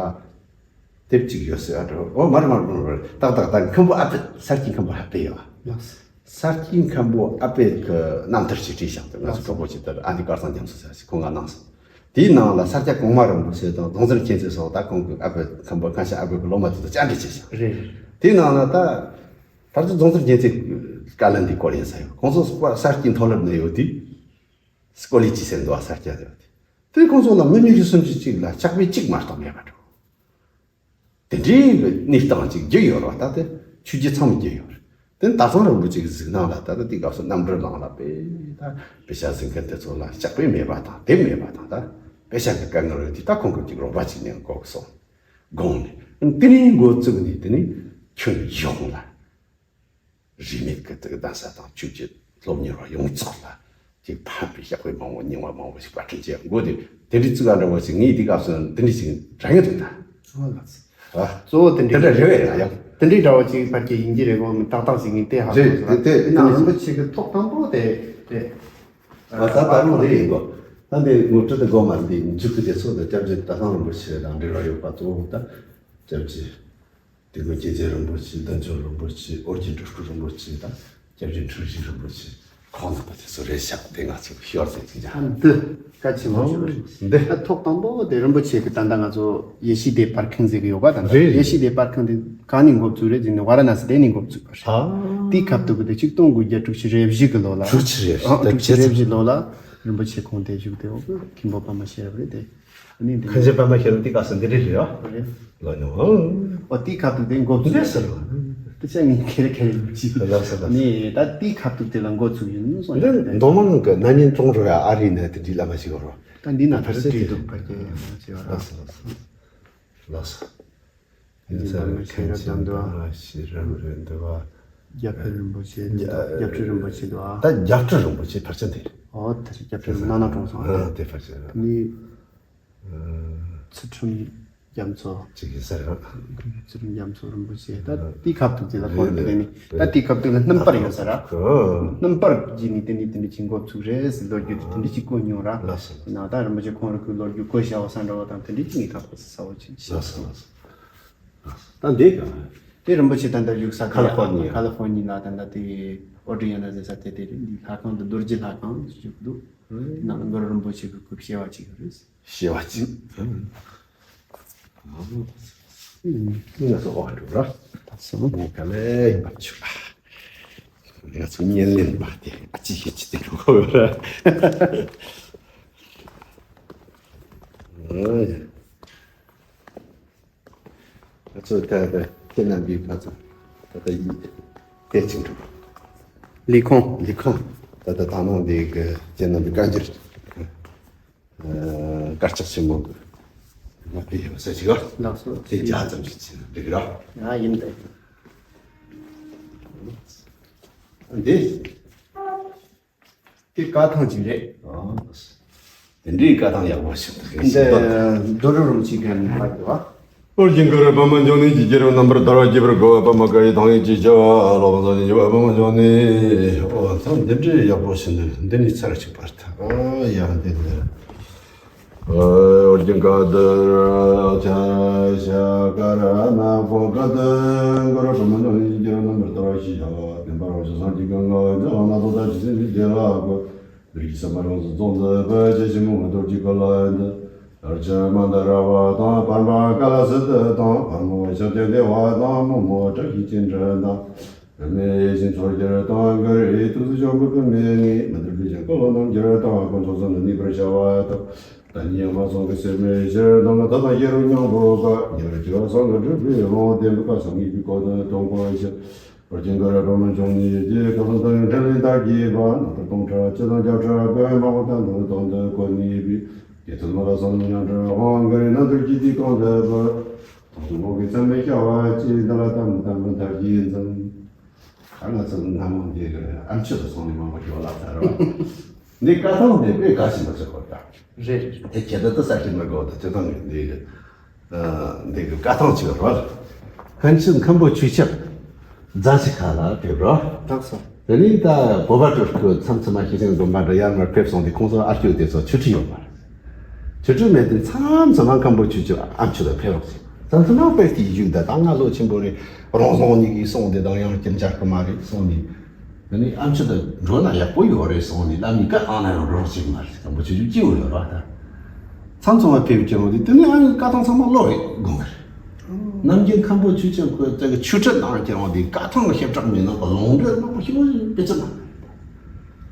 དེབ་ཅིག་ཡོད་ཟེར་བ་འགྲོ། ཨོ་མ་རེད་མ་རེད་མ་རེད། ཏག་ཏག་ཏག་མཁན་པོ་ཨ་ཕས་ས་སྐྱའི་མཁན་པོ་ཨ་ཕས་ཡོད། ལགས་སོ། ས་སྐྱའི་མཁན་པོ་ཨ་ཕས་གི་རྣམ་ཐར་ཞིག་བྲིས་བཞག་འདུག། ང་ཚོ་གྲོགས་པོ་ཅིག་དེར་ཨ་ནི་དཀར་གཙང་རྒྱ་མཚོ་ཟེར་བ་ཞིག་ཁོང་ང་གནང་སོང་། དེའི་ནང་ལ་ས་སྐྱ་གོང་མ་རིན་པོ་ཆེ་དང་རྫོང་གསར་མཁྱེན་བརྩེ་སོགས་ད་ཁོང་གི་ཨ་ཕའི་མཁན་པོ་མཁན་ཞབས་ཨ་ཕའི་གི་སློབ་མ་དེ་ཚོ་བཅར་འདྲི་བྱས་ཤག། རེད། དེའི་ནང་ལ་ད་ད་ལྟ་རྫོང་གསར་མཁྱེན་བརྩེ་བཀའ་བློན་དེའི་སྐོར་ཡིན་ས་ཡོད། ཁོང་ཚོ་ས་སྐྱའི་མཐོ་སློབ་ནས་ཡོད་དུས་སྐོར་ལས་ཅི་ཟེར་འདུག་ཨ། ས་སྐྱ་ཟེར་བ་དེ། དེ་ཁོང་ཚོ་ལ་མི་ཉི་ཤུ་སུམ་ཅུ་ཅིག་ལ་ཕྱག་དཔེ་གཅིག་མ་གཏོགས་མེད་པ་འགྲོ། དེ་འདྲའི་གནས་སྟངས་ཅིག་བརྒྱུད་ཡོད་རེད་བ། ད་དེ་ཆོས་བརྒྱུད་ཚང་མ་བརྒྱུད་ཡོད་རེད། དེ་ནི་དར་ཐང་རིན་པོ་ཆེ་གི་གཟིགས་སྣང་ལ་ད་ལྟ་དེའི་སྐབས་སུ་རྣམ་གྲོལ་གླིང་ལ་དཔེ་ད་དཔེ་ཆ་གཟིགས་མཁན་དེ་ཚོ་ལ་ཕྱག་དཔེ་མེད་པ་དང་དེབ་མེད་པ་དང་ད་དཔེ་ཆ་གི་དཀའ་ངལ་ཡོད་དུས་ད་ཁོང་གིས་ཅིག་རོགས་པ་ཅིག་གནང་དགོས་གི་སོང་དགོངས་ནས། དེ་ནས་འགོ་བཙུགས་ནས་དེ་ནས་ཁྱོན་ཡོངས་ལ། རིས་མེད་ཀྱི་དེ་གདན་ས་དང་ཆོས་བརྒྱུད་སློབ་གཉེར་བ་ཡོངས་རྫོགས་ལ་ཅིག་ཕན་པའི་ཕྱག་དཔེ་མང་པོ་རྙིང་བ་མང་པོ་ཞིག་པར་སྐྲུན་བྱས་འགོ་དེ་དེ་འདྲའི་བཙུགས་པ་འདྲ་བོ་ཞིག་ངས་དེ་སྐབས་སུ་འདི་འདྲ་ཞིག་དྲན་གྱི་འདུག་ད། ཨོ་ལགས་སོ། ཨ། གཙོ་བོ་དེ་འདྲའི་དེ་འདྲ་རེད་བས་ཡ་ཡ། དེ་འདྲའི་འདྲ་བོ་ཅིག་ཕར་གྱི་ཡིན་གྱི་རེད་གོ། མི་ཏག་ཏག་ཞིག་ངས་བལྟས་ཧ་རེད། གོ་དེ་དེ་ཡིན་ནའང་རིན་པོ་ཆེ་གི་ཐོག་དང་པོ་དེ་དེ། ཨ་ད་ད་རུང་རེད་ཡིན་གོ། ད་འདི་ངོ་སྤྲོད་དེ་དགོས་མ་རེད། འདི་མཇུག་གི་དེ་ཚོ་དེ་སྐྱབས་རྗེ་ད་ཐང་རིན་པོ་ཆེ་དང་འབྲེལ་བ་ཡོད་པ་གཙོ་བོ་ད་སྐྱབས་རྗེ། དེ་ཀུན་སྐྱེས་ཆེན་རིན་པོ་ཆེ། བདུད་འཇོམས་རིན་པོ་ཆེ། ཨོ་རྒྱན་སྤྲུལ་སྐུ་རིན་པོ་ཆེ་དང་སྐྱབས་རྗེ་འཁྲུལ་ཞིག་རིན་པོ་ཆེ། ཁོང་རྣམ་པ་དེ་ཚོ་རེད་ཤག། དེ་ང་ཚོ་ཤོར་ཟིན་ཅིག་ཀྱང་། ཨ་འདི་གལ་ཆེན་པོ་ཞིག་རེད། འདི་ད་ཐོག་དང་པོ་དེ་རིན་པོ་ཆེ་གི་ད་ལྟ་ང་ཚོ་ཡེ་ཤེས་སྡེ་པར་ཁང་ཟེར་གི་ཡོད་པ་དང་། རེད། ཡེ་ཤེས་སྡེ་པར་ཁང་དེ་གང་ནས་འགོ་བཙུགས་རེད་ཟེར་ན་ཝཱ་ར་ཎ་སི་དེ་ནས་འགོ་བཙུགས་པ་རེད། ཨ། དེའི་ཁ་ཐུག་གི་དེ་ཆིག་སྟོང་དགུ་བརྒྱ་དྲུག་ཅུ་རེ་བཞི་གི་ལོ་ལ། དྲུག་ཅུ་རེ་བཞི། ཨ། ད་དྲུག་ཅུ་རེ་བཞི་ལོ་ལ་རིན་པོ་ཆེ་ཁོང་དེ་བཞུགས་དེ་འོག་གི་མཁན་པོ་པདྨ་ཤེས་རབ་རེད་དེ། ཨ་ནི་འདི་མཁན་ཆེན་པདྨ་ཤེས་རབ་དེ་སྐབས་སུ་འདི་རེད་རེད་བ། རེད། ལོ་ཉུང་། ཨོ་དེའི་ཁ་ཐུག་དེ་འགོ་བཙུགས། འདི་ཟེར་བ། དེ་ཆ་ངས་ཁེ་རེ་ཁེ་རེ་མི་བྱེད། ལགས་སོ་ལགས་སོ། ནི་ད་དེའི་ཁ་ཐུག་དེ་ལ་འགོ་བཙུགས་ཡིན་གསུངས་འདི་ཡོད་རེད། མདོ་མང་གི་ན་ནིང་ཀྲོང་རུ་ཡ་ཨ་རི་ནས་དེ་འདྲའི་བླ་མ་ཞིག་ཡོད་རེད། ད་འདི་ན་ཕར་ཕར་ཚད་བྲིས་དེ་འདུག་ཕར་གྱི་ཡང་ཞེས་པ། ལགས་སོ་ལགས་སོ། ལགས་སོ། ཡིན་ས་རེད། མཁན་ཆེན་པདྨ་ཤེས་རབ་འདུག་བ། རྒྱ་ཕེབས་རིན་པོ་ཆེ་འདུག་རྒྱ་ཕེབས་རིན་པོ་ཆེ་འདུག་ཨ། ད་རྒྱ་ཕེབས་རིན་པོ་ཆེ་ཕལ་ཆེར་དེ་རེད། ཨོ་དེ་རེད། རྒྱ་ཕེབས་རིན་ནང་ན་གྲོང་ཚང་རེད། དེ་ཕལ་ཆེར་རེད། ནི་ཚུལ་ཁྲིམས་རྒྱ་མཚོ། ཅིག་ཡིན་ས་རེད། ཚུལ་ཁྲིམས་རྒྱ་མཚོ་རིན་པོ་ཆེ་ད་དེའི་ཁ་ཐུག་དེ་ལ་ཁོང་རེད་དེ་ནི་ད་དེའི་ཁ་ཐུག་ལ་སྣུམ་པར་ཡོད་ས་ར། སྣུམ་པར་གྱིས་ནི་དེ་ནི་དེ་འདྲ་བྱེད་འགོ་ཚུགས་རེད་ཟེར། ལོ་རྒྱུས་དེ་འདྲ་ཅིག་གོ་མྱོང་ར། ལགས་སོ། ན་ད་རིན་པོ་ཆེ་ཁོང་རང་གི་ལོ་རྒྱུས་གོ་བྱ་བ་ས་འདྲ་བ་དང་དེ་འདྲ་ཅིག་ངའི་ཁ་ཐུག་ས་བོ་ཅིག་ཤེས། ལགས་སོ་ལགས་སོ། ད་འདི་ག་དེ་རིན་པོ་ཆེ་ད་ལྟ་བཞུགས་ས་ཁ་ལི་ཧྥོར་ནི་ཡ། ཁ་ལི་ཧྥོར་ནི་ལ་ད་ལྟ་དེ་ཨོ་ཌི་ཡ་ན་ཟེར་ས་དེ་དེ་རེད། འདི་ལྷ་ཁང་དུ་རྡོ་རྗེ་ལྷ་ཁང་བཞུགས་འདུག་ནང་གུ་རུ་རིན་པོ་ཆེ་གི་སྐུ་བྱེ་བ་གཅིག་རེད། བྱེ་བ་གཅིག་ང་ཚོ་ཨོ་འགྲོ་ར། ད་སོང་ངས་ག་ལེ་ཡིན་པར་ཆུ་ང་ཚོ་བརྙན་ལེན་པ་དེ་ཨ་ཅི་ཤེས་ཅི་དེ་འགྲོ་གོ་ར། ཨ་ཡ། ང་ཚོ་ད་ལྟ་ཁྱེད་རྣམ་པའི་ཁ་ཚོ་ད་ལྟ་ཡིད་བལྟས་ཅིག་འགྲོ། ལས་ཁུངས། ལས་ཁུངས། ད་ལྟ་ད་ནང་འདི་གི་ཁྱེད་རྣམ་པའི་བཀའ་འགྱུར་དཀར་ཆག་ཆེན་མོ་གི་ང་ཕེབས་ཡོད་ས་ཅིག་ཨ། ལགས་སོ། དེ་ཇ་ཙམ་ཞིག་བྱས་ན་འགྲིག་ར། ཡ་ཡིན་ད། འདི། དེ་བཀའ་ཐང་ཅིག་རེད། ཨ། དེ་འདྲའི་བཀའ་ཐང་ཡག་པོ་ཞིག་འདུག་འདི་རྡོ་རུ་རུམ་ཅིག་གན་ཕ་གི་བ། ཨོ་རྒྱན་གུ་རུ་པདྨ་འབྱུང་གནས་ཀྱི་རྒྱལ་རབས་རྣམ་པར་དར་བ་རྒྱས་པར་དགོངས་པ། པདྨ་བཀའ་ཡི་ཐང་ཡིག་ཅེས་བྱ་བ། ཀློག་པ་སངས་རྒྱས་པ་པདྨ་འབྱུང་གནས། ཨོ་ཐང་འདི་འདྲའི་ཡག་པོ་ཞིག་འདུག་འདི་ནས་ཚར་གཅིག་པར་ཐལ། ཨ་ཡ་འདི་འདི། ཨོ་རྒྱན་བཀའ་གདར་ཤ་ཀ་ར་ན་གོ་བཀའ་གདམས་གུ་རུ་པདྨ་འབྱུང་གནས་ཀྱི་རྒྱལ་རབས་རྣམ་པར་དར་བ་ཞེས་བྱ་བ། བསྟན་པ་རང་བྱུང་སངས་རྒྱས་ཀྱི་ངག་འདི་ལ་སྣ་ཚོགས་དང་ཇི་སྲིད་འདི་རྒྱལ་ལ་དགོད། འདིར་གྱི་བསམ་པ་ཡོངས་སུ་རྫོགས་མཛད་པའི་རྗེ་ཆེན་མོའི་རྡོ་རྗེ་ཀུན་ལ་འདི། ལར་ཆེན་མནྡ་ར་བ་དང་། བར་པ་ཀ་ལ་སི་ཏུ་དང་། བར་མོ་ཤཱཀྱ་དེ་བ་དང་། དམོད་མོ་བཀྲ་ཤིས་ཅན་དྲི་དང་། བུད་མེད་ཡིད་བཞིན་མཚོ་སྐྱེས་དང་། གུ་རུའི་ཐུགས་སུ་ཆུད་པའི་བུད་མེད་ལྔས། མི་འདུལ་བའི་ཆོ་ག་ལ་རྣམ་འགྱུར་དང་། དཀོན་མཆོག་གསུམ་ལ་གནས་པར་བྱ་བ་དང་། ད་ཉིད་ཡང་མ་སོང་གི་སེམས་མེད་ཕྱིར། མདོར་ན་ཐབས་དང་ཤེས་རབ་སྙིང་པོ་དགའ། ཉེ་བར་སྐྱེ་བ་བསམ་གྱིས་མི་ཁྱབ་པའི་དབང་། བདེན་པའི་བཀའ་གསུང་ངེས་པའི་གོ་དོན་སྟོན་གོ་ཕྱིར། ཨོ་རྒྱན་གུ་རུ་པདྨ་འབྱུང་གནས་ཀྱི། ཁ་སང་དུ་འཕྲིན་ལས་དར་རྒྱས་པ། རྣམ་ཐར་སྟོང་ཕྲག་བཅུ་དང་བརྒྱད་ཕྲག་ཀུན། མ་འོངས་གཏན་དུ་དོན་དུ་གོ་ནུས་པའི། དགེ་ཚུལ་མ་ལ་བསམ་བློ་ཉམས་སུ་བླང་། གུ་རུའི་རྣམ་ཐར་གྱི་དུས་གང་དུ་བབ། དོན་དུ་བློ་གི་ཚད་མེད་ཤར་བ་ཅིག་འདི་ལ་དམ་དམ་པའི་མཐར་གྱིས་འཛིན། ད་ང་ཚོ་སྔ་མོ་འདི་གི་ཨམ་ཆི་དུ་སོང་ནས་མང་པོ་ཞིག་ལབ་ཚར་བ། འདི་བཀའ་ཐང་འདི་དཔེ་དགའ་ཞིང་དུ་ཆགས་པ་འདྲ། རེད་རེད། དེ་ཁྱེད་ད་ལྟ་ས་ཁྲིད་མི་དགོས་ད་ཅི་ཐང་གི་འདི་གི། འདི་གི་བཀའ་ཐང་ཅིག་རོལ། ཕན་ཆད་མཁན་པོ་ཆོས་ཀྱི་རྫ་ཆུ་ཁ་ལ་ཕེབས་རོགས། ལགས་སོ། དེ་ནས་ད་བོད་པ་སྤྲུལ་སྐུ་མཚམས་མཚམས་མ་ཤེས་ཅན་དགོན་པ་འདྲ་ཡར་མར་ཕེབས་སོང་དུས་ཁོང་ཚོ་ཨ་སྐྱོ་དེ་ཚོ་ཆོས་ཁྲིད་ཡོད་མ་རེད། ཆོས་ཁྲིད་མེད་དུས་མཚམས་མཚམས་མ་མཁན་པོ་ཆོས་ཀྱི་ཨ་མཆོད་དུ་ཕེབས་རོགས་ཟེར། མཚམས་མཚམས་མ་དཔེ་དེའི་བཞུགས་འདི་ད་ང་ལོ་ཆེན་པོ་རེད། རང་བཟང་གཉིས་ཀྱིས་སོང་དེ་དང་ཡང་ཁྱིམ་བཅར་གི་མ་རེད་སོང་ནས། དེ་ནས་ཨ་མཆོད་དུ་འགྲོ་ན་ཡག་པོ་ཡོད་རེད་སོང་ནས་བླ་མའི་བཀའ་ཨང་ན་ཡང་རོགས་བྱེད་མ་རེད། དང་པོ་ཆུ་ཆུ་སྐྱིད་པོ་ཡོད་ར་ད། མཚམས་མཚམས་མ་ཕེབས་ཀྱི་རུང་དེ་དེ་ནས་ཨ་ནི་བཀའ་ཐང་ཚང་མ་ལོག་རེད་དགོངས་རེད། ནམ་རྒྱུན་མཁན་པོ་ཆོས་ཀྱི་ཁོས་དེ་གི་ཆོས་ཁྲིད་གནང་ཀྱི་རུང་དེ་བཀའ་ཐང་གི་ཞིབ་ཕྲ་མིན་ནང་གི་ལུང་འདྲེན་མང་པོ་ཞིག་དཔེ་ཅི་ན།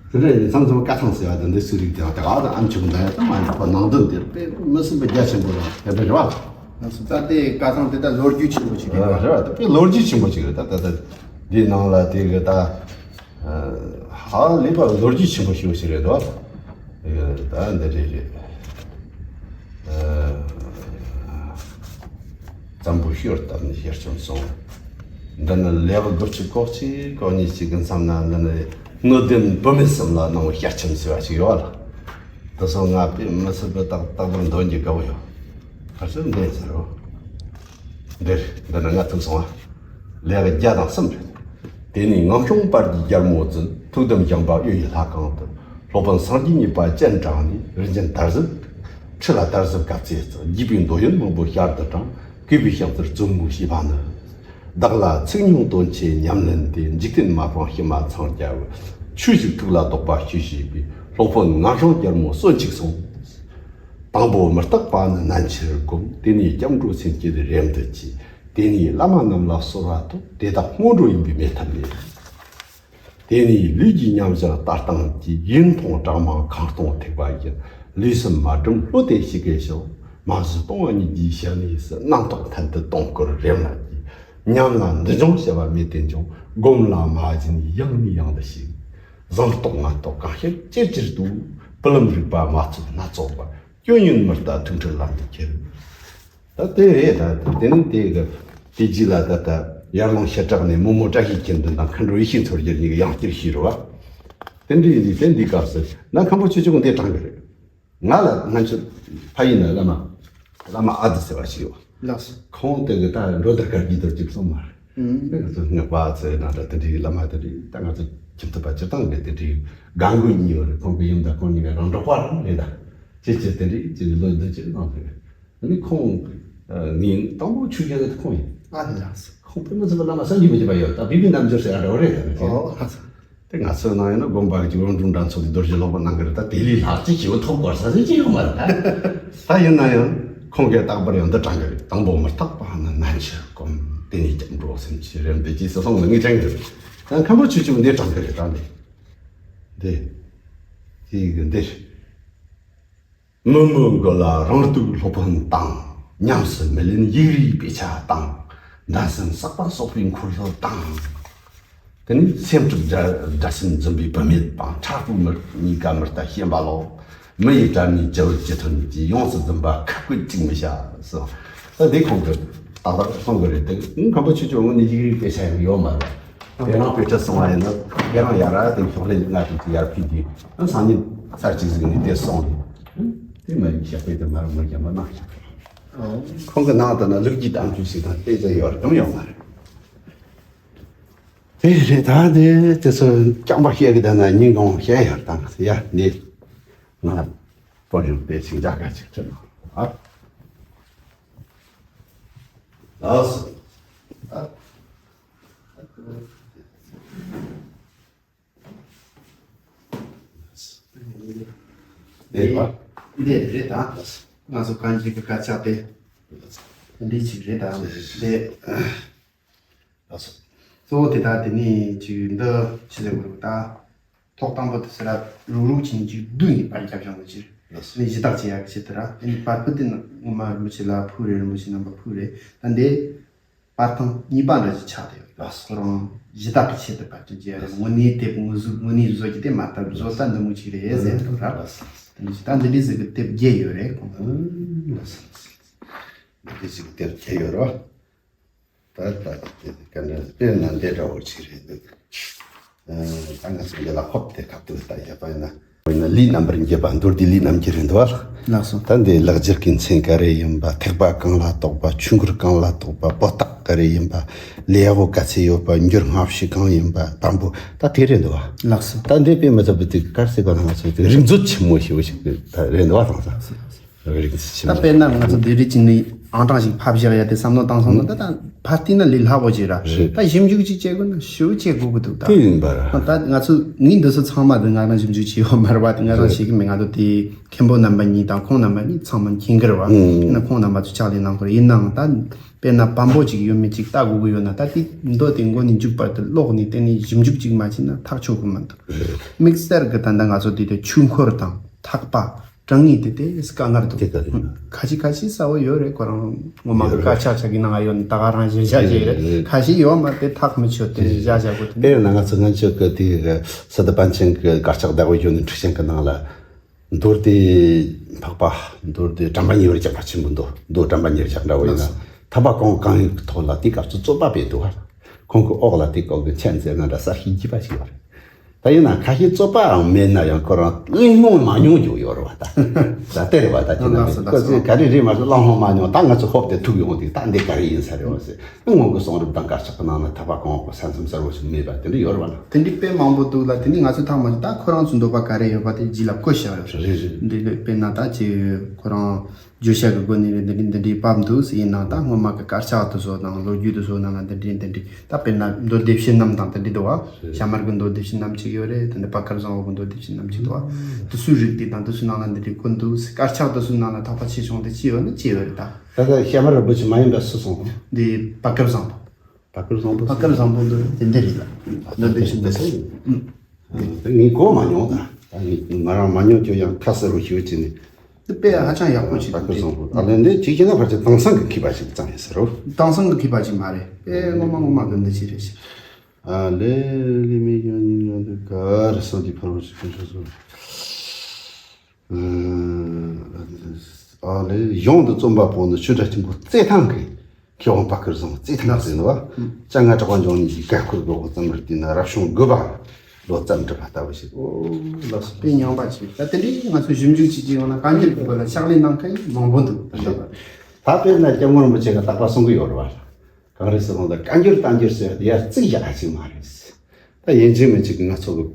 དེ་འདྲ་ཡིན་མཚམས་མཚམས་བཀའ་ཐང་ཟེར་བ་དེ་འདི་སུ་རིག་དེ་དེ་ག་དང་ཨ་མཆོད་འདྲ་ཡ་དང་མ་ཡིན་པ་ནང་དོན་དེ་དཔེ་མི་སྲིད་པའི་རྒྱ་ཆེན་པོ་རེད་དེ་འདྲ་རེད་བ། ང་ཚོ་ད་ལྟའི་བཀའ་ཐང་དེ་ད་ལོ་རྒྱུས་ཆེན་པོ་ཞིག་རེད་བ། རེད་བ་དེ་དཔེ་ལོ་རྒྱུས་ཆེན་པོ་ཞིག་རེད་ད་ད་ད་འདིའི་ནང་ལ་དེ་གི་ད་ཧ་ལས་པ་ལོ་རྒྱུས་ཆེན་པོ་ཞིག་ཞིག་རེད་དོ། ད་འདི་རེད་རེད། བཙན་པོ་ཤོར་བཏབ་ནས་ཞལ་ཆེམས་སོང་། འདི་ནི་ལེའུ་དགུ་བཅུ་གོ་གཅིག་གོ་གཉིས་ཅིག་གི་མཚམས་ན་འདི་ནི་སྣོད་ལྡན་བུད་མེད་གསུམ་ལ་གནང་བའི་ཞལ་ཆེམས་ཟེར་བ་ཞིག་ཡོད་ལ། དེ་ཚོ་ང་དཔེ་མི་སྲིད་པའི་རྟག་རྟག་པར་འདོན་རྒྱུ་དགའ་བོ་ཡོད། ཁ་སང་འདི་ཟེར་རོ། འདིར་འདི་ནི་ང་ཐུག་སོང་བ། ལེའུ་བརྒྱ་དང་གསུམ་རེད། དེ་ནས་ངང་སྐྱོང་དཔལ་གྱི་རྒྱལ་མོ་བརྫུན། ཐུགས་དམ་བཞེངས་པ་གཡུ་ཡི་ལྷ་ཁང་དུ། སློབ་དཔོན་སངས་རྒྱས་གཉིས་པ་སྤྱན་དྲངས་ནས། རིན་ཆེན་དར་ཟབ་ཁྲི་ལ་དར་ཟབ་དཀར་རྩེ་བརྩིགས། བརྒྱུད་པའི་འདོད་ཡོན་མང་པོ་ཞལ་དུ་དྲངས། གུས་པས་ཕྱག་འཚལ་བཙུན་མོའི་བྱིས་པ་ནི། བདག་ལ་ཚིག་ཉུང་དོན་ཆེ་ཉམས་ལེན་ཏེ། འཇིག་རྟེན་མ་སྤངས་ཕྱི་མ་འཚང་རྒྱ་བའི། ཆོས་ཤིག་ཐུགས་ལ་འདོགས་པ་ཞུས་ཞེས་པའི། སློབ་དཔོན་ངག་དབང་རྒྱལ་མོ་གསོན་ཅིག་གསུངས། དང་པོ་མི་རྟག་པ་ནི་ནན་ཆེར་བསྒོམ། དེ་ནས་སྐྱབས་འགྲོ་སེམས་བསྐྱེད་རེམ་དུ་གྱིས། དེ་ནས་བླ་མ་རྣམས་ལ་གསོལ་བ་བཏབ། དེ་དག་སྔོན་འགྲོ་ཡིན་པས་མེད་ཐབས་མེད། དེ་ནས་ལུས་ཀྱི་མཉམ་བཞག་ལྟ་སྟངས་ཀྱིས། ཡིད་མཐོང་གྲངས་མང་གང་སྟོང་ཐེག་པ་ཡིན། ལུས་སེམས་མ་བསྒྲིམས་བློ་གཏད་ཞིག་གེ་ཞོག་མ་བཞུ་སྟོང་བ་ཉིད་ཀྱི་ཞལ་ནས་སུ། རྣམ་རྟོག་མཐུན་དུ་སྟོང་སྐོར་རེམ་ལ་གྱིས། ཉམས་ལ་འདི་འབྱུང་བྱ་བ་མེད་དེ་འབྱུང་། སྒོམ་ལ་མ་བཞིན་ཡང་ནས་ཡང་དུ་ཞུགས། གཟེངས་རྟོག་ངན་རྟོག་གང་ཤར་ཅེར་ཅེར་དུ། པུ་ལམ་རིག་པ་མ་ཚུགས་སྣ་ཚོགས་པ། སྐྱོན་ཡོན་མི་ལྟ་ཐུགས་ཁྲོ་ལམ་དུ་ཁྱེར། ད་དེ་རེད་ད། དེ་ནི་དེ་གི་དེ་རྗེས་ལ་ད་ལྟ་ ཡར་ཀླུང་བྱེ་བྲག་ནས་རྨོ་མོ་བཀྲ་ཤིས་མཁྱེན་ལྡན་དང་མཁའ་འགྲོ་ཡེ་ཤེས་མཚོ་རྒྱལ་གཉིས་ཀྱི་དབྱངས་སྐྱེར་ཞུས་རེད་བ། དེ་འདྲ་ཡིན་དུས་དེ་འདིའི་སྐབས་སུ་ན་མཁན་པོ་ཆོས་སྐྱོང་འདི་དྲངས་གི་རེད། ང་ལ་ང་ཚོ་ཕ་ཡུལ་ན་བླ་མ་བླ་མ་ཨ་ཏི་ཟེར་བ་ཞིག་ཡོད། ལགས་སོ། ཁོང་དེ་གི་ད་འགྲོ་འདིར་བཀའ་བརྒྱུད་དུ་གཅིག་གསུངས་མ་རེད། ཨུམ། ང་ཚོ་སྔགས་པ་ཚོའི་ནང་འདྲ་དེ་འདྲའི་བླ་མ་དེ་འདྲའི་ད་ང་ཚོ་ཁྱིམ་ཐབ་པ་སྤྱིར་བཏང་གི་དེ་འདྲའི་དགའ་མགུ་གཉིས་ཡོད་རེད། ཁོང་གི་ཡུམ་དང་ཁོང་གཉིས་ཀ་རང་འབྲོག་པ་རང་རེད་ད། ཅེས་ཅེས་དེ་འདྲའི་ཅིག་ལོ་འདི་ཅིག་གནང་ཐུབ་རེད། ཨ་ནི་ཁོང་ངའི་དང་པོ་ཆོས་རྒྱལ་དེ་ཁོང་ཡིན། ཨ་ལགས་སོ། ཁོང་དཔེ་མི་སྲིད་པ་བླ་མ་བསམ་གྱིས་མི་ཁྱབ་པ་ཡོད། ད་བི་བི་རྣམ་འགྱུར་ཟེར་ཡ་འདྲ་བོ་རེད་ད་ནི། ཨོ་ལགས་སོ། དེ་ང་ཚོའི་ནང་ཡིན་ན་དགོན་པ་གི་ཅིག་རོང་འབྲོག་འདྲ་ཚོ་དེ་རྡོ་རྗེ་སློབ་དཔོན་གནང་གི་རེད། ད་དེ་ལས་ལྷག་ཅིག་ཞེ་པོ་ཐོབ་དགོས་ས་ཞིག་ཅི་ཡོད་མ་རེད་ད། ད་ཡིན་ན་ཡང་ཁོང་གིས་རྟག་པར་ཡང་འདི་དྲངས་གི་རེད། དང་པོ་མི་རྟག་པ་ནི་ནན་ཆེར་སྒོམ། དེ་ནས་སྐྱབས་འགྲོ་སེམས་ཀྱིས་རེ་འདོད་ཀྱིས་ཟེར་སོང་ངས་དྲན་གི་རེད། ད་མཁན་པོ་ཆོས་སྐྱོང་འདི་དྲངས་གི་རེད། ད་འདི་འདི་དེ་གི་འདིར། མི་མི་མགོ་ལ་རང་གཏུག་སློབ་དཔོན་དང་། ཉམས་སུ་མི་ལེན་ཡིག་རིགས་དཔེ་ཆ་དང་། འགྲན་སེམས་བསགས་པ་གསོག་པའི་འཁོར་ལོ་དང་། དེ་ནས་སེམས་སྒྲིབ་དགྲ་དགྲ་སེམས་འཛིན་པའི་བུད་མེད་དང་། ཕྲག་དོག་མི་གཉིས་ཀ་མི་ལྟ་ཤན་པ་ལོ། མི་ཡི་དགྲ་ནི་ཇི་བར་ཇི་ཐོན་གྱིས། ཡོངས་སུ་འཛིན་པ་ཁབ་ཀྱིས་བཅིང་མི་བྱ་ཟེར། ད་འདི་ཁོང་གིས་ཏག་ཏག་གསུང་གི་རེད། དེ་མཁན་པོ་ཆོས་སྐྱོང་ངོས་ནས་ཡིག་རིགས་དཔེ་ཆ་ཡང་ཡོད་མ་རེད། དེ་རང་དཔེ་ཁྲིད་སོང་བ་ཡིན་ན་དེ་རང་ཡར་ར་དེ་ཤོག་ལྷེ་ལྔ་དྲུག་ཅིག་ཡར་ཕུལ་དུས་སང་ཉིན་ཚར་གཅིག་ཟིག་ནས་དེ་སོང་རེད། དེ་མ་ཡིན་ཞག་པོའི་དེ་མ་རུ་མ་རྒྱབ་པ་གནང་ཞག་པོ། ཁོང་གི་ནང་དུ་ན་ལུགས་ཀྱི་གཏམ་རྒྱུད་ཞིག་དང་དེ་ཚོ་ཡོད་རེད་དམ་ཡོད་མ་རེད། དེ་རེད། ད་དེ་དེ་ཚོ་རྐྱང་པ་བཤད་གི་ད་ན་སྙིང་གང་བཤད་ཡོད་དང་ཡ་ནི་ང་སྤོ་རིང་དེ་ཞིག་འཇག་ག་ཅིག་ཁྲིད་ཨ། ལགས་སོ། འདི་རེད་ད། ང་ཚོ་གང་ཅིག་གི་སྐད་ཆ་དེ་འདི་ཅིག་རེད་ད། དེ་གཙོ་བོ་དེ་དག་དེ་ནས་ཅིག་འདི་ཅི་ཟེར་དགོས་རེད་ད། ཐོག་དང་པོ་དེ་ཟེར་ར་རུག་རུག་ཅིག་ཅིག་བསྡུས་ནས་པར་རྒྱབ་བཞག་ནས་ཅིག་ནས་གཞི་བདག་བྱེད་ཡག་གི་ཆེད་དུ་ར། དེ་ནས་པར་ཕུད་དེ་ནི་ངོ་མ་རིན་པོ་ཆེ་ལ་ཕུལ་རེད། རིན་པོ་ཆེ་རྣམ་པ་ཕུལ་རེད། ད་འདི་པར་ཐེངས་གཉིས་པ་འདྲ་ཞིག་ཆགས་བསྡད་ཡོད། ལགས་སོ། ཁོ་རང་གཞི་བདག་གི་ཆེད་དུ་པར་སྐྲུན་བྱས་ཡོད་རེད། དངོས་གནས་དེབ་དངོས་གཟུགས་དངོས་གནས་བཟོ་རྒྱུ་དེ་མ་ལྟ་བཟོ་ལྟ་འདི་མོ་ཅིག་རེད་ཟེར་འདུག་ར། ལགས་སོ། དེ་ནས་ད་འདི་འདྲའི་ཟིག་གི་དེབ་བརྒྱད་ཡོད་རེད་ཁོང་། ལགས་སོ། འདི་ཟིག་གི་དེབ་བརྒྱད་ཡོད་རེད་བ། ད་ད་དེ་ག་འདྲ་དཔེར་ན་འདི་འདྲ་བོ་ཅིག་རེད་འདུག་ད་ང་ཚོ་འདི་ལ་ཧོབ་སྟེ་ཁ་ཐུག་ལྟ་ཡག་པ་ཡིན་ན། ཡིན་ན་ལུས་རྣམ་པར་འགྱེད་པ་མདོ་སྡེ་ལུས་རྣམ་འགྱེད་རེད་འདུག་བ། ལགས་སོ། ད་འདི་ལག་འགྱེད་ཀྱི་མཚན་ག་རེ་ཡིན་པ། ཐེག་པ་གང་ལ་གཏོགས་པ། ཆོས་འཁོར་གང་ལ་གཏོགས་པ། པོ་ཏ་ག་རེ་ཡིན་པ། ལས་འོག་ག་ཚད་ཡོད་པ། འགྱུར་སྔ་ཕྱི་གང་ཡིན་པ་དང་པོ་ད་དེ་རེད་འདུག་བ། ལགས་སོ། ད་འདི་དཔེ་མི་སྲིད་པའི་དེ་ག་རེ་ཟེར་དགོས་ན་ང་ཚོ་དེ་རིག་མཛོད་ཆེན་མོ་ཞེ་པོ་ཞིག་ད་རེད་འདུག་བ། དང་ས། རིག་འཛིན་ཆེན་ད་མོ། དཔེར་ན་ང་ཚོ་འདི་རིགས་ཀྱི་ནི་ཨང་གྲངས་ཤིག་ཕབ་བཞག་ཡ་དེ་བསམ་བློ་བཏང་སོང་ན་ད་ད་ཕར་བལྟས་ན་ལས་སླ་བོ་ཅིག་ར། རེད། ད་ཞིབ་འཇུག་ཅིག་བྱེད་དགོས་ན་ཞེ་པོ་བྱེད་དགོས་ཀྱི་འདུག་ད། དེ་ཡིན་པ་ར། ད་ང་ཚོ་ངས་འདི་ཚོ་ཚང་མ་དེ་ང་རང་ཞིབ་འཇུག་བྱས་ཡོད་མ་རེད་བ། དེ་ང་རང་རེད། ཤེས་ཀྱི་མེད། ང་ཚོ་དེ་མཁན་པོ་རྣམ་པ་གཉིས་དང་ཁོང་རྣམ་པ་གཉིས་ཚང་མ་མཁྱེན་གྱི་རེད་བ། ཨང་། ཡིན་ན་ཁོང་རྣམ་པ་ཚོ་ཕྱག་ལས་གནང་དགོས་རེད། ཡིན་ནའང་ད་དཔེར་ན་བམ་པོ་ཅིག་ཡོད་མེད་ཅིག་ལྟ་དགོས་ཀྱི་ཡོད་ན་ད་དེ་མདོ་དེ་མགོ་ནས་མཇུག་བར་དུ་ཀློག་ནས་དེ་ནས་ཞིབ་འཇུག་ཅིག་མ་བྱས་ན་ཐག་ཆོད་གི་མི་འདུག་རེད། དམིགས་བསལ་གྱི་ད་ལྟ་ང་ཚོ་དེ་དུས་ཆོས་འཁོར་དང་ཐེག་པ། དྲང་ངེས་དེ་དེ་དཀའ་ངལ་འདུག་དེ་ལྟ་རེད། ཁ་ཤས་ཁ་ཤས་གསལ་བོ་ཡོད་རེད། ཁོ་རང་ངོ་མ་ཡོད་རེད། དཀར་ཆག་ཆག་གི་ནང་ཡོད་ནི་ད་ག་རང་བཞིན་བཞག་བཞག་རེད། རེད། ཁ་ཤས་ཡོད་མ་དེ་ཐག་མི་ཆོད་དེ་བཞག་བཞག་གོ་དེ། དཔེར་ན་ང་ཚོ་སྔོན་ཆད་ཀྱི་དེ་གི་སི་ཏུ་པཎ་ཆེན་གྱི་དཀར་ཆག་ཟླ་བའི་གཞོན་ནུ་འཁྲུག་ཆེན་གྱི་ནང་ལ་མདོ་སྡེ་འཕགས་པ། མདོ་སྡེ་དྲན་པ་ཉེ་བར་བཞག་པ་ཆེན་པོ་མདོ། མདོ་དྲན་པ་ཉེ་བར་བཞག་འདྲ་བོ་ཡིན་ན། ཐེག་པ་གང་གང་ཡིན་ཐོག་ལ་དེ་སྐབས་སུ་རྩོད་པ་སྤེལ་འདུག་བ། ཁོང་གི་འོག་ལ་དེ་སྐབས་ཀྱི་མཆན་མཛད་ན་འདྲ་གསལ་བཤད་བགྱིས་པ་ཞིག་ཡོད་རེད། ད་ཡིན་ན་ཁ་ཤས་རྩོད་པའང་མེད་ན་ཡང་ཁོ་རང་གླེང་སློང་མ་མྱོང་རྒྱུ་ཡོད་རེད་བ་ད། ད་དེ་རེད་བ་ད་ཁྱེད་རང་ལགས་སོ་ལགས་སོ། ཁོ་ཚོས་ག་རེ་རེད་མ་གཏོགས་གླེང་སློང་མ་མྱོང་། ད་ང་ཚོ་ཧོབ་སྟེ་ཐུག་ཡོང་དུས་ད་འདི་ག་རེ་ཡིན་ས་རེད་བ་ཟེར། སྔོན་གྱི་གསུང་རབ་དང་དཀར་ཆག་གི་ནང་ན་ཐེག་པ་གང་གི་ས་མཚམས་གསལ་བོ་ཞིག་མེད་པ་དེ་འདྲ་ཡོད་རེད་བ་ན། དེ་འདྲའི་དཔེ་མང་པོ་འདུག་ལ། དེ་ནི་ང་ཚོས་ཐག་མ་ཆོད། ད་ཁོ་རང་ཚོའི་འདོད་པ་ག་རེ་ཡོད་པ་དེ་རྗེས་ལ་བཀོད་བཞག་ཡོད་རེད། རེད་རེད། འདི་ལ་དཔེར་ན་ད་ཅིག་ཁོ་རང་བརྗོད་བྱ་གི་སྒོ་ནས་འདི་འདྲའི་འདི་འདྲའི་ཕབ་འདུག་ཟེར། ཡིན་ནའང་ད་སྔོན་མ་གི་དཀར་ཆག་དེ་ཚོ་དང་ལོ་རྒྱུས་དེ་ཚོ་ནང་ལ་འདི་འདྲའི་འདི་འདྲའི་ད་དཔེར་ན་མདོ་སྡེ་བཅུ་རྣམས་དང་དེ་འདྲའི་འདུག་བ། ཞྭ་དམར་གི་མདོ་སྡེ་བཅུ་རྣམས་གཅིག་ཡོད་རེད། དེ་འདྲ་བར་སྐབས་བཟང་པོ་གི་མདོ་སྡེ་བཅུ་རྣམས་གཅིག་འདུག་བ། དེ་ཚོའི་རིགས་དེ་དང་དེ་ཚོའི་ནང་ལ་འདི་འདྲའི་བཀོད་འདུག་ཟེར། དཀར་ཆག་དེ་ཚོའི་ནང་ལ་ཐེག་པ་ཆེ་ཆུང་དེ་ཅི་ཡོད་ན་ཅི་ཡོད་རེད་ད། ད་ལྟ་ཞྭ་དམར་རིན་པོ་ཆེ་མ་ཡིན་པ་སུ་གསུངས་སོང་། འདི་བར་སྐབས་བཟང་པོ། བར་སྐབས་བཟང་པོ། བར་སྐབས་བཟང་པོ་འདི་དེ་འདྲ་རེད་ལ། མདོ་སྡེ་བཅུ་འདི་སུ་ཡིན། ཨུམ། ངས་གོ་མ་མྱོང་ད། ད་ངས་ང་རང་མ་མྱོང་ཁྱོད་ཡང་ཁ་གསལ་རུ་ཞུ་བྱས་ནས། འདི་དཔེ་ཧ་ཅང་ཡག་པོ་ཞིག་བར་སྐབས་བཟང་པོ། ཨ་ལན་འདི་ཅིག་བྱས་ན་ཕལ་ཆེར་དེང་སང་གི་མཁས་པ་ཞིག་ཙམ་ཡིན་ས་རོ། དེང་སང་གི་མཁས་པ་ཅིག་མ་རེད། དཔེ་སྔོན་མ་སྔོན་མ་གི་འདི་ཞིག་རེད་ཤག་ཨ་ལས་ལི་མི་ཡོང་ཉིན་ཡོང་དུས་ག་རེ་སོང་དེ་ཕར་བ་ཞིག་ཕུན་ཚོགས་སོ། ཨ་ལས་གཞུང་དུ་རྩོམ་པ་པོ་ནི་ཆོས་གྲྭ་ཆེན་པོ་རྩེ་ཐང་གི་ མཁས་དབང་པ་ཁུར་བཟང་བརྩེ་ཐང་ཟེར་ནོ། ལྕང་ང་གྲགས་པ་འབྱུང་གནས་ཀྱི་བཀའ་འཁོར་གྱི་འོག་ཙམ་རེ་བལྟས་ན་རབ་བྱུང་དགུ་པ་ལོ་ཙམ་འགྲུབ་པ་ལྟ་བུ་ཞིག་ཨོ་ལགས་སོ། དཔེ་ཉམས་པ་ཅིག་ད་དེ་འདྲའི་ང་ཚོ་ཞིབ་འཇུག་བྱེད་ཀྱི་ཡོང་ན་བཀའ་འགྱུར་གྱི་སྐོར་ལ་ཕྱག་ལས་གནང་མཁན་མང་པོ་འདུག་རེད། ད་དཔེར་ན་སྐྱབས་མགོན་རིན་པོ་ཆེ་གི་བརྟག་པ་གསུང་གི་ཡོད་རེད་བ། གང་རེད་ཟེར་ན་ད་བཀའ་འགྱུར་བསྟན་འགྱུར་ཟེར་བ་དེ་ཡར་བརྩིགས་བཞག་ཡ་ཅིག་མ་རེད། ད་ཡིན་གཅིག་མིན་གཅིག་ང་ཚོ་གི་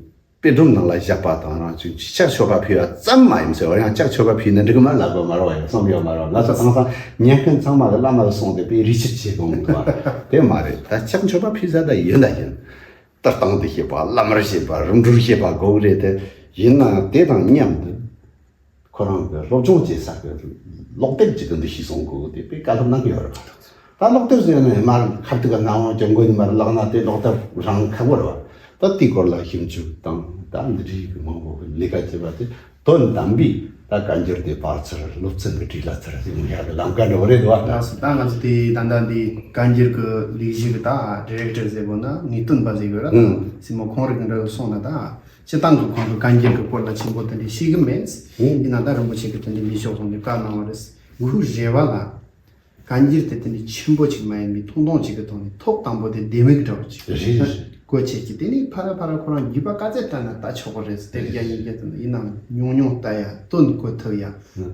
དཔེ་སྒྲོམ་ནང་ལ་བཞག་པ་དང་རང་ཚོས་ཕྱག་མཆོད་པ་ཕུལ་བ་ཙམ་མ་ཡིན་ཟེར་བ། ཡང་ཕྱག་མཆོད་པ་ཕུལ་ན་འགྲིག་གི་མ་ལབ་དགོས་མ་རེད་བ། ཡང་བསམ་ཡོད་མ་རེད་བ། ང་ཚོ་དེང་སང་ཉན་མཁན་ཚང་མ་གི་བླ་མ་གི་གསུང་དེ་དཔེ་རིས་ཆད་བྱེད་དགོས་མི་འདུག་བ། དེ་མ་རེད། ད་ཕྱག་མཆོད་པ་ཕུལ་ས་ད་ཡིན་ད་ཡིན། ལྟ་སྟངས་དེ་ཤེས་པ། བླ་མར་ཤེས་པ། རིམ་གྲོར་ཤེས་པ་དགོས་གི་རེད་དེ། ཡིན་ནའང་དེ་དང་མཉམ་དུ། ཁོ་རང་གི་སློབ་སྦྱོང་བྱེད་ས་གི་ཀློག་དེབ་ཅིག་གི་འདུ་ཤེས་བཟུང་དགོས་དེ་དཔེ་བཀའ་སློབ་གནང་གི་ཡོད་རེད་པ། ད་ཀློག་དེབ་ཟེར་ནས་མར་ཁ་ཐུག་གི་ནང་བ་ཀྱང་མགོ་ནས་མར་བཀླགས་ན་དེ་ཀློག་དེབ་རང་ཁག་པོ་རེད་པ། ད་དེའི་སྐོར་ལ་ཞིབ་འཇུག་དང་ད་འདི་འདྲའི་གི་མང་པོ་གི་ལས་ཀ་བྱེད་པ་དེ་དོན་དམ་པའི་ད་བཀའ་འགྱུར་དེ་ཕར་ཚུར་སློབ་ཚན་གི་བྲིས་ལ་ཚུར་ཟིན་ཡག་གི་ལམ་ཀ་འདྲ་བོ་རེད་འདུག་བ། ལགས་སོ། ད་ང་ཚོ་དེ་ད་ལྟ་འདི་བཀའ་འགྱུར་གི་ལས་གཞི་གི་ད་ཌི་རེག་ཊར་ཟེར་དགོས་ན་ངེས་སྟོན་པ་ཟེར་དགོས་ར། ད་ཨང་སྲིད་མོ་ཁོང་རང་གི་འདྲ་བོ་སོང་ན་ད། སྤྱིར་བཏང་གི་ཁོང་གི་བཀའ་འགྱུར་གྱི་སྐོར་ལ་ཆེན་པོ་དེ་འདྲ་ཤེས་ཀྱི་མེད། ཡིན་ན་ད་རིན་པོ་ཆེ་གིས་དེ་འདྲ་ལས་ཤོག་སོང་ནས་བཀའ་གནང་བ་རེད། ཁོའི་རེ་བ་ལ་བཀའ་འགྱུར་དེ་དེ་འདྲ་ཆེན་པོ་ཅིག་མ་ཡིན་པའི་ཐུང་ཐུང་ཅིག་གི་ཐོག་ནས་ཐོག་དང་པོ་དེ་ལྡེ་མིག་འདྲ་བོ་ཅིག་རེད་རེད། བཀོལ་བྱེད་ཀྱི་དེ་ནས་ཕར་ཕར་ཁོ་རང་རྒྱུད་པ་ག་ཚད་བལྟས་ན་ལྟ་ཆོག་གི་རེད། དེབ་བརྒྱ་ཉིས་བརྒྱ་དེ་འདྲ་ཡིན་ནའང་ཉུང་ཉུང་ལྟ་ཡ། དོན་གོ་ཐུབ་ཡ།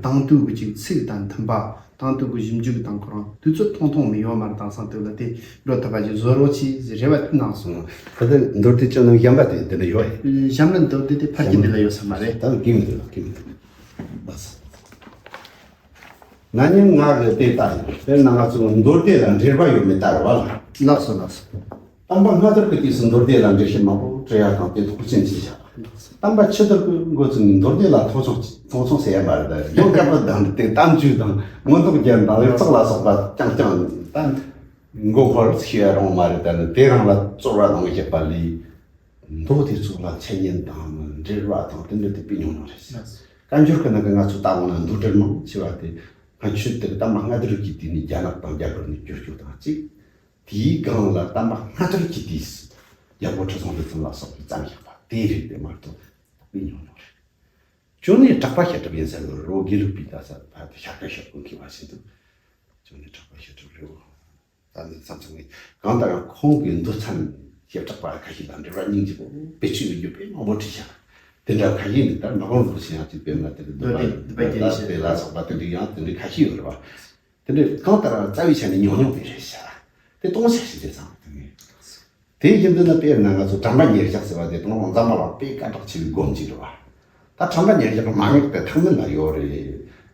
དང་དུས་ཀྱི་ཅིག་ཚིག་དང་མཐུན་པ། དང་དུས་ཀྱི་ཞིབ་འཇུག་དང་ཁོ་རང་དུས་ཚོད་ཐུང་ཐུང་མི་ཡོད་མ་རེད། དེང་སང་དུས་ལ་དེ་འགྲོ་ཐུབ་པ་ཅིག་བཟོ་རོགས་གྱིས་ཟེར་རེ་བ་གནང་སོང་། ད་ལྟ་མདོར་བསྡུས་བཅོས་ནམ་གཞན་པ་དེ་འདི་འདྲ་ཡོད་ཨེ། གཞན་པ་མདོར་བསྡུས་དེ་ཕལ་ཆེར་འདི་ལ་ཡོད་ས་མ་རེད། ད་གི་མི་འདུག་གི་མི་འདུག་ལགས་སོ། ན་ནིང་ང་གི་དེ་ལྟ་ཡིན། དཔེར་ན་ང་ཚོ་མདོ་སྡེ་ལ་འགྲེལ་པ་ཡོད་མེད་ལྟ་རེ་བ་ལ། ལགས་སོ་ལགས་སོ། བསྟན་པ་སྔ་དར་གྱི་དུས་སུ་མདོ་སྡེ་ལ་འགྲེལ་བཤད་མང་པོ་བྲིས་ཡ་དང་དེ་ཐོག་ཆེན་བྱས་བཞག་བསྟན་པ་ཕྱི་དར་གྱི་འགོ་ཚུགས་ནས་མདོ་སྡེ་ལ་མཐོང་ཆུང་མཐོང་ཆུང་ཟེར་ཡ་མ་རེད། ད་ཡང་བསྐལ་པ་དང་དེ་གཏམ་རྒྱུད་དང་མངོན་རྟོགས་རྒྱན་དང་ལེགས་ཚོགས་ལ་སོགས་པ་རྐྱང་རྐྱང་ད་མགོ་འཁོར་ཤེས་ཡ་རང་མ་རེད། ད་ནི་དེ་རང་ལ་རྩོལ་བ་གནང་བཞག་པ་ལས། མདོ་དེ་ཚོ་ལ་འཆད་ཉན་དང་འགྲེལ་བ་དང་དེ་འདྲ་དེ་དཔེ་ཉུང་ཉུང་རེད། བཀའ་འགྱུར་གྱི་ནང་གི་ང་ཚོ་ལྟ་འོང་ན་མདོ་འགྲེལ་མང་ཆེ་བ་དེ་སྔ་ཆོས་དེ་གི་བསྟན་པ་སྔ་དར་གྱི་དུས་ནས་རྒྱ་ནག་དང་རྒྱ་གར་ནས་བསྒྱུར་རྒྱུ་དང་གཅིག་དེའི་སྒང་ལ་བསྟན་པ་སྔ་དར་གྱི་དུས་སུ་རྒྱལ་པོ་ཁྲི་སྲོང་ལྡེ་བཙན་ལ་སོགས་པས་བརྩམས་བཞག་པ་དེ་རིགས་དེ་མ་གཏོགས་དཔེ་ཉུང་ཉུང་རེད། ཅོ་ནེ་གྲགས་པ་བཤད་གྲྭ་ཡིན་ས་ལོ་རོ་དགེ་ལུགས་པའི་ད་ས་ཕ་དེ་ཤར་ཁ་ཤར་ཀུན་མཁས་པ་ཞིག་འདུག་ཅོ་ནེ་གྲགས་པ་བཤད་གྲྭ་རེད་འོ། ད་ནི་མཚམས་མཚམས་ངས་གང་ལྟར་ཡང་ཁོང་གི་མདོ་མཚན་ཞིབ་ཕྲ་པ་ཁ་ཤས་དང་འགྲེལ་པ་སྙིང་རྗེ་པོ་བེད་སྤྱོད་ཡོད་རྒྱུ་དཔེ་མང་པོ་བྲིས་ཤག་དེ་འདྲ་ཁ་ཤས་འདི་ལྟར་མ་དགོངས་རུ་ཞེས་ཡང་ཅིག་དཔེར་ན་དེ་གི་འདོད་པ་འདོད་པ་འདོད་པ་སྐྱེ་ཤེས་དེ་ལ་སོགས་པ་དེ་འདྲ་ཡང་དེ་འདྲ་ཁ་ཤས་ཡོད་རེད་བ། དེ་འདྲ་གང་ལྟར་རྩ་བའི་ཆ་ནས་ཉུང་ཉུང་དེ་རེད་ཤག་དེ་སྟོང་ཆ་ཞིག་རེད་བསམ་དུས་ངས། དེ་བཞིན་དུ་ནི་དཔེར་ན་ང་ཚོ་དྲན་པ་ཉེར་བཞག་ཟེར་བ་དེ་དང་འཛམ་བུ་གླིང་དཔེ་སྐད་གྲགས་ཆེ་བའི་སྒོམ་གཅིག་རེད་བ། ད་དྲན་པ་ཉེར་བཞག་གི་མན་ངག་དེ་ཐང་མིན་ལ་ཡོད་རེད།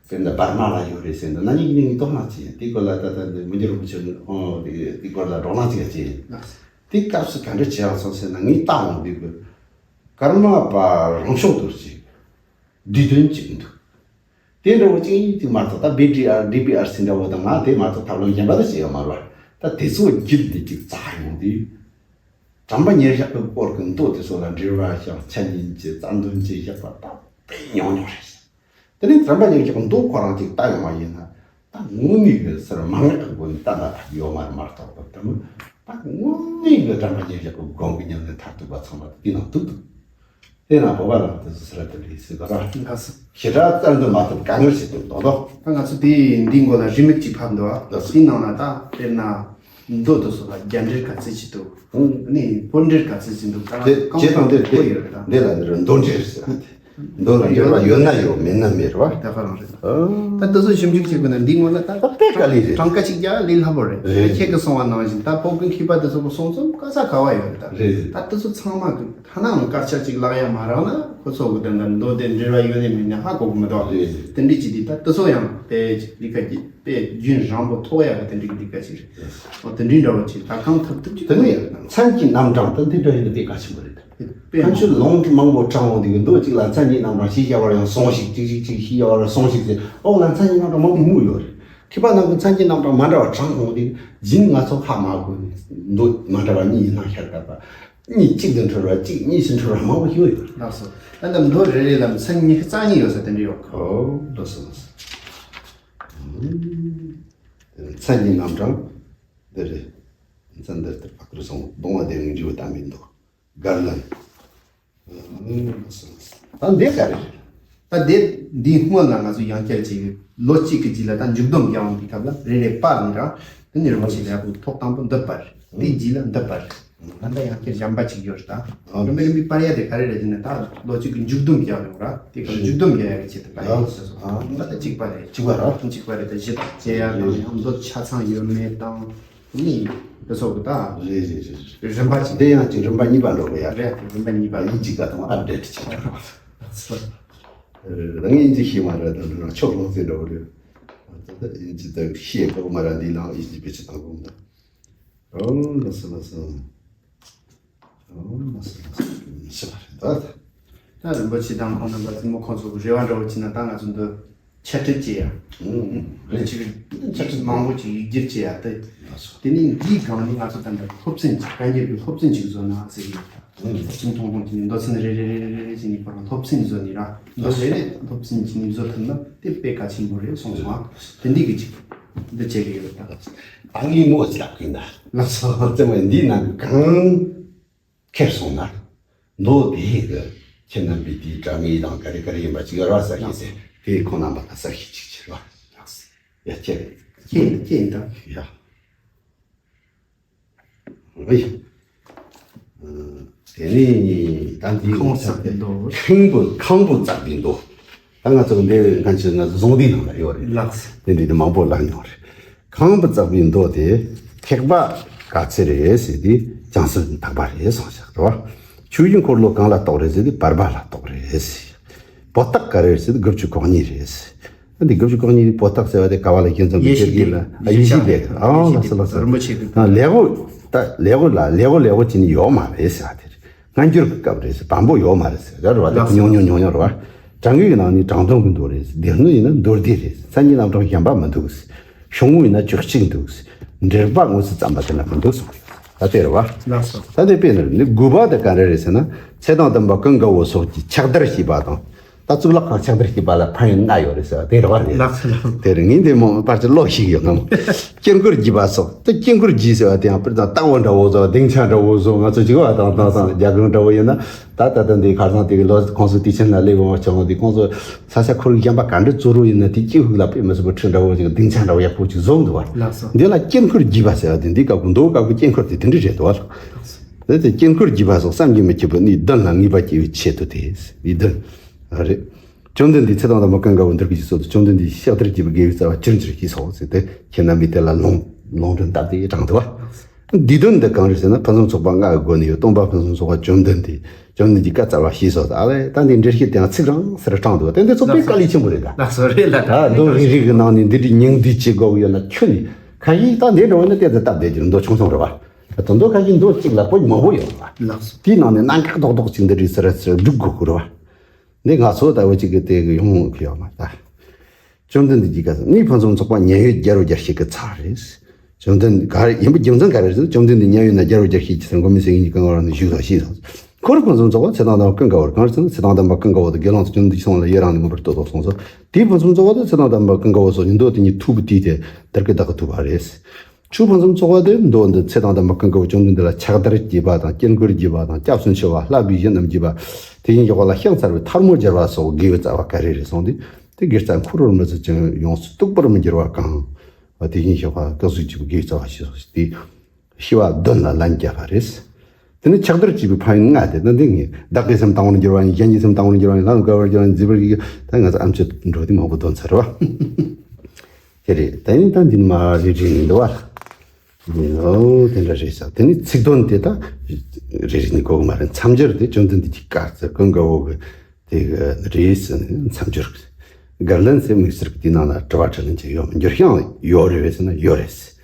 དཔེར་ན་འབར་མ་ལ་ཡོད་རེད་ཟེར་ན་ན་ནིང་ངས་དོ་སྣང་བྱས། དེའི་སྐོར་ལ་ད་ལྟ་འདི་མི་འགྱུར་རིན་པོ་ཆེ་ཨོ་དེའི་སྐོར་ལ་བགྲོ་གླེང་ཅིག་བྱས། དེ་སྐབས་སུ་ག་འདྲ་བྱས་ཡང་སོང་ཟེར་ན་ངས་ལྟ་འོང་དུས་ཀྱི་ཀརྨ་པ་རང་བྱུང་དུ་ཅིག་བསྡུས་དོན་གཅིག་འདུག་དེ་འདྲ་བོ་གཅིག་གཉིས་གཅིག་མ་གཏོགས་ད་བི་ཌི་ཨར་ཌི་བི་ཨར་སི་འདྲ་བོ་དང་ང་དེ་མ་གཏོགས་ཐབས་ལམ་གཞན་པ་ད་བྱས་ཡོད་མ་རེད་བ། ད་དེ་ཚོ་བརྒྱུད་དེ་གཅིག་བཙལ་ཡོང་དུས། དྲན་པ་ཉེར་བཞག་གི་སྐོར་གྱི་མདོ་དེ་ཚོ་ལ་འགྲེལ་བ་ཞིག་འཆད་ཉན་གྱི་རྩ་འདོན་བྱས་བཞག་པ་ད་དཔེ་ཉུང་ཉུང་རེད། དེ་ནས་དྲན་པ་ཉེར་བཞག་གི་མདོ་ཁོ་རང་གཅིག་ལྟ་ཡོང་བ་ཡིན་ན་ད་དངོས་གནས་ཀྱི་ཟེར་མན་ངག་གི་སྒོ་ནས་ལྟ་ན་ད་ཡོད་མ་རེད་མ་གཏོགས་པ་དེ་མིན་ད་དངོས་གནས་ཀྱི་དྲན་པ་ཉེར་བཞག་གི་སྒོམ་གྱི་ཉམས་ལེན་མཐར་ཐུག་པ་ཚང་མ་དེ་ནང་འདུག་འདུག་དེ་ན་བོད་པ་ལ་དེ་ཚོ་ཟེར་དེ་འདྲ་ཡིན་སྲིད་པ་ར། ལགས་སོ། ཞེ་དྲག་བཙལ་འདོད་མ་ཐུབ་དཀའ་ངལ་ཞིག་འདུག་རྡོག་རྡོག་ད་ང་ཚོ་དེ་འདིའི་མགོ་ལ་རེའུ་མིག་ཅིག་ཕབ་འདུག་ཨ། ལགས་སོ། དེའི་ནང་ན་ད་དཔེར་ན་མདོ་དེ་ཚོ་ལ་རྒྱ་འགྲེལ་ག་ཚད་ཅིག་འདུག་ཨང་། ནི་བོད་འགྲེལ་ག་ཚད་ཅིག་འདུག་ད་དེ་གང་བྱེད་དང་དེ་གོ་ཡོད་རེད་ད། འདི་ལ་འདི་རུ་མདོ་འགྲེལ་ཟེར། མདོ་ལ་འགྲེལ་པ་ཡོད་ན་ཡོད་མེད་ན་མེད་རེད་བ། ད་ག་རང་རེད། ཨང་། ད་དེ་ཚོ་ཞིབ་འཇུག་བྱེད་དགོས་ན་འདིའི་སྔོན་ལ་ད་ད་དཔེ་དཀའ་ལས་རེད། གྲངས་ཀ་གཅིག་རྒྱག་ལས་སླ་པོ་རེད། རེད། ཁྱེད་ཀྱིས་གསུངས་པ་ནང་བཞིན་ད་བོད་ཀྱི་མཁས་པ་དེ་ཚོ་གི་གསུང་རྩོམ་ག་ས་ག་བ་ཡོད་རེད་ད། རེད། ད་དེ་ཚོ་ཚང་མ་གི་ཐ་ནའང་དཀར་ཆག་ཅིག་བཀླག་ཡ་མ་རག་ན་ཁོ་ཚོ་གི་དོན་དག་མདོ་དེ་འགྲེལ་བ་ཡོད་ནས་མེད་ནས་ཧ་གོ་གི་མི་འདུག་རེད། དེ་འདྲ་ཅིག་དེ་ད་དེ་ཚོ་ཡང་དཔེ་ལས་ཀ་ཅིག་དཔེ་རྒྱུན་རིང་པོ་ཐོགས་ཡ་གི་དེ་འདྲ་གི་ལས་ཀ་ཅིག་རེད། འོ་དེ་འདྲའི་འདྲ་བོ་ཅིག་ད་གང་ཐུབ་ཐུབ་ཅིག་དེ་ནི་མཚན་གྱི་རྣམ་གྲངས་ད་འདི་འདྲ་ཡིན་ན་དཔེ་གལ་ཆེན་པོ་རེད། དཔེ་ཕན་ཆོད་ལུང་མང་པོ་དྲངས་འོང་དུས་མདོ་གཅིག་ལ་མཚན་གྱི་རྣམ་གྲངས་ཤིག་བྱ་བར་ཡང་སོང་ཞིག་ཅིག་ཅིག་ཅིག་ཤིག་བྱ་བར་སོང་ཞིག་ཟེར་འོག་ལ་མཚན་གྱི་རྣམ་གྲངས་མང་པོ་སྨོས་ཡོད་རེད། མཁས་པ་རྣམས་ཀྱིས་མཚན་གྱི་རྣམ་གྲངས་མ་འདྲ་བ་དྲངས་འོང་དུས་རྗེས་ནས་ང་ཚོ་ཧ་མ་གོ་ནས་མདོ་མ་འདྲ་བ་གཉིས་ཡིན་ན་ཤར་བསྡད་པ། གཉིས་གཅིག་ཏུ་འཁྲུལ་བ་གཅིག་གཉིས་སུ་འཁྲུལ་བ་མང་པོ་ཞིག་ཡོད། ལགས་སོ། ད་ལྟ་མདོ་རེ་རེ་ལ་མཚན་ཉིད་རྩ་གཉིས་ཡོད་ས་དེ་འདྲ་ཡོད་གི། ཨོ་ལགས་སོ་ལགས་སོ། མཚན་གྱི་རྣམ་གྲངས་འདི་རེད། མཚན་འདིར་ལྟར་ཕ་ཁུར་སོང་གདོང་བ་དེ་ངའི་འབྲས་བུ་དམ་པའི་མདོ། དགར་ལན། ད་འདི་ག་རེ་རེད། ད་འདི་འདིའི་སྔོན་ལ་ང་ཚོ་ཡང་བསྐྱར་ཅིག་ལོ་གཅིག་གི་རྗེས་ལ་ད་མཇུག་སྡོམ་རྒྱག་འོང་དུས་སྐབས་ལ་རེ་རེ་པར་ནས་ར། ནི་རིན་པོ་ཆེ་ལས་ཐོག་དང་པོ་འདི་པར། དེའི་རྗེས་ལ་འདི་པར། ད་ལྟ་ཡང་བསྐྱར་གཞན་པ་ཅིག་ཡོད་རེད་ད། རིན་པ་རིན་པའི་པར་ཡ་དེ་ག་རེ་རེད་ཟེར་ན། ད་ལོ་གཅིག་གི་མཇུག་སྡོམ་རྒྱག་ཡོང་ར། དེ་ག་མཇུག་སྡོམ་རྒྱག་ཡ་གི་ཆེད་དུ་པར་ཡ་ཞིག་བཟོས་སོང་། ད་ལྟ་གཅིག་པ་རེད། གཅིག་པ་ར། གཅིག་པ་རེད། ད་བཞི་དང་བཅས་ཡ་དང་ཡང་མདོ་ཆ་ཚང་ཡོད་མེད་དང་། ནི་དེ་ཚོ་གི་ད། རེད་རེད་རེད། རིན་པ་ཅིག་དེ་ཡང་ཅིག་རིན་པ་གཉིས་པ་འགྲོ་གི་ཡ་རེད། རིན་པ་གཉིས་པ། དབྱིན་ཇི་ག་དང་ཨབ་ཌེ་ཊི་བྱེད་ཀྱི་རེད། ད་ངས་དབྱིན་ཇི་ཤེས་མ་རེད། ད་འདི་ན་ཕྱོགས་ལྷུང་ཟེར་འགྲོ་གི་རེད། ད་ད་དབྱིན་ཇི་ད་ཤེས་དགོས་མ་རེད། འདི་ལའང་དབྱིན་ཇི་བེད་སྤྱོད་གཏོང་དགོས་འདུག་ཨོ་ལགས་སོ་ལགས་སོ། ཨོ་ལགས་སོ་ལགས་སོ། ཤེས་པ་རེད་ད། ད་རིན་པོ་ཆེ་དང་ཁོང་རྣམ་པ་གཙོ་མོ་ཁོང་ཚོ་གི་རེ་བ་འདྲ་བོ་བྱས་ན། ད་ང་ཚོ་འདི་འཆད་ཁྲིད་བྱེད་ཡ། ཨང་། རེད། ཅིག་འཆད་ཁྲིད་མང་པོ་ཅིག་ཡིག་སྒྱུར་བྱེད་ཡ་དེ། ལགས་སོ། དེ་ནས་འདིའི་སྒང་ནས་ང་ཚོ་ད་ལྟ་སློབ་ཚན་ཅིག་བཀའ་འགྱུར་གྱི་སློབ་ཚན་ཅིག་བཟོ་ན་ཟེར་གྱི་ཡོད། ཨང་། སློབ་ཚན་ཐུང་ཐུང་ཅིག་ནས། མདོ་ཚན་རེ་རེ་རེ་རེ་རེ་བྱས་ནས་ཁོ་རང་སློབ་ཚན་བཟོ་ནས་ར། མདོ་རེ་རེ་སློབ་ཚན་ཅིག་ནས་བཟོ་ཐུབ་ན་དེ་དཔེ་གལ་ཆེན་པོ་རེད་གསུངས་སོང་ཨ། དེ་འདི་གི་ཅིག་འདི་བྱེད་ཀྱི་ཡོད་ད། ད་ངས་མོ་ཅིག་ལབ་གི་ཡིན་ད། ལགས་སོ། ཚང་མས་འདིའི་ནང་གི་གང་ཁེར་སོང་ན། མདོ་དེ་གི་ཁྱེད་རྣམ་པས་དེའི་དྲ་ངོས་དང་ག་རེ་ག་རེ་ཡིན་པ་ཅིག་ར་ས་ཤེས་ཟེར། དེ་ཁོང་རྣམ་པ་ལ་ས་ཤེས་ཅིག་བྱེད་རོགས། ཡ་ཁྱེད། ཁྱེད་ཁྱེད་ཡིན་ད། ཡ། ཨེ། དེ་ནས་ད་འདི་ཁང་བུ་བཙག་པའི་མདོ། ཁང་བུ་ཁང་བུ་བཙག་པའི་མདོ། ད་ང་ཚོ་འདི་སྔ་ཕྱི་ན་རྫོང་སྡེའི་ནང་ལ་ཡོད་རེད། ལགས། དེ་འདྲའི་དེ་མང་པོ་ལ་མྱོང་རེད། ཁང་བུ་བཙག་པའི་མདོ་དེ་ཐེག་པ་ག་ཚད་རེད་ཟེར་དུས་བྱང་སེམས་ཐེག་པ་རེད་གསུངས་ཤག་རེད་བ། ཆོས་དབྱིངས་འཁོར་ལོ་གང་ལ་གཏོགས་རེད་ཟེར་དུས་བར་པ་ལ་གཏོགས་རེད་ཟེར། པོ་ཏ་ག་རེ་རེད་ཟེར་དུས་དགུ་བཅུ་གོ་གཉིས་རེད་ཟེར། འདི་དགུ་བཅུ་གོ་གཉིས་པོ་ཏ་ཟེར་བ་དེ་ག་བ་ལ་ཡིན་ཙམ་གྱི་ཡེ་ཤེས་ཁྱེད་ཀྱིས་ལ། ཨ། ཡེ་ཤེས་ལས། ཨ། ལགས་སོ་ལགས་སོ། རིན་པོ་ཆེ་གི། ཨ། ལེགས་པོ་ད་ལེགས་པོ་ལ་ལེགས་པོ་ལེགས་པོ་བྱས་ནས་ཡོད་མ་རེད་ཟེར་བ་དེ་རེད། སྔ་འགྱུར་གྱི་སྐབས་རེད་ཟེར། བམ་པོ་ཡོད་མ་རེད་ཟེར། རེད་བ། དེ་ཉུང་ཉུང་ཉུང་ཉུང་རེད་བ། དྲ་ངོས་ཀྱི་ནང་ནས་དྲང་དོན་གྱི་མདོ་རེད་ཟེར། སྡེ་སྣོད་ཡིན་ན་མདོ་སྡེ་རེད་ཟེར། མཚན་ཉིད་རྣམ་གྲངས་གཞན་པ་མི་འདུག་ཟེར། ཤོག་ངོས་ཡིན་ན་བཅུ་གཅིག་འདུག་ཟེར། འགྲེལ་པ་དངོས་སུ་བརྩམས་པ་དེ་ན་མི་འདུག་གསུངས་ཡོད། ད་དེ་རེད་བ། ལགས་སོ། ད་དེ་དཔེ་ནི་རེད། འདི་དགུ་པ་དེ་ག་རེ་རེད་ཟེར་ན། ཚེ་དང་ལྡན་པ་ཀུན་དགའ་བོ་སོགས་ཀྱིས་ཕྱག་བདར་བྱས་པ་དང་། ད་གཙུག་ལག་ཁང་ཕྱག་བདར་བྱས་པ་ལ་ཕན་ཡོན་ལྔ་ཡོད་རེད་ཟེར་བ་དེ་རེད་བ། རེད། ལགས་སོ་ལགས། དེ་རེད། ངས་འདི་མོ་པར་ཅིག་ཀློག་ཤེས་ཀྱི་ཡོད་ངམ། དཀྱིལ་འཁོར་རྒྱས་པ་སོགས། ད་དཀྱིལ་འཁོར་རྒྱས་ཟེར་བ་དེ་ཡང་དཔེར་ན་ལྟ་བ་འདྲ་བོ་བཟོ་བ། སྡིངས་ཆ་འདྲ་བོ་བཟོ། ང་ཚོ་ཅིག་བ་དང་དེང་སང་རྒྱ་གར་འདྲ་བོ་ཡིན་ན། ད་ད་ལྟ་འདི་ཁ་སང་དེ་གི་ལོ་ཁོང་ཚོ་དུས་ཆེན་ལ་སླེབས་འོང་བ་ཆོག་འདི་ཁོང་ཚོ་ས་ཆ་ཁོར་ཡུག་གཞན་པ་ག་འདྲ་བཟོ་རོགས་ཡིན་ན། དེ་དཀྱིལ་ཤུགས་ལ་དཔེ་མི་སྲིད་པ་ཁྲི་འདྲ་བོ་ཅིག་སྡིངས་ཆ་འདྲ་བོ་ཡག་པོ་ཅིག་བཟོ་འདུག་བ། ལགས་སོ། འདི་ལ་དཀྱིལ་འཁོར་རྒྱས་པ་ཟེར་བ་དེ། འདི་སྐབས་ཀྱི་མདོ་སྐབས་ཀྱི་དཀྱིལ་འཁོར་དེ་དེ་འདྲ་རེད་འདུག་བ། ལགས་སོ། དེ་དེ་དཀྱིལ་འཁོར་རྒྱས་པ་སོགས་བསམ་གྱིས་མི་ཁྱབ་པའི་གནས་བདུན་ལ་ངེས་པ་སྐྱེ་བའི་ཆེད་དུ་དེ། གནས་བདུན། ཨ། རེད། བཅོམ་ལྡན་འདས་ཚེ་དང་ལྡན་པ་ཀུན་དགའ་བོ་འདིར་གྱིས་གསོལ་དུ། བཅོམ་ལྡན་འདས་ཀྱིས་ཕྱག་བདར་བགྱིས་པའི་དགེ་བའི་རྩ་བ་ཅིར་འགྱུར་ཞེས་སོ་ཟེར་ཏེ། ཁྱེད་རྣམ་པས་དེ་ལ་ལུང་ལུང་དྲངས་བཏབ་སྟེ་དྲངས་འདུག་བ། འདིའི་དོན་འདི་གང་རེད་ཟེར་ན། ཕུན་སུམ་ཚོགས་པ་ལྔ་གི་སྒོ་ནས་ཡོད། སྟོང་པ་ཕུན་སུམ་ཚོགས་པ་བཅོམ་ལྡན་འདས། བཅོམ་ལྡན་གྱི་བཀའ་སྩལ་བ་ཞེས་སོ། ཨ་ལས། ད་འདི་འགྲེལ་བཤད་དེའང་ཚིག་རིང་ཟེར་དྲངས་འདུག་བ། དེ་འདི་ཚོ་དཔེ་དཀའ་ལས་ཆེན་པོ་རེད་ད། ལགས་སོ། རེད་ལ། ད་མདོ་རིལ་རིལ་གྱི་ནང་ནས་འདི་འདྲའི་སྙིང་བསྡུས་བྱེད་དགོས་ཡོད་ན། ཁྱོད་ནི་ཁ་ཡིག་ད་འདི་འདྲ་བ་ནི་དེ་ཚོ་སྟབས་བདེ་རྒྱུ་མདོ་ཆུང་ཆུང་རེད་བ། ད་མདོ་ཁ་ཤས་མདོ་གཅིག་ལ་པོད་མང་པོ་ཡོད་བ། ལགས་སོ། དེའི་ནང་ནས་རྣམ་འགག་རྡོག་རྡོག་ཅིག་འདི་འདྲའི་ཟེར་ཟེར་སྒྲུབ་དགོས་ཀྱི་རེད་བ། འདི་ང་ཚོ་ལྟ་བུ་ཅིག་གི་དེ་གི་ཡོང་གི་ཡོད་མ་རེད་ད། བཅོམ་ལྡན་འདས་ཀྱིས་བཀའ་སྩལ་ནི། ཕུན་སུམ་ཚོགས་པ་མཉན་ཡོད་རྒྱལ་བུ་རྒྱལ་བྱེད་ཀྱི་ཚར་རེད། བཅོམ་ལྡན་ག་རེ་ཡིན་པ་རྒྱུ་མཚན་ག་རེ་རེད་ཟེར་ན། བཅོམ་ལྡན་འདས་མཉན་ཡོད་ན་རྒྱལ་བུ་རྒྱལ་བྱེད་ཀྱི་ཚར། མགོན་མེད་ཟས་གཉིས་ཀྱི་བཀའ་ངོ་རང་ནས་བཞུགས་སོ་ཞེས་སོ། འཁོར་ཕུན་སུམ་ཚོགས་པ་ཚེ་དང་ལྡན་པ་ཀུན་དགའ་བོར། གང་རེད་ཟེར་ན། ཚེ་དང་ལྡན་པ་ཀུན་དགའ་བོ་དེ་དགེ་སློང་ཚོ་བཅོམ་ལྡན་འདས་ཀྱི་གསུང་ལ་ཡི་རང་ནས་མངོན་པར་བསྟོད་དོ་གསུངས་སོ། དེའི་ཕུན་སུམ་ཚོགས་པ་དེ་ཚེ་དང་ལྡན་པ་ཀུན་དགའ་བོ་སོགས་ཀྱི་མདོ་དེ་ཉིད་ཐུབ་པའི་དུས་དེ་དར་གི་བདག་གི་ཐུབ་པ་རེད། ཆོས་ཕུན་སུམ་ཚོགས་པ་དེ་མདོ་འདི་ཚེ་དང་ལྡན་པ་ཀུན་དགའ་བོ་བཅོམ་ལྡན་འདས་ལ་ཕྱག་བདར་བགྱིས་པ་དང་། དཀྱིལ་འཁོར་བགྱིས་པ་དང་། སྐྱབས་སུ་མཆི་བ། བསླབ་པའི་གཞི་རྣམས་བགྱིས་པ། དེ་བཞིན་གཤེགས་པ་ལ་ཕྱག་འཚལ་བའི་ཐལ་མོ་སྦྱར་བ་སོགས་དགེ་བའི་རྩ་བ་ག་རེ་རེད་གསུངས་ཏེ། དེ་དགེ་རྩ་འཁོར་བར་མི་ཚུད་ཅིང་། ཡོངས་སུ་གཏུགས་པར་མི་འགྱུར་བ་གང་། དེ་བཞིན་གཤེགས་པ་སྐུ་གཟུགས་བགྱིས་པའི་དགེ་བའི་རྩ་བ་ཞེས་སོགས་ཏེ། ཤེས་པ་བདུན་ལ་ལན་བརྒྱབ་པ་རེད། དེ་ནས་ཕྱག་བདར་བགྱིས་པའི་ཕན་ཡོན་ལྔ་དེ་ནི་འདི་ངས། བདག་གི་སེམས་དང་པོར་འགྱུར་བ་ཡིན། གཞན་གྱི་སེམས་དང་པོར་འགྱུར་བ་ཡིན། ལམ་དགའ་བར་འགྱུར་བ་ཡིན། མཛེས་པར་གྱུར། ད་ང་ཚོ་ཨམ་ཅོག་འགྲོ་དུས་མང་པོ་འདོན་ཚར་བ། དེ་རེད། ད་ཡིན་ད་འདི་ནི་མ་རེ་རེ་ཡིན་འདུག་བ། འདི་ནི་ཨོ་དེ་འདྲ་རེད་ཤག་དེ་ནི་ཚིག་དོན་དེ་ད་རེ་རེ་ནི་གོ་གི་མ་རེད། མཚམས་སྦྱོར་དེ་བཅོམ་ལྡན་འདས་ཀྱི་བཀའ་སྩལ་ཀུན་དགའ་བོ་གི་དེ་གི་རེད་ཟེར་ནས་མཚམས་སྦྱོར། བརྒལ་ལན་ཟེར་དམིགས་བསལ་གྱི་དེའི་ནང་ན་དྲི་བ་དྲིས་ལན་བྱེད་ཡོད་མ། འགྱུར་བྱང་ཡོད་རེད་ཟེར་ན་ཡོད་རེད།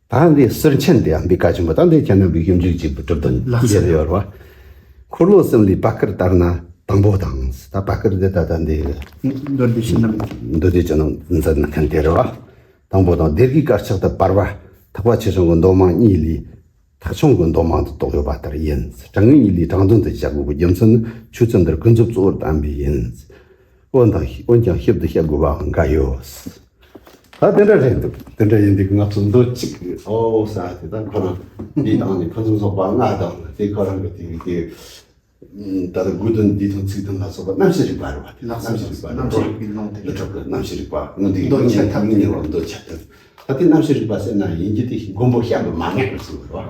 ད་འདི་ཟུར་མཆན་དེ་ཡང་འདི་བཀའ་ཆེན་པོ། ད་འདི་ཁྱེད་རྣམ་པས་ཞིབ་འཇུག་བྱེད་པའི་གྲུབ་དོན་ལགས་སོ། ཡོད་རེད་བ། འཁོར་ལོ་གསུམ་ལས་བར་སྐབས་ལྟར་ན་དང་པོ་དང་། ད་བར་སྐབས་འདི་ད་ལྟ་འདི་མདོ་སྡེ་བཅུ་རྣམས། མདོ་སྡེ་བཅུ་རྣམས་མཛད་མཁན་དེ་རེད་བ། དང་པོ་དང་། སྡེ་དགུའི་དཀར་ཆག་ཏུ་བར་པ་ཐེག་པ་ཆེ་ཆུང་གི་མདོ་མང་གཉིས་ལས་ཐེག་ཆུང་གི་མདོ་མང་དུ་གཏོགས་ཡོད་པ་ལྟར་ཡིན། དྲང་ངེས་གཉིས་ལས་དྲང་དོན་དུ་བཞག་དགོས་པའི་རྒྱུ་མཚན་ནི། ཆོས་ཚུལ་འདིར་ཀུན་རྫོབ་གཙོ་བོར་བསྟན་པས་ཡིན། འོན་ཏང་། འོན་ཀྱང་ཞིབ་ཏུ་བཤད་དགོས་པའང་འགའ་ཡོད། ད་དེ་འདྲ་རེད་འདུག་དེ་འདྲ་ཡིན་དུས་ང་ཚོ་མདོ་གཅིག་ཨོ་ས་དེ་ད་ཁོ་རང་འདི་དང་ནི་ཕུན་སུམ་ཚོགས་པ་ལྔ་དང་དེ་ཁོ་རང་གི་དེ་དེ་ད་ལྟ་དགོས་དོན་འདི་དང་ཚིག་དོན་ལ་སོགས་པ་རྣམ་ཤེས་རིག་པ་རེད་བ། དེ་ལགས་སོ། རྣམ་ཤེས་རིག་པ་རྣམ་ཤེས་རིག་པའི་ལུང་དེ་ལ་གྲུབ་པའི་རྣམ་ཤེས་རིག་པ་ངོ་འདི་མདོ་ཆ་ཐམས་ངོ་ཉེ་བ་མདོ་ཆ་ཐམས། ད་དེ་རྣམ་ཤེས་རིག་པ་ཟེར་ན་ཡིན་གྱི་དེ་མགོན་པོ་བྱམས་པ་མ་ངེས་པར་གསུངས་པ་རེད་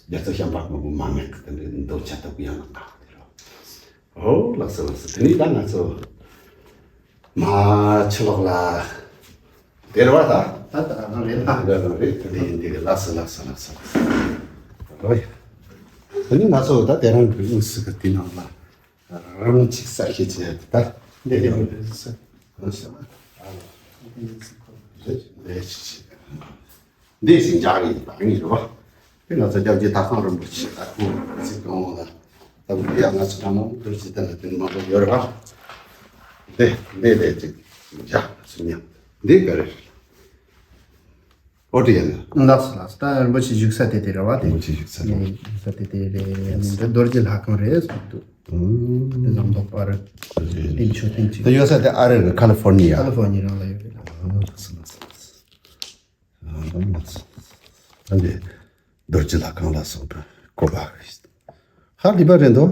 བ། རྒྱལ་ཚབ་བྱམས་པ་མགོན་པོ་མ་ངེས་ཀྱི་དེ་འདྲའི་མདོ་ཆ་ལྟ་བུ་ཡང་དག་པ་དེ་རེད་བ། ཨོ་ལགས་སོ་ལགས་སོ། དེ་ནས་ད་ང་ཚོ་མ་ཕྱི་ལོགས་ལ་དེ་རེད་བ་ད། ད་ད་རང་རེད་ལ། རེད་རེད་རེད། དེ་འདྲ་ཡིན་དེ་ལགས་སོ་ལགས་སོ་ལགས་སོ། ཨོ་ཡ། དེ་ནས་ང་ཚོ་ད་དེ་རིང་གི་དབུས་སུ་གི་དེ་ནང་ལ། རང་གཅིག་གསར་ཤེས་བྱས་ཏེ་ད་འདི་འདི་འདི་འདི་འདི་ཞིག་འཇག་རེད་ད་ངེས་རེད་བ། དེ་ང་ཚོ་སྐྱབས་རྗེ་དར་ཁང་རིན་པོ་ཆེ་ད་ཁོང་ཚིག་གང་ལ་ད་བུ་ཡ་ང་ཚོ་ད་མང་པོ་ཅི་ད་ན་དེ་མང་པོ་ཡོད་རེད་བ། འདི་འདི་འདི་ཅིག་འཇག་སུ་ཉམས་འདི་ག་རེད། ཨོ་ཏི་ཡ་ན། ལགས་སོ་ལགས་སོ། ད་རིན་པོ་ཆེ་བཞུགས་ས་དེ་དེ་རེད་བ་དེ། རིན་པོ་ཆེ་བཞུགས་ས་དེ། ནས་བཞུགས་ས་དེ་དེ་རེད། འདི་རྡོ་རྗེ་ལྷ་ཁང་རེད་ཟེར་འདུག་ཨུམ། ཟམ་གདོང་པར་རེད། བསྟན་ཆོས་བསྟན་ཆོས། ད་ཡོད་ས་དེ་ཨ་རི་རེད། ཁ་ལི་ཧྥོར་ནི་ཡ། ཁ་ལི་ཧྥོར་ནི་རང་ལ་ཡོད་རེད། ཨ་ལགས་སོ་ལགས་སོ། ཨ་ལགས་སོ། ཨ་འདི་རྡོ་རྗེ་ལྷ་ཁང་ལ་སོགས་པའི་བཀོད་པ་ཧ་ལས་པ་རེད་འདུག་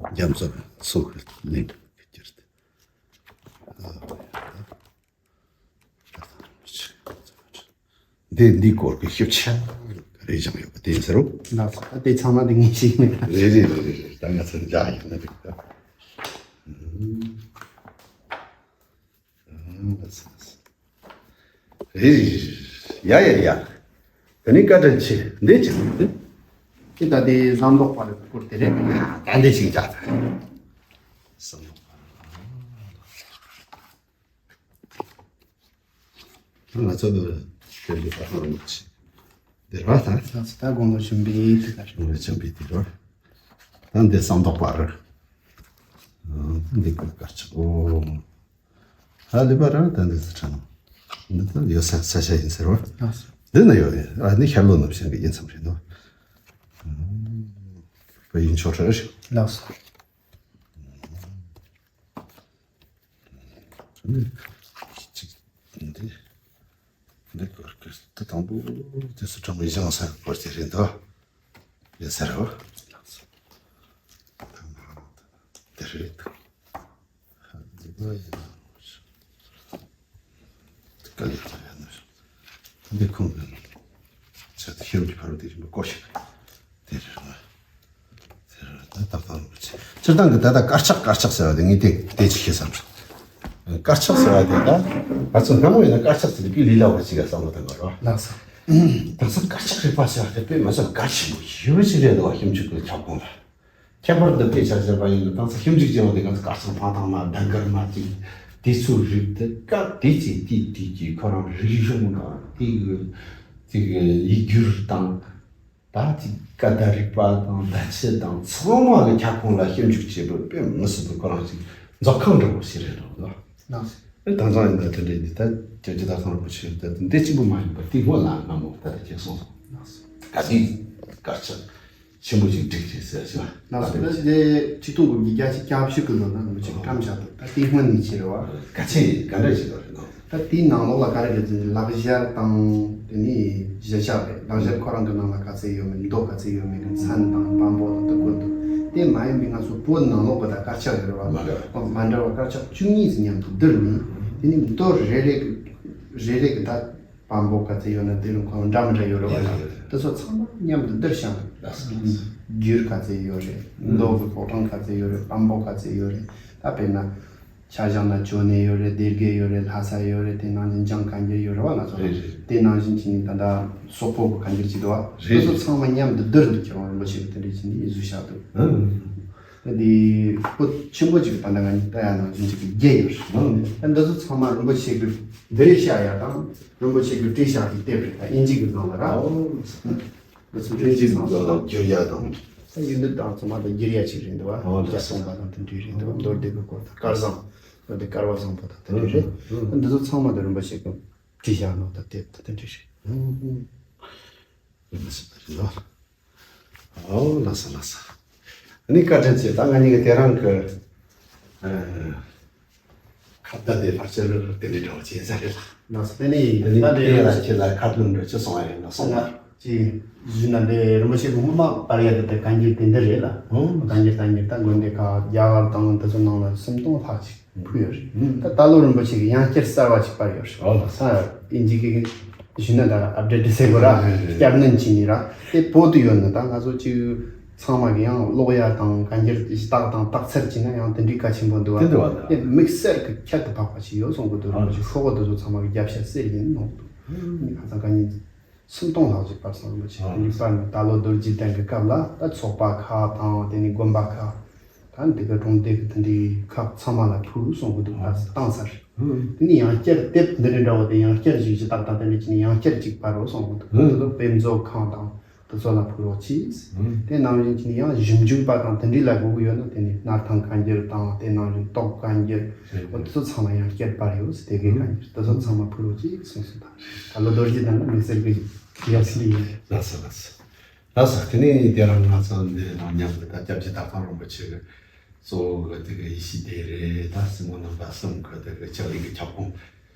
རྒྱ་མཚོ་སོགས་ཀྱི་གླིང་གི་རྒྱུད་དེ། འདི་འདི་སྐོར་གྱི་ཞིབ་ཆ་རེ་བཞག་ཡོད་པ་དེ་ཡིན་ཟེར་རོ། ལགས་སོ། ད་དེ་ཚང་མ་དེ་ངས་ཤེས་མེད། རེད་རེད་རེད་རེད་རེད། ད་ང་ཚོ་འདྲ་ཡིན་ན་འགྲིག་ད། ཨང་ལགས་སོ་ལགས་སོ། རེད་རེད་རེད་རེད། ཡ་ཡ་ཡ། ད་ནི་བཀའ་དྲིན་ཆེ་འདི་ཅི་རེད། དེ་ད་དེ་ཟམ་གདོང་པར་སྐོར་དེ་རེད། ད་འདི་ཞིག་འཇག་ད། ཟམ་གདོང་པར། ང་ཚོ་ནི་དེ་འདྲའི་བར་སྣང་ཆེ། འདིར་བ་དང་། ལགས་སོ། ད་དགུང་ལོ་གཞོན་པའི་དུས་ཀ་རེད། དགུང་ལོ་གཞོན་པའི་དུས་རེད། ད་འདི་ཟམ་གདོང་པར། ཨ་འདི་ཀུན་དཀར་ཆག་ཨོ། ཧ་ལས་པ་རང་ད་འདི་ཟི་ཁྲ་ནང་། འདི་ད་ཡོད་ས་ས་ཆ་ཡིན་ཟེར་བ། ལགས་སོ། འདི་ན་ཡོད་ཡིན། ཨ་ནི་ཤར་ལྷོ་ནུབ་བྱང་གི་དབྱེ་མཚམས་རེད་འདུག་བོད་ཡིན་ཆོག་ཁྲ་རེད། ལགས་སོ། ཅིག་འདི་འདི་སྐོར་གྱི་ད་དང་པོ་དེ་སུ་ཁྲ་མོ་བཞེངས་ས་སྐོར་གྱི་རེད་འདུག་ཡིན་ཟེར་རོ། དེ་རེད་འདུག་འདི་ཡིན། དཀའ་ལས་ཁག་ཡོད་ན། འདི་ཁོང་གི་ཆེད་དུ་ཤེས་རིག་གི་ཕ་རོལ་ཏུ་ཕྱིན་པའི་སྐོར་ཞིག་དེ་རེད་བ། དེ་རེད་ད་ཏག་ཏག་རིན་པོ་ཆེ། སྤྱིར་བཏང་གི་ད་ལྟ་དཀར་ཆག་དཀར་ཆག་ཟེར་བ་དེ་ངས་དེ་དེ་ཅིག་ཤེས་བསམ་སོང་། དཀར་ཆག་ཟེར་བ་དེ་ད་ང་ཚོ་སྔ་མོ་ཡིན་ན་དཀར་ཆག་ཟེར་དུས་ལུས་ལ་བ་ཅིག་ག་བསམ་བློ་བཏང་གི་རེད་བ། ལགས་སོ། ད་ས་དཀར་ཆག་རིག་པ་ཟེར་བ་དེ་དཔེ་མི་སྲིད་གལ་ཆེན་པོ་ཞེ་པོ་ཅིག་རེད་འདུག་བ། ཁྱིམ་རྒྱུད་ཀྱི་ཁྱབ་ཁོངས་ལ། ཁྱད་པར་དུ་དཔེ་ཆ་བཞག་པ་ཡིན་ན་ད་ཚོ་ཁྱིམ་རྒྱུད་ཅེས་པ་དེ་ག་ཚོད་དཀར་ཆག་ཕ་ཐང་མ་ཟླ་དཀར་མ་ཅིག་དེ་ཚོའི་རིགས་དེ་སྐབས་དེ་ཅིག་དེའི་དུས་ཀྱི་ཁོ་རང་རིག་གཞུང་དང་དེ་གི་དེ་གི་ཡིག་སྒྱུར་དང་ད་ཅིག་ཀ་ད་རིག་པ་དང་ད་ཆི་དང་ཚང་མ་གི་ཁྱབ་ཁོངས་ལ་ཞིབ་འཇུག་བྱེད་པར་དཔེ་མི་སྲིད་པའི་ཁོ་རང་ཅིག་མཛོད་ཁང་འདྲ་པོ་ཞིག་རེད་འདུག་ལགས། ཨེ་དེང་སང་ཡིན་ན་དེ་འདྲ་ཡིན། ད་རྒྱལ་སྤྱི་དར་ཁང་རིན་པོ་ཆེ་ད་འདི་གཅིག་པུ་མ་ཡིན་པར་དེ་སྔོན་ལ་སྔ་མོ་ད་ལྟ་ཁྱེད་གསུངས་སོང་། ད་དེ་དཀར་ཆག་ཆེན་པོ་ཞིག་བསྒྲིགས་རེད་ཟེར་ཞུ་བ། ལགས་སོ། ད་ཆིག་སྟོང་དགུ་བརྒྱ་བརྒྱད་ཅུ་གྱ་བཞི་གི་ལོ་ན་རིན་པོ་ཆེ་བཀྲམ་བཞག་འདུག་ད་དེ་སྔོན་ནས་བྱས་རེད་བ། ག་ཚད་ག་འདྲ་ཞིག་རེད་འདུག་ད་དེའི་ནང་ལོགས་ལ་ག་རེ་རེད་ཟེར་ན་ལག་བཞར་དང་དེ་ནས་གཞིར་བཞག་རེད། ལག་བཞར་ཁོ་རང་གི་ནང་ལ་ག་ཚད་ཡོད་མེད་མདོ་ག་ཚད་ཡོད་མེད་ཀྱི་མཚན་དང་དཔང་པོ་དང་དེ་བཀོད་འདུག་དེ་མ་ཡིན་པའི་ང་ཚོ་བོད་ནང་ལོགས་པ་དང་དཀར་ཆག་ཡོད་རེད་བ། མ་འདྲ་བ། མ་འདྲ་བ་དཀར་ཆག་བཅུ་གཉིས་སུ་མཉམ་དུ་བསྡུར་ནས་དེ་ནས་མདོ་རེ་རེ་གི་རེ་རེ་གི་ད། དཔང་པོ་ག་ཚད་ཡོད་ན་དེ་རུ་ཁོང་འདྲ་མི་འདྲ་ཡོད་རེད་བ། ཡོད་རེད། དེ་ཚོ་ཚང་མ་མཉམ་དུ་བསྡུར་བཞག་ལགས་སོ། ལགས་སོ། རྒྱུད་ག་ཚད་ཡོད་རེད། ཨང་། མདོ་གི་ཕོ་བྲང་ག་ཚད་ཡོད་རེད། དཔང་པོ་ག་ཚད་ཡོད་རེད། ད་དཔེར་ན། ཆ་བཞག་ན་ཇོ་ནེ་ཡོད་རེད། སྡེ་དགེ་ཡོད་རེད། ལྷ་ས་ཡོད་རེད། དེ་ནང་བཞིན་འཇང་བཀའ་འགྱུར་ཡོད་རེད་བ། ང་ཚོ་རེད་རེད། དེ་ནང་བཞིན་གྱི་ནི་ད་ལྟ་སོག་པོ་གི་བཀའ་འགྱུར་ཅིག་འདུག་བ། རེད། དེ་ཚོ་ཚང་མ་མཉམ་དུ་བསྡུར་འདུག་ཁྱེད་རང་རིན་པོ་ཆེ་གི་དེ་འདྲས་བྱས་ནས་བཟོས་བཞག་འདུག་ཨང་། ད་དེ་པོ་ཆེན་པོ་ཅིག་གི་ད་ལྟ་ང་གཉིས་ལྟ་ཡ་ནང་བཞིན་ཅིག་གི་བརྒྱད་ཡོད་རེད། ཨང་། ད་འདི་ཚོ་ཚང་མ་རིན་པོ་ཆེ་གི་འདི་རེད་བཤད་ཡ་དང་རིན་པོ་ཆེ་གི་བྲིས་བཞག་གི་དེབ་རེད། ད་དབྱིན་ཇི་གི་སྒང་ལ་ར། ཨོ། འདི་ཚོ་དབྱིན་ཇི་གི་སྒང་ལ་བསྒྱུར་ཡ་དང་། ད་ཡིན་འདི་དང་ཚང་མ་ད་བསྒྱུར་ཡ་ཅིག་རེད་འདུག་བ། ཨོ་ལགས་སོ། རྒྱ་སྟོང་པ་དང་དེ་འདྲས་རེད་འདུག་བ། མདོ་སྡེ་གི་སྐོར་དང་སྐལ་བཟང་། མདོ་སྡེ་སྐལ་བ་བཟང་པོ་དང་དེ་འདྲས་རེད། ཨང་། ཨང་། ད་འདི་ཚོ་ཚང་མ་ད་རིན་པོ་ཆེ་གི་བྲིས་བཞག་ནོ་ད་དེབ་ད་དེ་འདྲས་རེད། ཨང་། ཨང་། ཡིན་ཟེར་བ་རེད་ལོ། ཨོ་ལགས་སོ་ལགས་སོ། ཨ་ནི་བཀའ་དྲིན་ཆེ། ད་ང་གཉིས་ཀྱི་དེ་རིང་གི་ཨ་ཁ་བརྡ་དེ་ཕལ་ཆེར་དེ་འདྲའི་འདྲ་བོ་ཅིག་ཡིན་ས་རེད་ལ། ལགས་སོ། དེ་ནི་དེ་ནི་ད་དེ་ལ་ཁྱེད་ལ་ཁ་བརྡ་འདྲ་ཅིག་གསུང་བ་ཡིན་ན་གསུང་ན། ཅིག་ཞུས་ན་འདི་རིན་པོ་ཆེ་གི་སྔོན་མ་པར་ཡ་དེ་དེ་བཀའ་འགྱུར་དེ་འདི་རེད་ལ། ཨོ། བཀའ་འགྱུར་བཀའ་འགྱུར་ད་དགོན་སྡེ་ཁག་རྒྱ་གར་དང་དེ་ཚོ་ནང་ལ་སུམ་སྟོང་ལྷག་ཅིག་ཕུལ་ཡོད་རེད། ཨང་། ད་ད་ལོ་རིན་པོ་ཆེ་གི་ཡང་བསྐྱར་གསར་བ་ཅིག་པར་ཡོད་རེད། ཨོ་ལགས་སོ། ཨིན་ཇི་གི་ གཞི་ནས་ད་ཨབ་ཌེཊ་བྱེད་དགོས་ར། རེད་རེད། བསྐྱར་ནན་བྱས་ནས་ར། དེ་བོད་དུ་ཡོད་ན་ད་ང་ཚོ་ཅིག་ཚང་མ་གི་ཡང་ཀློག་ཡ་དང་གན་རྒྱ་ཞུ་དག་དང་དག་ཚར་བྱས་ན་ཡང་དེ་འདྲའི་གལ་ཆེན་པོ་འདུག་བ། དེ་འདུག་བ་ད། དེ་དམིགས་བསལ་གྱི་ཁྱད་དུ་འཕགས་པ་ཞིག་ཡོད་གསུང་གི་འདུག་ར། ཨ་ཅིག་ཤོག་གུ་དེ་ཚོ་ཚང་མ་གི་རྒྱབ་ཤ་གསེར་ཡིན་གནང་འདུག་ཨ་ནི་ཁ་སང་ག་ཉིན་སུམ་སྟོང་ལྷག་ཅིག་པར་སོང་རིན་པོ་ཆེ། ཨ་དེ་འདྲའི་པར་ནི་ད་ལོ་རྡོ་རྗེ་གདན་གྱི་སྐབས་ལ་ད་ཚོགས་པ་ཁག་དང་དེ་ནི་དགོན་པ་ཁག་ད་འདི་ག་གྲོང་སྡེ་གི་དེ་འདྲའི་ཁག་ཚང་མ་ལ་ཕུལ་གསུང་གི་འདུག་ད་བཏང་ཚར། དེ་ནི་ཡང་བསྐྱར་དེབ་འདི་འདྲ་འདྲ་བོ་དེ་ཡང་བསྐྱར་ཞིག་ཞུ་དག་དང་དེ་འདྲ་བྱས་ནས་ཡང་བསྐྱར་ཅིག་པར་རོགས་གསུང་གི་འདུག་དེ་ཚོ་དཔེ་མཛོད་ཁང་དང་དེ་ཚོ་ལ་ཕུལ་རོགས་གྱིས། དེ་ནང་བཞིན་གྱི་ནི་ཡང་ཞིབ་འཇུག་པ་དང་དེ་འདྲའི་ལ་དགོས་ཀྱི་ཡོད་ན་དེ་ནི་སྣར་ཐང་གན་རྒྱ་དང་དེ་ནང་བཞིན་ཏོག་གན་རྒྱ་འོ་དེ་ཚོ་ཚང་མ་ཡང་བསྐྱར་པར་ཡོད་དེ་གའི་གན་རྒྱ་དེ་ཚོ་ཚང་མ་ཕུལ་རོགས་གྱིས་གསུངས་སོང་། ད་ད་ལོ་རྡོ་རྗེ་གདན་ལ་དམིགས་བསལ་གྱི་ཡ་སི་ལི་ཡིན། ལགས་སོ་ལགས་སོ། ལགས་སོ། དེ་ནས་དེ་རིང་ང་ཚོ་འདི་ནང་མཉམ་དུ་ད་སྐྱབས་རྗེ་དར་ཐང་རིན་པོ་ཆེ་གི་གཙོ་བོ་གི་དེ་གི་ཡེ་ཤེས་སྡེ་རེད། ད་སྲིང་མོ་རྣམ་པ་གསུམ་གི་དེ་གི་ཕྱག་ལས་ཀྱི་ཁྱབ་ཁོངས།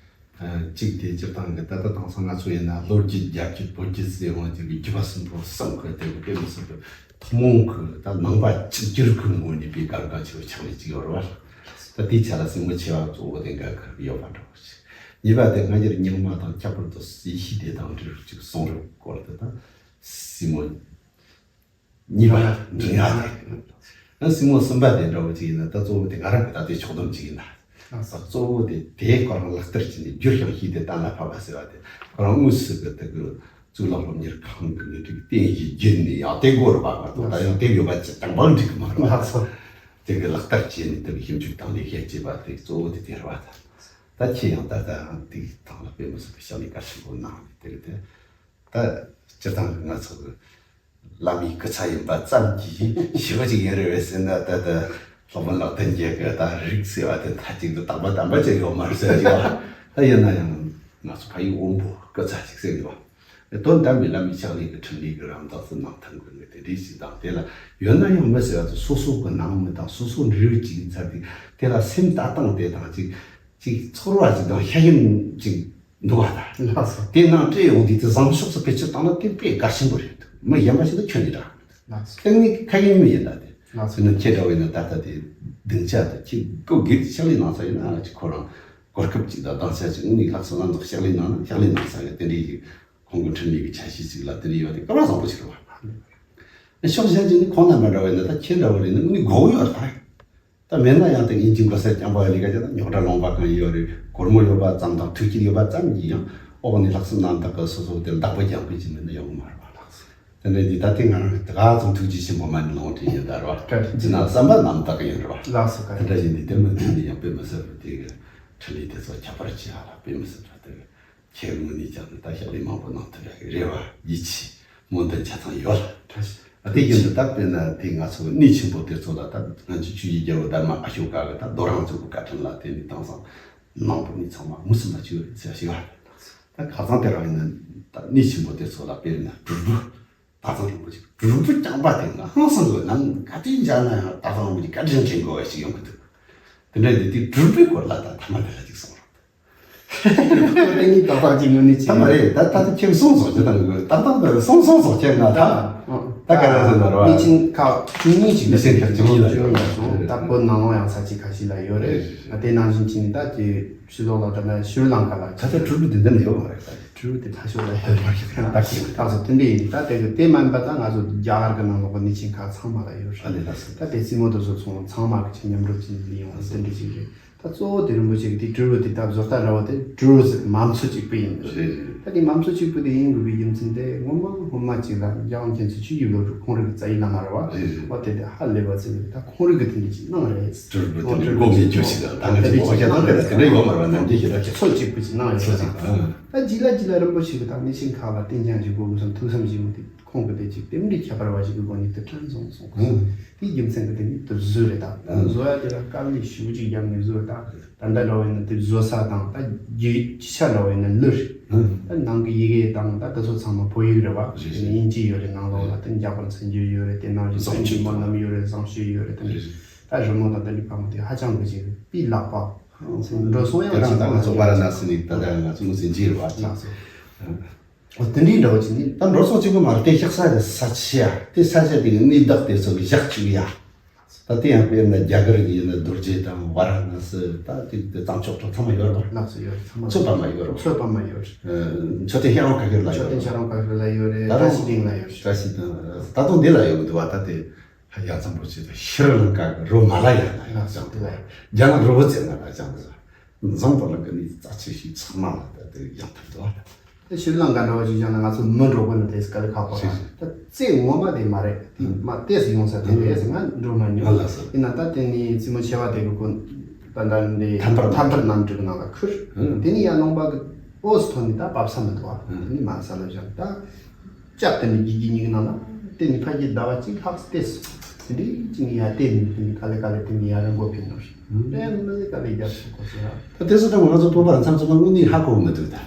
ཨ་གཅིག་དེ་སྤྱིར་བཏང་གི་ད་ལྟ་དེང་སང་ང་ཚོ་ཡིན་ན་ལོ་རྒྱུས་རྒྱལ་རྒྱུད་བོད་རྒྱུད་ཟེར་འོང་དེ་གི་རྒྱུད་པ་གསུམ་པོ་གསུམ་གི་དེ་གི་དཔེ་མི་སྲིད་པའི་ཐུན་མོང་གི་ད་ནང་པ་གཅིག་གྱུར་གི་ངོས་ནས་པའི་གལ་འགངས་ཆེ་བའི་ཕྱག་ལས་ཅིག་ཡོད་རེད་བ། ད་དེའི་ཆ་ལ་སྲིང་མོ་ཆེ་བ་གཙོ་བོ་དེ་འགན་འཁུར་གི་ཡོད་པ་འདྲ་བོ་ཞིག་གཉིས་པ་དེ་སྔ་འགྱུར་རྙིང་མ་དང་ཁྱད་པར་དུ་ཡེ་ཤེས་སྡེ་དང་འབྲེལ་བ་ཅིག་གསུང་རབ་སྐོར་དུ་ད་སྲིང་མོ་གཉིས་པ་འབྲིང་ཡག་དེ། ཨ་སྲིང་མོ་གསུམ་པ་དེ་འདྲ་བོ་ཅིག་ཡིན་ན་ད་གཙོ་བོ་དེ་ང་རང་གི་ད་ལྟའི་ཕྱོགས་བསྡོམས་ཅིག་ཡིན་ན། ད་གཙོ་བོ་དེ་དེ་ཁོ་རང་ལག་བསྟར་བྱས་ནས་བསྒྱུར་ཞིང་གཞིགས་ཏེ་གཏན་ལ་ཕབ་པ་ཟེར་བ་དེ་ཁོ་རང་དངོས་སུ་གི་དེ་གི་གཙུག་ལག་སློབ་གཉེར་ཁང་གི་ངོས་ཀྱི་རྟེན་གཞི་བརྒྱུད་ནས་ཡང་དེ་དགོས་རེད་པ། ང་ཚོ་ད་ཡང་དེ་ཡོད་པ་ཅི་དང་པང་འགྲིག་གི་མ་རེད་པ། དེ་གི་ལག་བསྟར་བྱས་ནས་དེ་གི་ཞིབ་འཇུག་དང་ལེགས་བཤད་བྱས་པ་དེ་གཙོ་བོ་དེ་དེ་རེད་པ། ད་ད་ཁྱེད་ཡང་ད་ལྟ་དེའི་ཐང་ལ་དཔེ་མི་སྲིད་པའི་ཞབས་ལས་གལ་ཆེན་པོ་གནང་ནས་དེ་གི་དེ། ད་སྤྱིར་བཏང་གི་ང་ཚོ་གི་བླ་མའི་སྐུ་ཚ་ཡིན་པ་ཙམ་གྱིས་ཞེ་པོ་ཅིག་ཡིན་རེད་པས་ཟེར་ན། ད་ལྟ་སློབ་དཔོན་ལག་ལྡན་རྒྱལ་གྱི་ད་རིགས་ཟེར་བ་དེ་མཐའ་གཅིག་ཏུ་དག་པ་དམ་པ་ཅིག་ཡོད་མ་རེད་ཟེར་གྱི་བ། ད་ཡིན་ན་ཡང་ང་ཚོ་ཕ་ཡུལ་དབོན་པོ་སྐུ་ཚ་ཅིག་ཟེར་གྱི་བ། དོན་དམ་པའི་བླ་མའི་ཕྱག་ལས་ཀྱི་འཕྲིན་ལས་ཀྱི་རང་མདངས་སུ་གནང་ཐུབ་དགོས་ནས་དེ་འདྲའི་ཞིག་དང་། དེ་ལ་ཡོད་ན་ཡང་མི་ཟེར་བ་ཚོ་སོ་སོ་གི་ནང་མི་དང་སོ་སོ་འབྲེལ་ཡོད་ཅིག་ཡིན་ཚར་དུས་དེ་ལ་སེམས་ལྟ་སྟངས་དེ་དང་ཅིག་ཅིག་ཚོར་བ་ཅིག་དང་ཤེས་ཡོན་ཅིག་འདུག་བ་ད། ལགས་སོ། དེ་ནང་སྤྲད་ཡོང་དུས་དེ་བཟང་ཕྱོགས་སུ་བེད་སྤྱོད་བཏང་ན་དེ་དཔེ་གལ་ཆེན་པོ་རེད་འདུག་མི་གཞན་པ་ཞིག་ལ་ཁྱོན་ནས་རག་མི་འདུག་ལགས་སོ། དེ་ནི་ཁ་ཡིན་མི་ཡིན་ད་དེ། ལགས་སོ། ཁྱེད་ནི་ཁྱེད་འདྲ་བས་ན་ད་ལྟ་དེ་སྡིངས་ཆ་དེ་ཁྱེད་ཀོ་སྒེར་གྱི་ཕྱག་ལས་གནང་ས་ཡིན་ན་ཅིག་ཁོ་རང་གོ་སྐབས་ཅིག་དང་སྡིངས་ཆ་ཅིག་དངོས་གནས་ལྷག་བསམ་རྣམ་དག་ཕྱག་ལས་གནང་ན་ཕྱག་ལས་གནང་ས་གི་དེ་འདྲའི་ཁོང་གི་འཕྲིན་ལས་ཀྱི་ཆ་ཤས་ཅིག་ལ་དེ་འདྲའི་ཡོད་དེ་སྐལ་བ་བཟང་པོ་ཞིག་རེད་བ། ཕྱོགས་གཞན་ཅིག་ནི་ཁོང་རྣམ་པ་འདྲ་བས་ན་ད་ཁྱེད་འདྲ་བ་རེད་ན་དངོས་གནས་དགོས་ཡོད་རེད་ད། ད་མེད་ན་ཡང་དེ་ངེད་ཀྱི་འགོ་སར་རྐྱང་པ་ལས་ཀ་བྱས་ན་རྙོག་དྲ་ལངས་པ་གང་ཡོད་རེད། སྒོར་མོ་ཡོད་པ་ཙམ་དང་ཐུགས་རྒྱུས་ཡོད་པ་ཙམ་གྱིས་ཡང་ཨོ་ནི་ལྷག་བསམ་རྣམ་དག་གི་སོ་སོ་དེ་བདག་པོ་རྒྱག་པའི་ཅི་མེད་ན་ཡོང་གི་མ་རེད་པ། དེ་འདྲ་འདི་ད་ལྟའི་ང་རང་གི་ད་ག་ཙམ་ཐུགས་རྗེ་ཆེན་པོ་མ་ནི་ལོངས་སྤྲད་ཡོད་ད་རེད་བ། ཅི་ན་བསམ་པ་རྣམ་དག་གི་ཡོད་རེད་བ། ལགས་སོ་ཀ། དེ་འདྲ་ཡིན་དུས་དེ་མི་འདི་ནི་ཡང་དཔེ་མི་སྲིད་པ་དེ་གི་འཕྲིན་ལས་དེ་ཚོ་ཁྱད་པར་ཅི་ཡང་ལ་དཔེ་མི་སྲིད་པ་དེ་གི་ཁྱེད་ངོས་ནས་ཀྱང་ནི་ད་ཞབས་ལས་མང་པོ་གནང་ཐུབ་ཡག་གི་རེ་བ་ཡིད་ཆེས་སྨོན་འདུན་ཆ་ཚང་ཡོད་ལ། བཀྲ་ཤིས། ཨ་དེ་བཞིན་དུ་ད་དཔེར་ན་དེ་ང་ཚོ་གནས་ཆེན་པོ་དེ་ཚོ་ལ་ད་ང་ཚོ་ཆོས་ཀྱི་རྒྱལ་པོ་དར་མ་ཨ་ཤོ་ཀ་གི་ད་རྡོ་རིང་ཚོ་གི་བཀའ་དྲིན་ལ་བརྟེན་ནས་དེང་སང་ནང་པ་མི་ཚང་མ་ངོ་ཚ་མ་བྱེད་ཟེར་ཞིག་ཨ། ད་ཁ་སང་དེ་རང་ཡིན་ན་ད་གནས་ཆེན་པོ་དེ་ཚོ་ལ་དཔེར་ན་སྒྲུབ་ཕུག་ད་ཚང་རིན་པོ་ཆེ་སྒྲུབ་ཕུག་རྐྱང་པ་དེ་ང་ཧང་སང་གི་ནང་ག་དུས་མཇལ་ན་ཡང་ད་ཚང་རིན་པོ་ཆེ་བཀའ་དྲིན་དྲན་དགོས་པ་ཞིག་ཡོང་གི་འདུག་དེ་འདྲ་ཡིན་དུས་སྒྲུབ་ཕུག་སྐོར་ལ་ད་ཐ་མ་དེ་ལ་ཅིག་གསུང་རོགས། ཁོ་དེ་ཉིད་ཏག་ཏག་ཅིག་ངོས་ནས་ཚད་མ་རེད། ད་ད་ལྟ་ཁྱེད་གསུངས་སོང་ཅི་དང་གི་ཏག་ཏག་ཏག་གསུངས་སོང་སོང་ཁྱེད་ང་ད་ད་ག་རེ་ཟེར་ན་རོ། གནས་ཆེན་ཁག་བཅུ་གཉིས་ཅིག་གནས་ཆེན་ཁག་བཅུ་གཉིས་ལ་ཡོད་རེད། ད་བོད་ནང་ལོགས་ཡང་ས་ཆ་ཁ་ཤས་ལ་ཡོད་རེད། ད་དེ་ནང་བཞིན་ཅིག་ནི་ད་དེ་ཕྱི་ལོགས་ལ་ད་ལྟ་ཤྲི་ལང་ཀ་ལ་ད་ལྟ་སྤྲུལ་སྐུ་དེ་འདི་ནས་ཡོད་མ་རེད། ད་སྤྲུལ་སྐུ་དེ་ཕ་ཤོག་ལ་ཡོད་མ་རེད། ད་ཁྱེད་ད་སོ་དེ་འདྲ་ཡིན། ད་དེ་གི་དེ་མིན་པ་ད་ང་ཚོ་རྒྱ་གར་གི་ནང་ལོགས་གནས་ཆེན་ཁག་ཚང་མ་ལ་ཡོད་རེད། ཨ་ལས་ལགས་སོ། ད་དེ་རྩེད་མོ་དེ་ཚོ་ཚང་མ་གི་ཆ་མཉམ་རུབ་ཅིག་ལ་ཡོང་བ་དེ་འདྲ་ཅིག་རེད། ད་གཙོ་བོ་དེ་རིན་པོ་ཆེ་གི་དེ་སྤྲུལ་སྐུ་དེ་ད་བཟོ་ལྟ་འདྲ་བོ་དེ་སྤྲུལ་སྐུ་ཟེར་མ་མཚོ་གཅིག་པུ་ཡིན། རེད་རེད། ད་དེ་མ་མཚོ་གཅིག་པུ་དེ་ཡིན་དགོས་པའི་རྒྱུ་མཚན་དེ་སྔོན་མ་སྔོན་མ་ཅིག་ལ་འཇམ་དབྱངས་མཁྱེན་བརྩེ་ཆོས་ཀྱི་བློ་གྲོས་ཁོང་རང་གི་རྩ་བའི་བླ་མ་རེད་བ། རེད་རེད། འོ་དེ་དེ་ཧ་ལས་པ་ཚོས་ད་ཁོང་རང་གི་དེ་འདྲ་ཅིག་གནང་རེད། སྤྲུལ་སྐུ་དེ་འདྲ་སྒོ་མེད་རྒྱུ་ཞིག་ལ་ད་ང་ཚོ་འོ་ཁྱེད་ད་དེ་ལ་དེ་འདྲ་ཡོད་མ་རེད་བ། ནམ་རྒྱུན་ཞིག་ལ་ཁྱེད་མཚོ་གཅིག་པུ་ཅིག་གནང་ཡོད་མཚོ་གཅིག་ཨང་། ད་རྗེས་ལ་རྗེས་ལ་རིན་པོ་ཆེ་གི་ད་གནས་ཆེན་ཁག་ལ་རྟེན་ཅན་ཅིག་དགོས་དགོས་བསམ་ཐུགས་བསམ་བཞེས་མི་དེ། ཁོང་གི་དེ་ཅིག་དེ་འདྲའི་ཁྱད་པར་བ་ཞིག་གི་སྒོ་ནས་དེ་དྲན་སོང་སོང་། ཨང་། དེའི་རྒྱུ་མཚན་གྱིས་དེ་ནི་དེ་བཟོས་རེད་ད། ཨང་། བཟོ་ཡ་དེ་ལ་དཀའ་ལས་ཞེ་པོ་ཅིག་བརྒྱབ་ནས་བཟོས་ད། ད་ལྟ་འདྲ་བ་ཡིན་ན་དེ་བཟོ་ས་དང་ད་རྒྱུ་ཅི་ཆ་འདྲ་བ་ཡིན་ན་ལི་རེད། ཨང་། ད་ནང་གི་ཡི་གེ་དང་ད་དེ་ཚོ་ཚང་མ་བོད་ཡིག་རེད་བ། རེད་རེད། དེ་ནི་དབྱིན་ཇི་ཡོད་རེད། ནང་ལོགས་ལ་དེ་འཇམ་དཔལ་མཚན་བརྗོད་ཡོད་རེད། དེ་ནང་བཞིན་བཟང་སྤྱོད་སྨོན་ལམ་ཡོད་རེད། བཟང་སྤྱོད་ཡོད་རེད། དེ་འདྲ་རེད། ད་རི་མོ་དང་དེ་འདྲའི་ཕ་མ་དེ་ཧ་ཅང་གི་ཅིག་པི་ལག་པ་འགྲོ་སོང་ཡང་དེ་རང་ཅིག་ད་ང་ཚོ་པ་ར་ན་སི་ནས་ད་ལྟ་ང་ཚོ་མི་སེར་འཇིགས་རེད་བ། ལགས་སོ། ཨང་། འོ་དེ་འདྲའི་འདྲ་བོ་ཅིག་ནི་ད་འགྲོ་སོང་གཅིག་པུ་མ་རེད་དེ། ཤག་ས་དེ་ས་ཆ་ཡ་དེ་ས་ཆ་དེ་གི་གནས་བདག་དེ་ཚོ་གི་ཞག་གཅིག་ཡ། ད་དེ་ཡང་དཔེར་ན་རྒྱ་གར་ཡིན་ན་རྡོ་རྗེ་དང་ཝཱ་ར་ཎ་སི། ད་དེ་དེ་གཙང་ཕྱོགས་དང་ཚང་མ་ཡོད་རེད་པ། ལགས་སོ། ཡོད་རེད། ཚང་མ་མཚོ་པདྨ་ཡོད་རེད་པ། མཚོ་པདྨ་ཡོད་རེད། ཨ། མཆོད་རྟེན་ཤར་རོང་ཁ་ཤོར་ལ་ཡོད་རེད། མཆོད་རྟེན་ཤར་རོང་ཁ་ཤོར་ལ་ཡོད་རེད། ད་བཀྲ་རུང་ཤིས་སྡིངས་ལ་ཡོད་རེད། བཀྲ་ཤིས་སྡིངས། ད་དུང་འདི་ལ་ཡོད་མི་འདུག་པ། ད་དེ་ཧ་ཡ་ཙམ་པོ་ཅིག་ད་ཤྲི་ལང་ཀ་གི་རི་བོ་མ་ལ་ཡ་ལ་ཡ་ལགས་སོ། ཅང་འདུག་པ། རྒྱ་ནག་རི་བོ་རྩེ་ལྔ་ལ་ཅང་འདུག་པ། འཛམ་བུ་གླིང་གི་གནས་རྩ་ཆེ་ཤོས་ཚང་མ་ལ་ད་དེ་ཡང་ཐུབ་འདུག་པ། ཤྲི་ལང་ཀ་འདྲ་བོ་ཅིག་བཞག་ན་ང་ཚོ་མི་འགྲོ་གི་ནི་དེ་དཀའ་ལས་ཁག་པོ་རེད། ད་རྩེ་ངོ་མ་དེ་མ་རེད། དེ་མ་ལྟས་སུ་ཡོང་ས་དེ་རེད་ཟེར། ང་འགྲོ་མ་མྱོང་། ཨ་ལགས་སོ། ཡིན་ན་ད་དེ་ནི་རྩེ་མོ་ཆེ་བ་དེ་གི་ཀོ་ད་ད་འདི་ཐམ་པར། ཐམ་པར་གནམ་གྲུ་གི་ནང་ལ་ཁུར། ཨ། དེ་ནི་ཡར་ལུང་པ་གི་འོག་སུ་ཐོན་ནས་ད་བབས་ས་མི་འདུག་པ། ཨ། དེ་ནི་མར་ས་ལ་བཞག་ད་ལྕགས་དེ་ནི་གི་གི་གཉིས་ཀྱི་ནང་ལ་དེ་ནི་ཕ་གི་ཟླ་བ་གཅིག་ལྷག་ལྟས་སུ་དེ་འདྲའི་གཅིག་ནི་ཡར་བལྟས་ནས་དེ་ནི་ག་ལེ་ག་ལེ་དེ་ནི་ཡར་རི་མགོ་ཕེབས་ནོ་རེད། དེ་མི་ལ་དཀའ་ལས་རྒྱབ་སོང་གོ་ཟེར་ཡ། ད་དེ་ཚོ་ད་ང་ཚོ་བོད་པ་མཚམས་མཚམས་དངོས་གནས་ཧ་གོ་མི་འདུག་ད།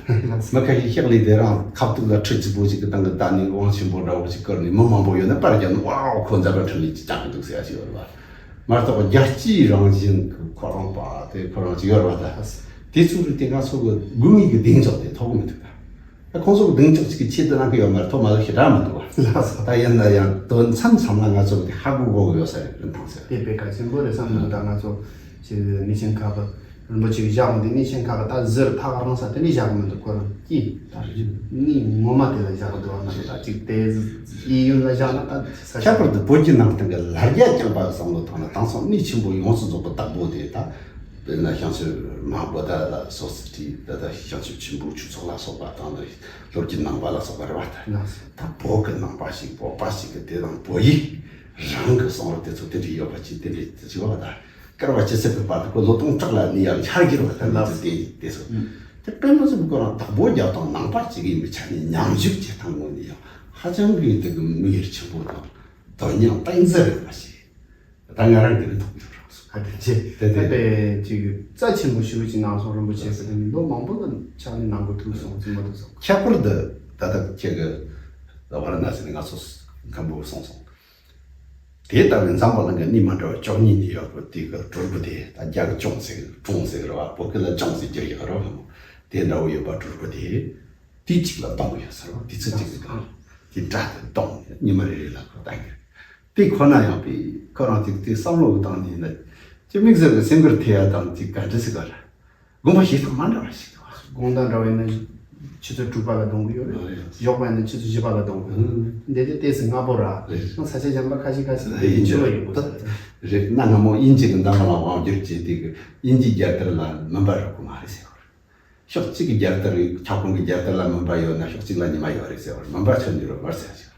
མི་ཁ་ཤས་ཤག་ལས་དེ་རང་ཁ་ཐུག་ལ་ཁྲི་གཅིག་པོ་ཞིག་གི་སྟེང་གི་ད་ནི་དབང་ཆེན་པོ་འདྲ་བོ་ཞིག་བཀུར་ནས་མི་མང་པོ་ཡོད་ན་པར་རྒྱབ་ནས་ཝའོ་ཁོ་འཛམ་བུ་གླིང་ཁྲི་ལས་ཅི་ལྕགས་འདུག་ཟེར་ཡ་ཞིག་ཡོད་རེད་པ། མ་གཏོགས་རྒྱལ་སྤྱིའི་རང་བཞིན་གི་ཁོ་རང་པ་དེ་ཁོ་རང་ཅིག་ཡོད་རེད་པ། ད་དེ་ཚོ་རིགས་དེ་ང་ཚོ་གི་དགོས་ངེས་ཀྱི་གདེང་འཇོག་དེ་ཐོབ་མི་འདུག་ད། ད་ཁོང་ཚོ་གི་གདེང་འཇོག་ཅིག་གི་ཆེད་དུ་གནང་གི་ཡོད་མ་རེད། ཐོག་མ་ལ་ཞེ་དྲག་མི་འདུག་པ། ལགས་སོ། ད་ཡིན་ན་ཡང་དོན་མཚམས་མཚམས་ལ་ང་ཚོ་གི་ཧ་གོ་གོ་གི་ཡོད་ས་རེད། རིན་ཐང་ཟེར། དེ་དཔེ་གལ་ཆེན་པོ་རེད་བསམ་འདུག་ད་ང་ཚོ་ཅིག་གནས་ཆེན་ཁག་གི་རིན་པོ་ཆེ་གི་བཞག་འོང་དེ་གནས་ཆེན་ཁག་གི་ད་ཟུར་ཐག་རིང་ས་དེ་ནས་བཞག་གི་མི་འདུག་ཁོ་རང་གིས་ད་གནས་ངོ་མ་དེ་ལ་བཞག་གི་འདུག་པ། ང་ཚོ་ད་ཅིག་དེ་གཡས་གཡོན་ལ་བཞག་ན་ད་ས་ཆ། ཁྱད་པར་དུ་བོད་ཀྱི་ནང་སྟེང་གི་ལ་རྒྱ་རྐྱང་པ་བསམ་བློ་བཏང་ན་དེང་སང་གནས་ཆེན་པོ་ཡོངས་སུ་རྫོགས་པའི་བདག་པོ་དེ་ད། དཔེར་ན་བྱང་ཆུབ་མ་ཧཱ་བོ་དྷ་ལ་སོགས་སུ་བྲིས། ད་ལྟ་བྱང་ཆུབ་ཆེན་པོའི་ཆོས་ཚོགས་ལ་སོགས་པ་དང་ནི་ལྷོ་རྒྱུད་ནང་པ་ལ་སོགས་པ་རེད་པ། ལགས་སོ། ད་བོད་ཀྱི་ནང་པ་ཞིག་བོད་པ་ཞིག་གི་དེ་དང་བོད་ཡིག་རང་གི་གསུང་རབ་དེ་ཚོ་དེ་འདྲ་ཡོད་པ་ཅིག་དེ་འདྲ་ཅིག་ཡོད་པ། ད་བསྐལ་པ་ཇི་སྲིད་པའི་བར་དུ་ཁོ་ལོ་སྟོང་ཕྲག་ལ་གནས་ཡག་འཆར་གྱི་རེད་པ། ད་ནི་ལགས་སོ། དེ་དེ་ཚོ། ཨུ། དེ་དཔེ་མི་སྲིད་པའི་ཁོ་རང་བདག་པོ་རྒྱག་སྟངས་ནང་པ་ཅིག་ཡིན་པའི་ཆ་ནས་ཉམས་ཞིབ་བྱེད་སྟངས་ངོས་ནས་ཡང་ཧ་ཅང་གི་དེ་གི་དམིགས་ཡུལ་ཆེན་པོ་དང་དོན་སྙིང་ཏིང་འཛིན་རེད་པ་ཞིག་ད་ང་རང་འདི་ནས་མཐོང་གི་ཡོད་རེད། བཀའ་དྲིན་ཆེ། དེ་དེ་ད་དཔེ་ཅིག་རྩ་ཆེན་པོ་ཞེ་པོ་ཅིག་གནང་སོང་། རིན་པོ་ཆེ་ཟེར་ནས་ལོ་མང་པོ་ལ་ཕྱག་ལས་གནང་དགོས་ཐུག་སོང་། རྩིས་མ་ཐུབ་སོང་། ཁྱད་པར་དུ་ད་ལྟ་ཁྱེད་ཀྱི་ཝཱ་ར་ཎ་སི་ནས་ང་ཚོ་མཁན་པོ་སོང་སོང་། དེ་ལྟ་བུའི་འཛམ་བུ་གླིང་གི་གནས་མ་འདྲ་བ་བཅུ་གཉིས་ནས་ཡོད་པའི་དེ་གི་སྒྲུབ་པོ་དེ། ད་རྒྱ་གི་ཅོང་ཟེར་གི་ཀྲུང་ཟེར་གི་རེད་པ། བོད་སྐད་ལ་ཅོང་ཟེར་གྱི་ཡོད་རེད་པ། དེ་འདྲ་བོ་ཡོད་པ་སྒྲུབ་པོ་དེ། དུས་གཅིག་ལ་གཏོང་གི་ཡོད་ཟེར་བ། དུས་ཚོད་གཅིག་གི་ནང་དེ་སྒྲ་དེ་གཏོང་ཉི་མ་རེ་རེ་ལ་ཁོ་བཏང་གི་རེད། དེ་ཁོ་ན་ཡང་པས་ཁོ་རང་དེ་དེ་བསམ་བློ་གི་སྟེང་ནས་ནི་ཅི་དམིགས་བསལ་གྱི་སེམས་ཁུར་ཐེབས་ཡ་དང་དེ་ག་འདྲ་ཟེར་ག་རེད། དགོངས་པ་བཞེས་སྟངས་མ་འདྲ་བ་ཞིག་འདུག་དགོངས་དག་འདྲ་བ་ཡིན་ན་ཆུ་ཚོད་དྲུག་པ་ལ་གཏོང་གི་ཡོད་རེད། ཨ་ཡ། ཞོགས་པ་ཡིན་ན་ཆུ་ཚོད་བཞི་པ་ལ་གཏོང་གི་ཡོད་རེད། ཨ། འདི་དེ་ཏོག་ཙམ་སྔ་པོ་ར། རེད། ཡང་ས་ཆ་གཞན་པ་ཁ་ཤས་ཁ་ཤས་དེ་ཡིན་ཆོག་ཡོད་གི་རེད། རེད། གནའ་སྔ་མོ་དབྱིན་ཇི་གི་འདམ་ག་ལ་དབང་བསྒྱུར་བྱས་དེ་གི་དབྱིན་ཇིའི་རྒྱལ་དར་ལ་མུན་པ་རེག་གི་མ་རེད་ཟེར་བ་རེད། ཕྱོགས་གཅིག་གི་རྒྱལ་དར། ཁྱབ་ཁོངས་ཀྱི་རྒྱལ་དར་ལ་མུན་པ་ཡོད་ན་ཕྱོགས་གཅིག་ལ་ཉི་མ་ཡོད་རེད་ཟེར་བ་རེད། མུན་པ་ཆོད་འགྱུར་བ་མར་ཟེར་ཞིག་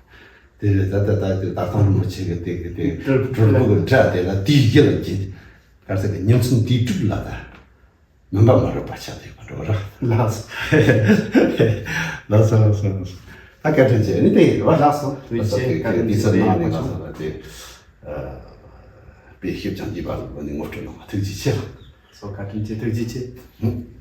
དེ་རེད། ད་ལྟ་ད་ལྟ་ད་ཐང་རིན་པོ་ཆེ་གི་དེ་གི་དེ་སྒྲུབ་སྒྲུབ་པོ་གི་སྒྲ་དེ་ལ་དུས་བཞི་ལ་གྱེས། ག་རེ་ཟེར་གི་ཉིན་མཚན་དུས་དྲུག་ལ་ད་མུན་པ་མ་རེག་པ་ཆགས་བསྡད་པ་འགྲོ་ར། ལགས་སོ། ལགས་སོ་ལགས་སོ་ལགས་སོ། ད་བཀའ་དྲིན་ཆེ། ནི་དེ་ཡིན་རེད་བ། ལགས་སོ། ཐུགས་རྗེ་ཆེ། བཀའ་དྲིན་ཆེ། དེ་ཚོ་གནང་ནས་ང་ཚོ་ལ་དེ་ཨ་དཔེ་ཞིབ་ཅིང་རྒྱས་པ་ལ་ནི་ངོ་སྤྲོད་གནང་བ་ཐུགས་རྗེ་ཆེ་ལགས། སོ། བཀའ་དྲིན་ཆེ། ཐུགས་རྗེ་ཆེ། ཧུམ།